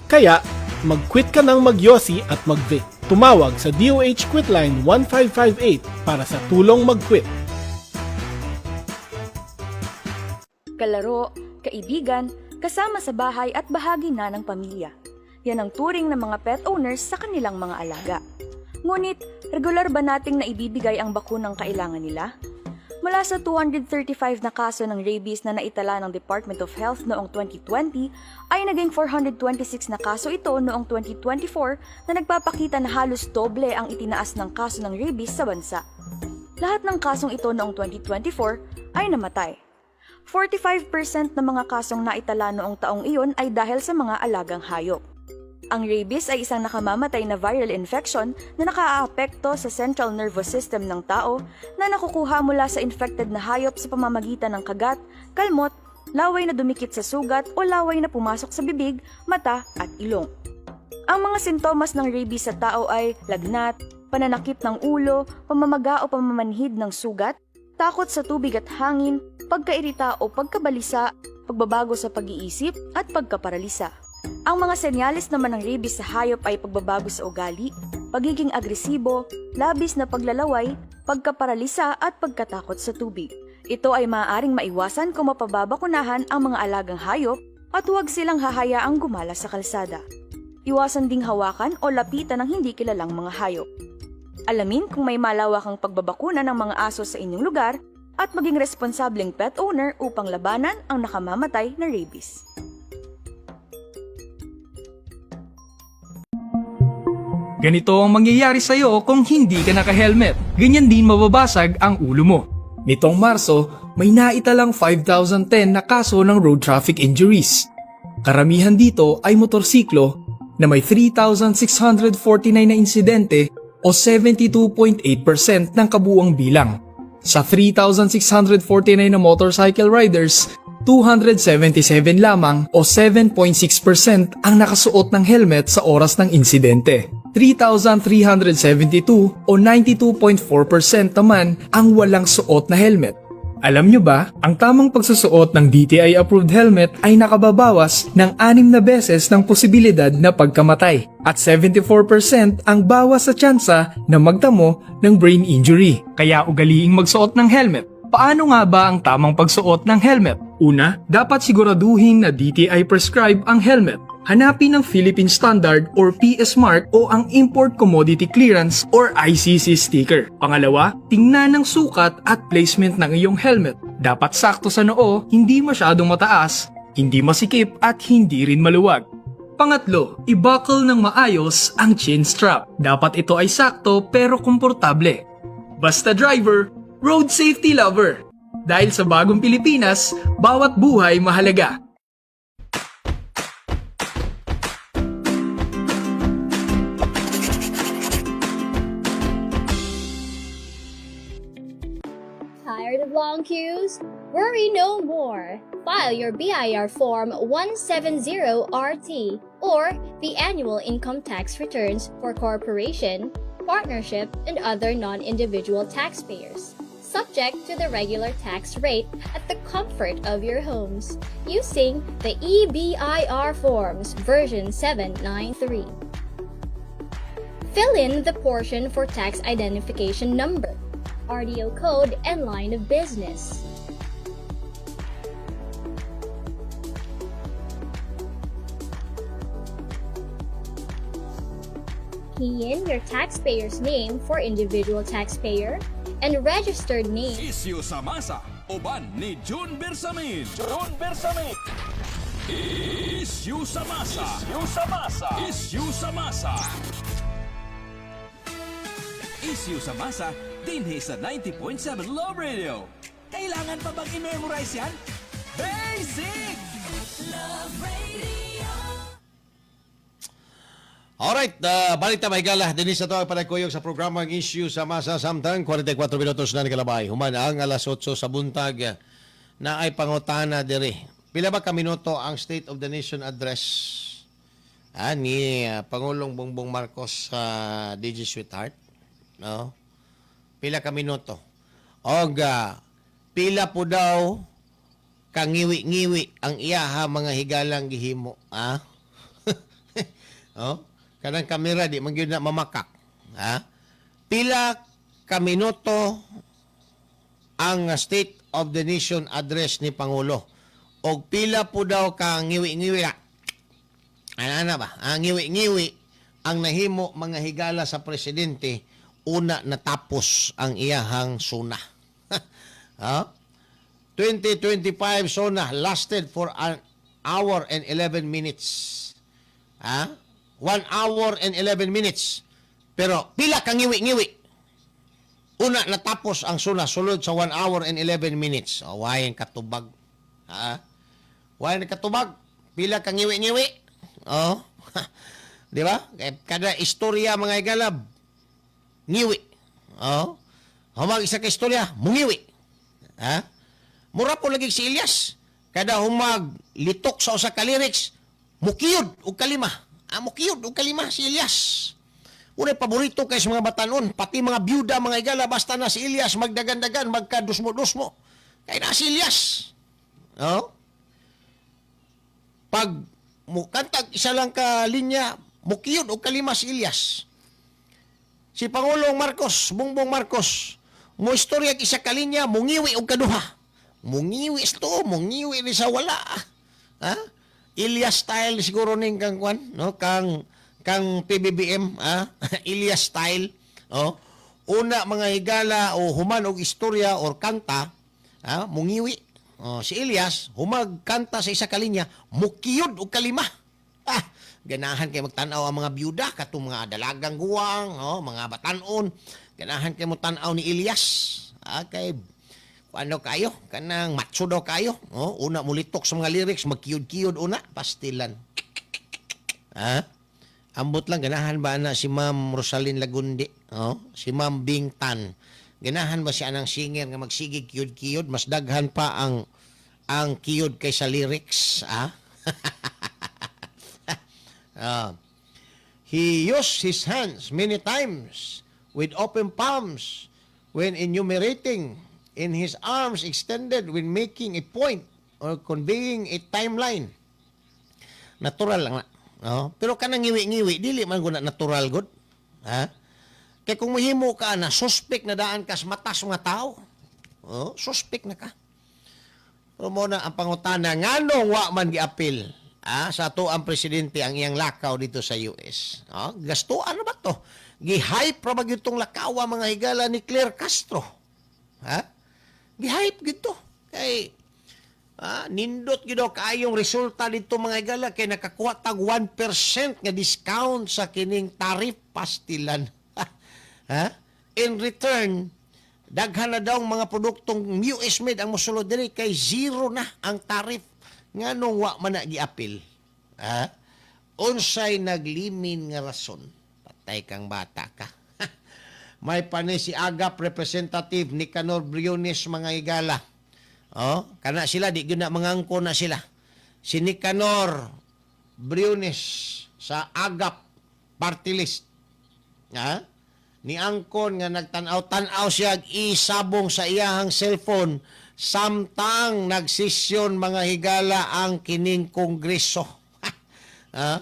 Kaya, mag-quit ka ng magyosi at mag-vape. Tumawag sa DOH Quitline 1558 para sa tulong mag-quit. Kalaro, kaibigan, kasama sa bahay at bahagi na ng pamilya. Yan ang turing ng mga pet owners sa kanilang mga alaga. Ngunit, regular ba nating naibibigay ang bakunang kailangan nila? Mula sa 235 na kaso ng rabies na naitala ng Department of Health noong 2020, ay naging 426 na kaso ito noong 2024 na nagpapakita na halos doble ang itinaas ng kaso ng rabies sa bansa. Lahat ng kasong ito noong 2024 ay namatay. 45% ng mga kasong naitala noong taong iyon ay dahil sa mga alagang hayop. Ang rabies ay isang nakamamatay na viral infection na nakaaapekto sa central nervous system ng tao na nakukuha mula sa infected na hayop sa pamamagitan ng kagat, kalmot, laway na dumikit sa sugat o laway na pumasok sa bibig, mata at ilong. Ang mga sintomas ng rabies sa tao ay lagnat, pananakit ng ulo, pamamaga o pamamanhid ng sugat, takot sa tubig at hangin, pagkairita o pagkabalisa, pagbabago sa pag-iisip at pagkaparalisa. Ang mga senyales naman ng rabies sa hayop ay pagbabago sa ugali, pagiging agresibo, labis na paglalaway, pagkaparalisa at pagkatakot sa tubig. Ito ay maaaring maiwasan kung mapababakunahan ang mga alagang hayop at huwag silang hahayaang gumala sa kalsada. Iwasan ding hawakan o lapitan ng hindi kilalang mga hayop. Alamin kung may malawakang pagbabakuna ng mga aso sa inyong lugar at maging responsableng pet owner upang labanan ang nakamamatay na rabies. Ganito ang mangyayari sa'yo kung hindi ka naka-helmet. Ganyan din mababasag ang ulo mo. Nitong Marso, may naitalang 5,010 na kaso ng road traffic injuries. Karamihan dito ay motorsiklo na may 3,649 na insidente o 72.8% ng kabuuang bilang. Sa 3,649 na motorcycle riders, 277 lamang o 7.6% ang nakasuot ng helmet sa oras ng insidente. 3,372 o 92.4% naman ang walang suot na helmet. Alam nyo ba, ang tamang pagsusuot ng DTI-approved helmet ay nakababawas ng 6 na beses ng posibilidad na pagkamatay at 74% ang bawas sa tsansa na magtamo ng brain injury. Kaya ugaliing magsuot ng helmet. Paano nga ba ang tamang pagsuot ng helmet? Una, dapat siguraduhin na DTI prescribe ang helmet. Hanapin ang Philippine Standard or PS Mark o ang Import Commodity Clearance or ICC sticker. Pangalawa, tingnan ang sukat at placement ng iyong helmet. Dapat sakto sa noo, hindi masyadong mataas, hindi masikip at hindi rin maluwag. Pangatlo, i-buckle ng maayos ang chin strap. Dapat ito ay sakto pero komportable. Basta driver, road safety lover. Dahil sa bagong Pilipinas, bawat buhay mahalaga. Tired of long queues? Worry no more. File your BIR Form 170RT or the annual income tax returns for corporation, partnership, and other non individual taxpayers, subject to the regular tax rate at the comfort of your homes using the eBIR Forms version 793. Fill in the portion for tax identification number, RDO code, and line of business. Key in your taxpayer's name for individual taxpayer and registered name. Isyu sa masa, uban ni June Bersamin. June Bersamin. Isyu sa masa. Isyu sa masa. Isyu sa masa. Isyu sa masa, dinhi sa 90.7 Love Radio. Kailangan pa bang i-memorize yan? Basic! Love Radio. Alright, balik ta mahigala. Dinhi sa atoang panagkuyog sa programang Issue sa Masa samtang 44 minutos na nikalabay. Human ang alas 8 sa buntag na ay pangutana diri. Pila ba ka minuto ang State of the Nation Address ni Pangulong Bongbong Marcos sa DJ Sweetheart? No? Pila ka minuto? Og pila po daw kangiwi-ngiwi ang iyaha mga higalang gihimo, ah? Oh, kanang kamera di man gyud na mamakak, ha? Pila ka minuto ang State of the Nation Address ni Pangulo? Og pila po daw ka ngiwi-ngiwi, ah? Ana ba? Ang ngiwi-ngiwi ang nahimo mga higala sa presidente una natapos ang iyahang suna. Ha? 2025 SONA lasted for an hour and 11 minutes. Ha? 1 hour and 11 minutes. Pero pila ka ngiwi-ngiwi? Una natapos ang SONA sulod sa 1 hour and 11 minutes. Oh, way katubag. Ha? Way katubag. Pila kang ngiwi-ngiwi. Oh. Di ba? Kay kada istorya, mga higala, ngiwi. Oh. Humag isa ka istorya, mungiwi. Ha? Mura po lagi si Elias. Kada humag litok sa usa ka lyrics, mukiyod og kalima. Ah, mukiyod og kalima si Elias. Unay paborito kay sa mga batanon, pati mga byuda, mga higala, basta na si Elias, magdagan-dagan, magkadusmo-dusmo. Kay na si Elias. Oh? Pag mukantag isa lang ka linya, mukiyod og kalima si Elias. Si Pangulong Marcos, Bongbong Marcos, mo istorya isa ka linya, mungiwi og kaduha. Mungiwi sa tuo, mungiwi ni sa wala. Ha? Elias style siguro ning kang kwan, no? Kang PBBM, ha? Elias style, oh. Una, mga higala, o human og istorya or kanta, ha? Mungiwi. Oh, si Elias, humag kanta sa isa ka linya, mukiyod og kalima. Ah, ganahan kay magtan-aw ang mga byuda katong mga dalagang guwang, oh, mga batanon. Ganahan kay mo tan-aw ni Elias. Ah, kay ano kayo, kanang macho daw kayo. Oh, una mulitok sa mga lyrics, magkiyod-kiyod una, pastilan. Ha? Ambot lang, ganahan ba na si Ma'am Rosalyn Lagundi? Oh, si Ma'am Bing Tan. Ganahan ba siya ng singer nga magsigig kiyod-kiyod? Mas daghan pa ang kiyod kaysa lyrics, ah? Ah. He used his hands many times with open palms when enumerating, in his arms extended when making a point or conveying a timeline. Natural lang na. No? Pero kanang ngiwi-ngiwi, dili man gud na natural gud. Ha? Kay kung mahimo ka na, suspect na daan ka sa matas mga tao. Oh, suspect na ka. Pero mo na ang pangutana, nganong wa man giapil, ah, sa ato ang presidente ang iyang lakaw dito sa US? Oh, gastuan na ba to? Gi-hype ra ba gyud tong lakawa, mga higala, ni Claire Castro? Ha? Gi-hype gyud to. Kay nindot gyud daw kaayong resulta dito, mga higala, kay nakakuha tag 1% nga discount sa kining tariff, pastilan. Ha? In return, daghan na daw mga produktong US made ang mosulod diri kay zero na ang tariff. Nganong wa man na giapil? Ha? Unsay naglimin nga rason? Patay kang bata ka. May pani si AGAP representative Nicanor Briones, mga higala. Oh, kana sila di gyud na mangangko na sila. Si Nicanor Briones sa AGAP party list. Ha? Niangkon nga nagtan-aw-tan-aw siya isabong sa iyahang cellphone samtang nagsesyon, mga higala, ang kining kongreso. Ha?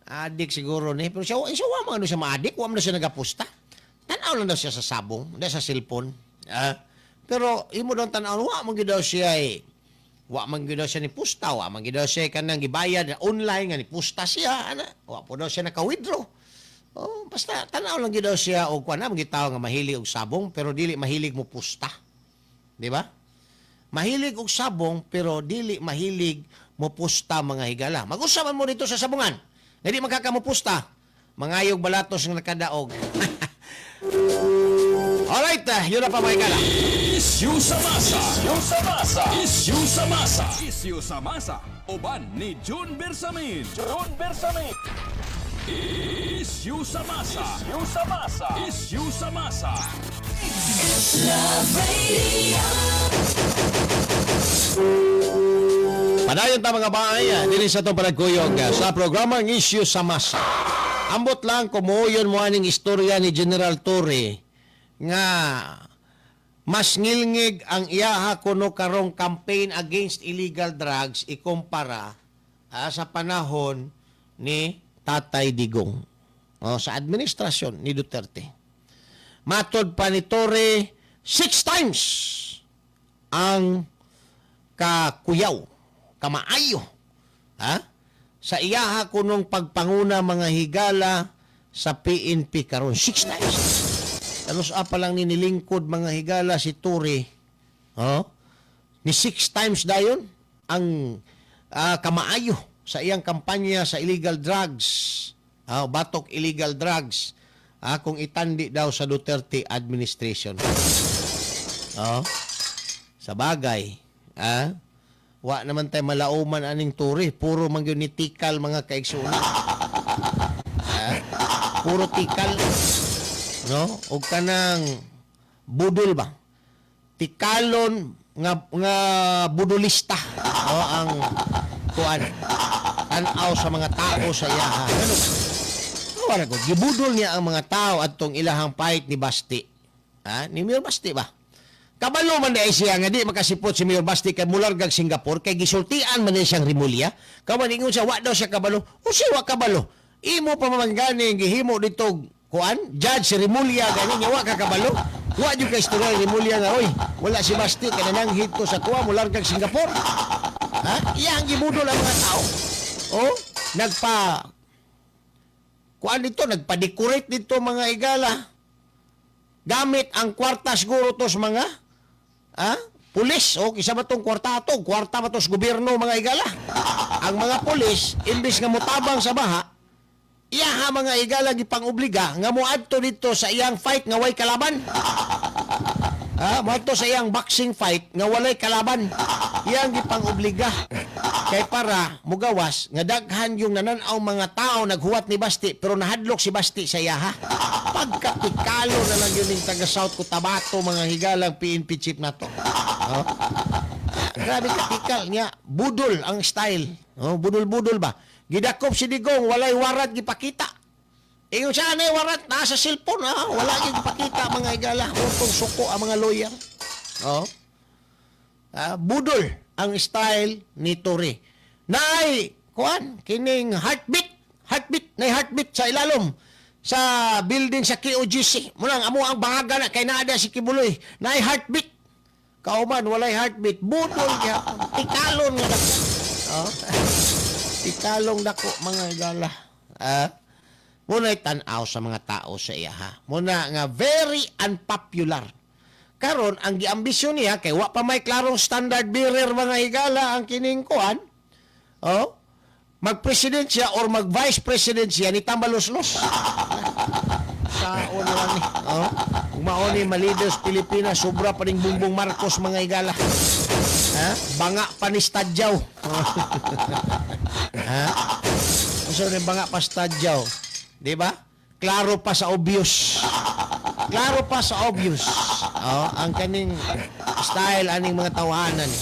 Adik siguro ni. Pero siya wa man ano siya maadik, wa man na siya nagapusta. Tan-aw lang daw siya sa sabong, hindi sa cellphone. Ha? Pero imo daw tan-aw, wa man gyud daw siya eh. Wa man gyud daw siya ni pusta, wa man gyud daw siya kanang gibayad online nga ni pusta siya, ana. Wa po daw siya naka-withdraw. Oh, basta tan-aw lang gyud daw siya og kuan na mga nga mahilig og sabong pero dili mahilig mo pusta. Di ba? Mahilig og sabong pero dili mahilig mo pusta, mga higala. Mag-usa man mo dito sa sabungan. Nga di magkakamupusta. Mangayog balatos nga nakadaog. Alright, yun na pa, mga higala. Issue sa masa. Issue sa masa. Issue sa masa. Issue sa masa. Uban ni June Bersamin. June Bersamin. Issue sa masa. Issue sa masa. Issue sa masa. Love Radio. Padayon ta, mga baay, dinhi sa atong panagkuyog sa programang Issue sa Masa. Ambot lang kumuyon mo aning istorya ni General Torre nga mas ngilngig ang iyaha kuno karong campaign against illegal drugs ikumpara sa panahon ni Tatay Digong. O, sa administrasyon ni Duterte. Matod pa ni Torre, six times ang kakuyaw, kamaayo, ha? Sa iyaha kunong pagpanguna, mga higala, sa PNP karon, six times. Kanos pa lang ni nilingkod, mga higala, si Torre, oh? Ni six times dayon ang kamaayo sa iyang kampanya sa illegal drugs, batok illegal drugs. Ah, kung itandi daw sa Duterte administration. Oh. Sa bagay, ah, wa naman tayo malauman aning Torre, puro man gyud ni tikal, mga kaigsuonan. Ah, puro tikal. No? Og kanang budol ba? Tikalon nga nga budulista, no, ang kuan tan-aw sa mga tao sa iyaha. Ano? Wala ko. Gibudol niya ang mga tao atong ilahang fight ni Basti. Ha? Ni Mayor Basti ba? Kabalo man dahil siya nga di makasipot si Mayor Basti kay mulargag Singapore kay gisultian man siyang Remulla. Kawan ingon siya wa daw siya kabalo. O siya wa kabalo. Imo pa man gani gihimo dito kuan judge si Remulla gani nga wa ka kabalo. Wa jud kay istorya Remulla nga oy wala si Basti kay nananghid to sa kuha mulargag Singapore. Ha? Iya ang gibudol ang mga tao. Oh, nagpa kuan dito, nagpa-decorate dito, mga igala. Gamit ang kwarta siguro to sa mga pulis. O kisa ba tong kwarta to? Kwarta ba to sa gobyerno, mga igala? Ang mga pulis, imbis nga motabang sa baha, iyaha, mga igala, gipang-obliga nga moadto dito sa iyang fight nga way kalaban. Ha, moadto sa iyang boxing fight nga walay kalaban. Iyang gipang-obliga. Kay para mugawas nga daghan yung nananaw mga tao naghuwat ni Basti pero nahadlok si Basti sa iyaha. Pagkatikalo na lang yun yung taga South Cotabato, mga higalang PNP chief na to. Oh. Grabe katikal niya. Budol ang style. Oh, budol-budol ba? Gidakop si Digong, walay warrant gipakita. Ingon siya, ano warrant? Nasa cellphone, ha? Wala gipakita, mga higala. Utong suko ang mga lawyer. Oh. Ah, budol ang style ni Torre. Naay, kuan, kining heartbeat, heartbeat, nay heartbeat sa ilalom sa building sa KOJC. Munang amo ang bangaga na kay naada si Quiboloy. Naay heartbeat. Kauman walay heartbeat, budol gyapon. Tikalon nga dako. Oh. Tikalong dako, mga higala. Ah. Muna'y tan-aw sa mga tao sa iya ha. Muna nga very unpopular. Karon ang giambisyon niya kay wa pa may klarong standard bearer, mga higala, ang kining kuan. Oh, mag-president siya or mag-vice president siya ni Tambaloslos. Sao na lang ni. Oh, kung mao ni ma-leaders Pilipinas, sobra pa ning Bongbong Marcos, mga higala. Ha? Banga pa ni Stadyaw. Ha? Unsa ni banga pa Stadyaw? Di ba? Klaro pa sa obvious. Klaro pa sa obvious. Oh, ang kaning style aning mga tawanan ni.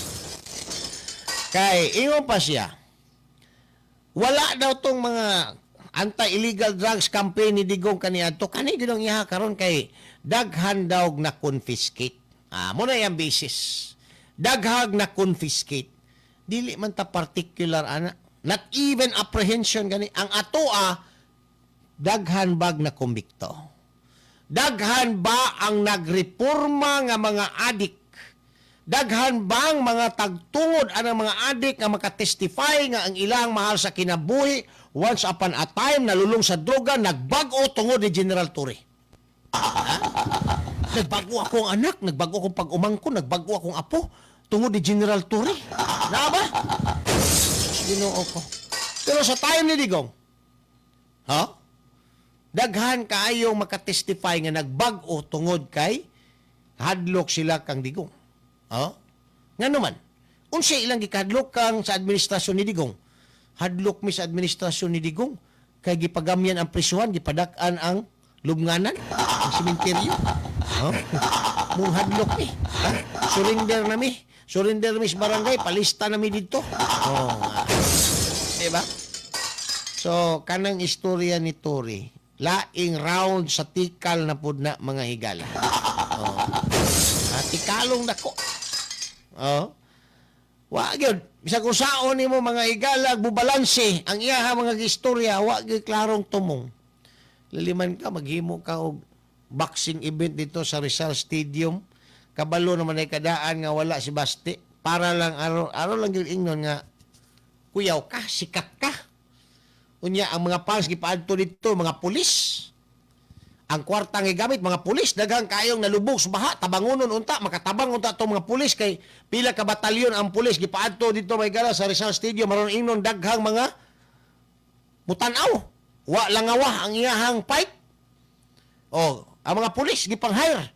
Kay ingon pa siya, wala daw tong mga anti-illegal drugs campaign ni Digong kaniadto. Kani gyud ang iha karon kay daghan daw na confiscate. Ah, mo na iyang basis. Daghag na confiscate. Dili man ta particular ana. Not even apprehension gani. Ang atoa, daghan bag na kumbikto? Daghan ba ang nagreporma nga mga adik? Daghan bang mga tagtungod ang mga adik nga makatestify nga ang ilang mahal sa kinabuhi once upon a time nalulong sa droga, nagbag-o tungod ni General Torre? Ha? Nagbago akong anak, nagbago akong pag-umangko, nagbago akong apo tungod ni General Torre. Na ba? Ginoo ko. Pero sa time ni Digong, ha? Daghan kaayong makatestify nga nagbag-o tungod kay hadlok sila kang Digong. Ha? Nga naman, unsa ilang gikahadlok kang sa administrasyon ni Digong? Hadlok mi sa administrasyon ni Digong kay gipagamyan ang prisuhan, gipadak-an ang lubnganan, ang sementeryo. Ha? Mung hadlok mi. Ha? Surrender na mi. Surrender mi sa barangay, palista na mi dito. Oh. Diba? So, kanang istorya ni Torre, laing round sa tikal na pud na, mga higala. Oh. Ah, tikalong dako. Oh. Wa gyud bisag usaon nimo, mga higala, bubalanse ang iyaha mga istorya, wa gyud klarong tumong. Laliman ka maghimo ka og boxing event dito sa Rizal Stadium. Kabalo naman ay kadaan nga wala si Basti para lang aron aron lang gyud ingnon nga kuyaw ka, sikat ka. Unya ang mga fans gipaadto dito mga pulis. Ang kwarta nga gigamit mga pulis, daghang kayong nalubog sa baha, tabangonon unta, makatabang unta tong mga pulis kay pila ka batalyon ang pulis gipaadto dito may gala sa Rizal Stadium aron ingnon daghang mga mutanaw. Wa langawa ang iyahang fight. Oh, ang mga pulis gipang-hire.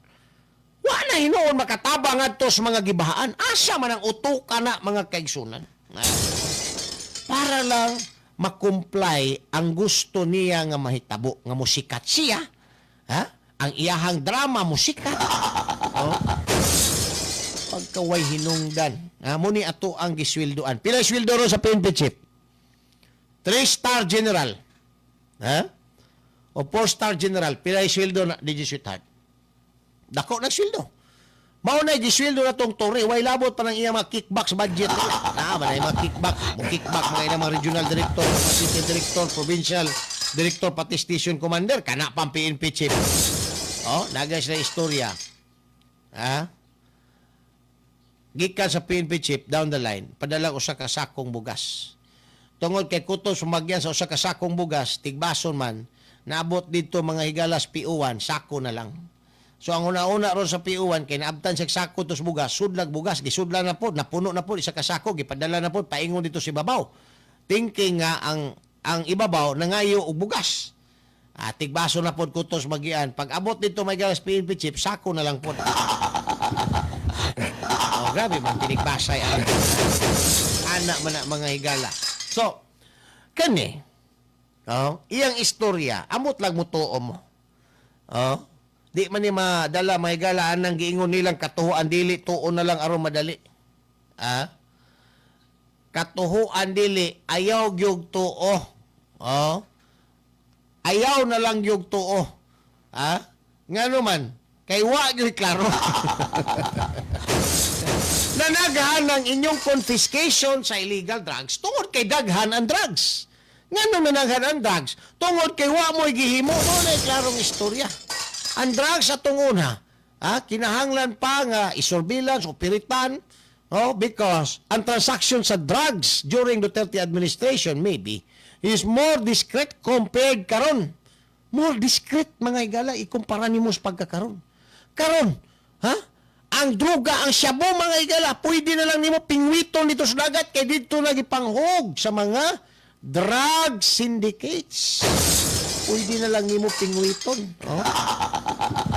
Wa na hinuon makatabang ngadto sa mga gibahaan. Asa man ang utuka na, mga kaigsunan? Ah. Para lang makomply ang gusto niya nga mahitabo, nga musikat siya. Ha? Ang iyahang drama musikat. Oh. Pagkaway hinungdan. Ha, mao ni ato ang gisweldoan. Pila sweldo ron sa PNP chief? 3-star general. Ha? O 4-star general, pila sweldo na di sweetheart? Dako na sweldo. Mao na gisweldo na tong Torre, way labot pa ng iyang mga kickbacks budget nila. Na ba na yung mga kickback, mo kickback mga ilang mga regional director, mga city director, provincial director, pati station commander, kana pang PNP chief. Oh, naga sila istorya. Ha? Gikan sa PNP chief down the line, padala usa ka sakong bugas. Tungod kay kutob sumagyan sa usa ka sakong bugas, tigbason man, naabot dito, mga higalas, PO1, sako na lang. So ang una-una ron sa PO1 kay naabtan siya sako tos bugas, sudlag bugas, gisudla na po, napuno na po isa ka sako, gipadala na po paingon dito sa ibabaw. Thinking nga ang ibabaw nangayo og bugas. Ah, tigbaso na pod kutos magian. Pag abot dito may galas PNP chief, sako na lang po. Oh, grabe man tinigbasay ang ana man na, mga higala. So, kani, oh, iyang istorya, amot lang mo tuo mo. Oh, di man ni madala, mga higala, anang giingon nilang katuhuan dili, tuo na lang aron madali. Ah? Katuhuan dili, ayaw gyud tuo. Oh. Ayaw na lang gyud tuo. Ha? Ngano man, kay wa gyud klaro. Nanaghan ang inyong confiscation sa illegal drugs tungod kay daghan ang drugs. Ngano nanaghan ang drugs? Tungod kay wa mo'y gihimo mo na klarong istorya. Ang drugs atong una, ha, kinahanglan pa nga isurveillance o piritan, oh, because ang transaction sa drugs during Duterte administration maybe is more discreet compared karon. More discreet, mga higala, ikumpara nimo sa pagkakaron. Karon, ha? Ang droga, ang shabu, mga higala, pwede na lang nimo pingwiton dito sa dagat kay dito lagi panghog sa mga drug syndicates. Pwede na lang nimo pingwiton. Oh?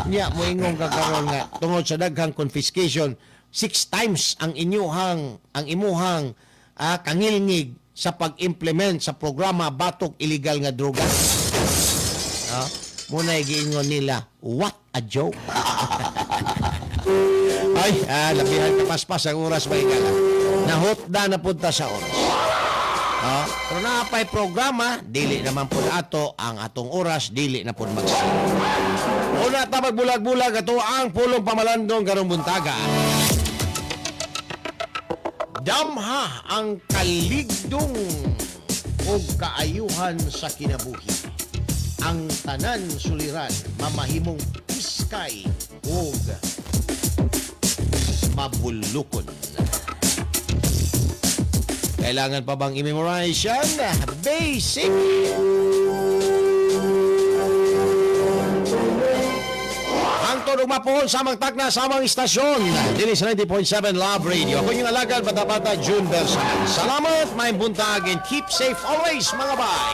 Nya mo ingong kakaron nga tungod sa daghang confiscation, six times ang imuhang kangilngig sa pag-implement sa programa batok illegal nga droga. Ah, muna giingon nila, what a joke. Ay, labihan kapaspas ang oras, mga higala. Nahutda na punta sa oras. Ah, pero naapay programa, dili naman po ato ang atong oras, dili na po magsa. Una ta magbulag-bulag ato ang pulong pamalandong karong buntaga. Damha ang kaligdong ug kaayuhan sa kinabuhi. Ang tanan suliran mamahimong piskay ug mabulukon. Kailangan pa bang i-memorize yan? Basic! Ang tunog mapuhon, samang takna, samang istasyon. Dili sa 90.7 Love Radio. Ako yung alagad, bata-bata, June Bersamin. Salamat, may buntag, and keep safe always, mga bay.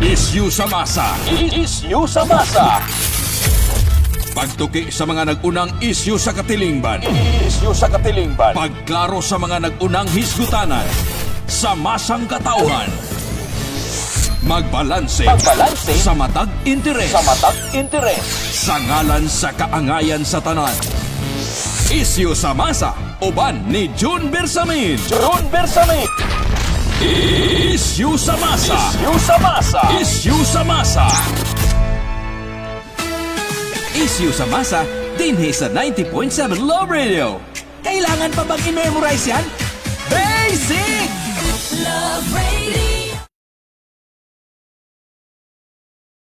Isyu sa masa. Isyu sa masa. Pagtuki sa mga nag-unang isyu sa katilingban. Isyu sa katilingban. Pagklaro sa mga nag-unang hisgutanan. Sa masang katauhan. Magbalanse. Magbalanse. Sa matag interes. Sa matag interes. Sa ngalan sa kaangayan sa tanan. Isyu sa masa. Uban ni June Bersamin. June Bersamin. Isyu sa masa. Isyu sa masa. Isyu sa masa. Isyu sa masa dinhi sa 90.7 Love Radio. Kailangan pa bang i-memorize yan? Basic! Love Radio.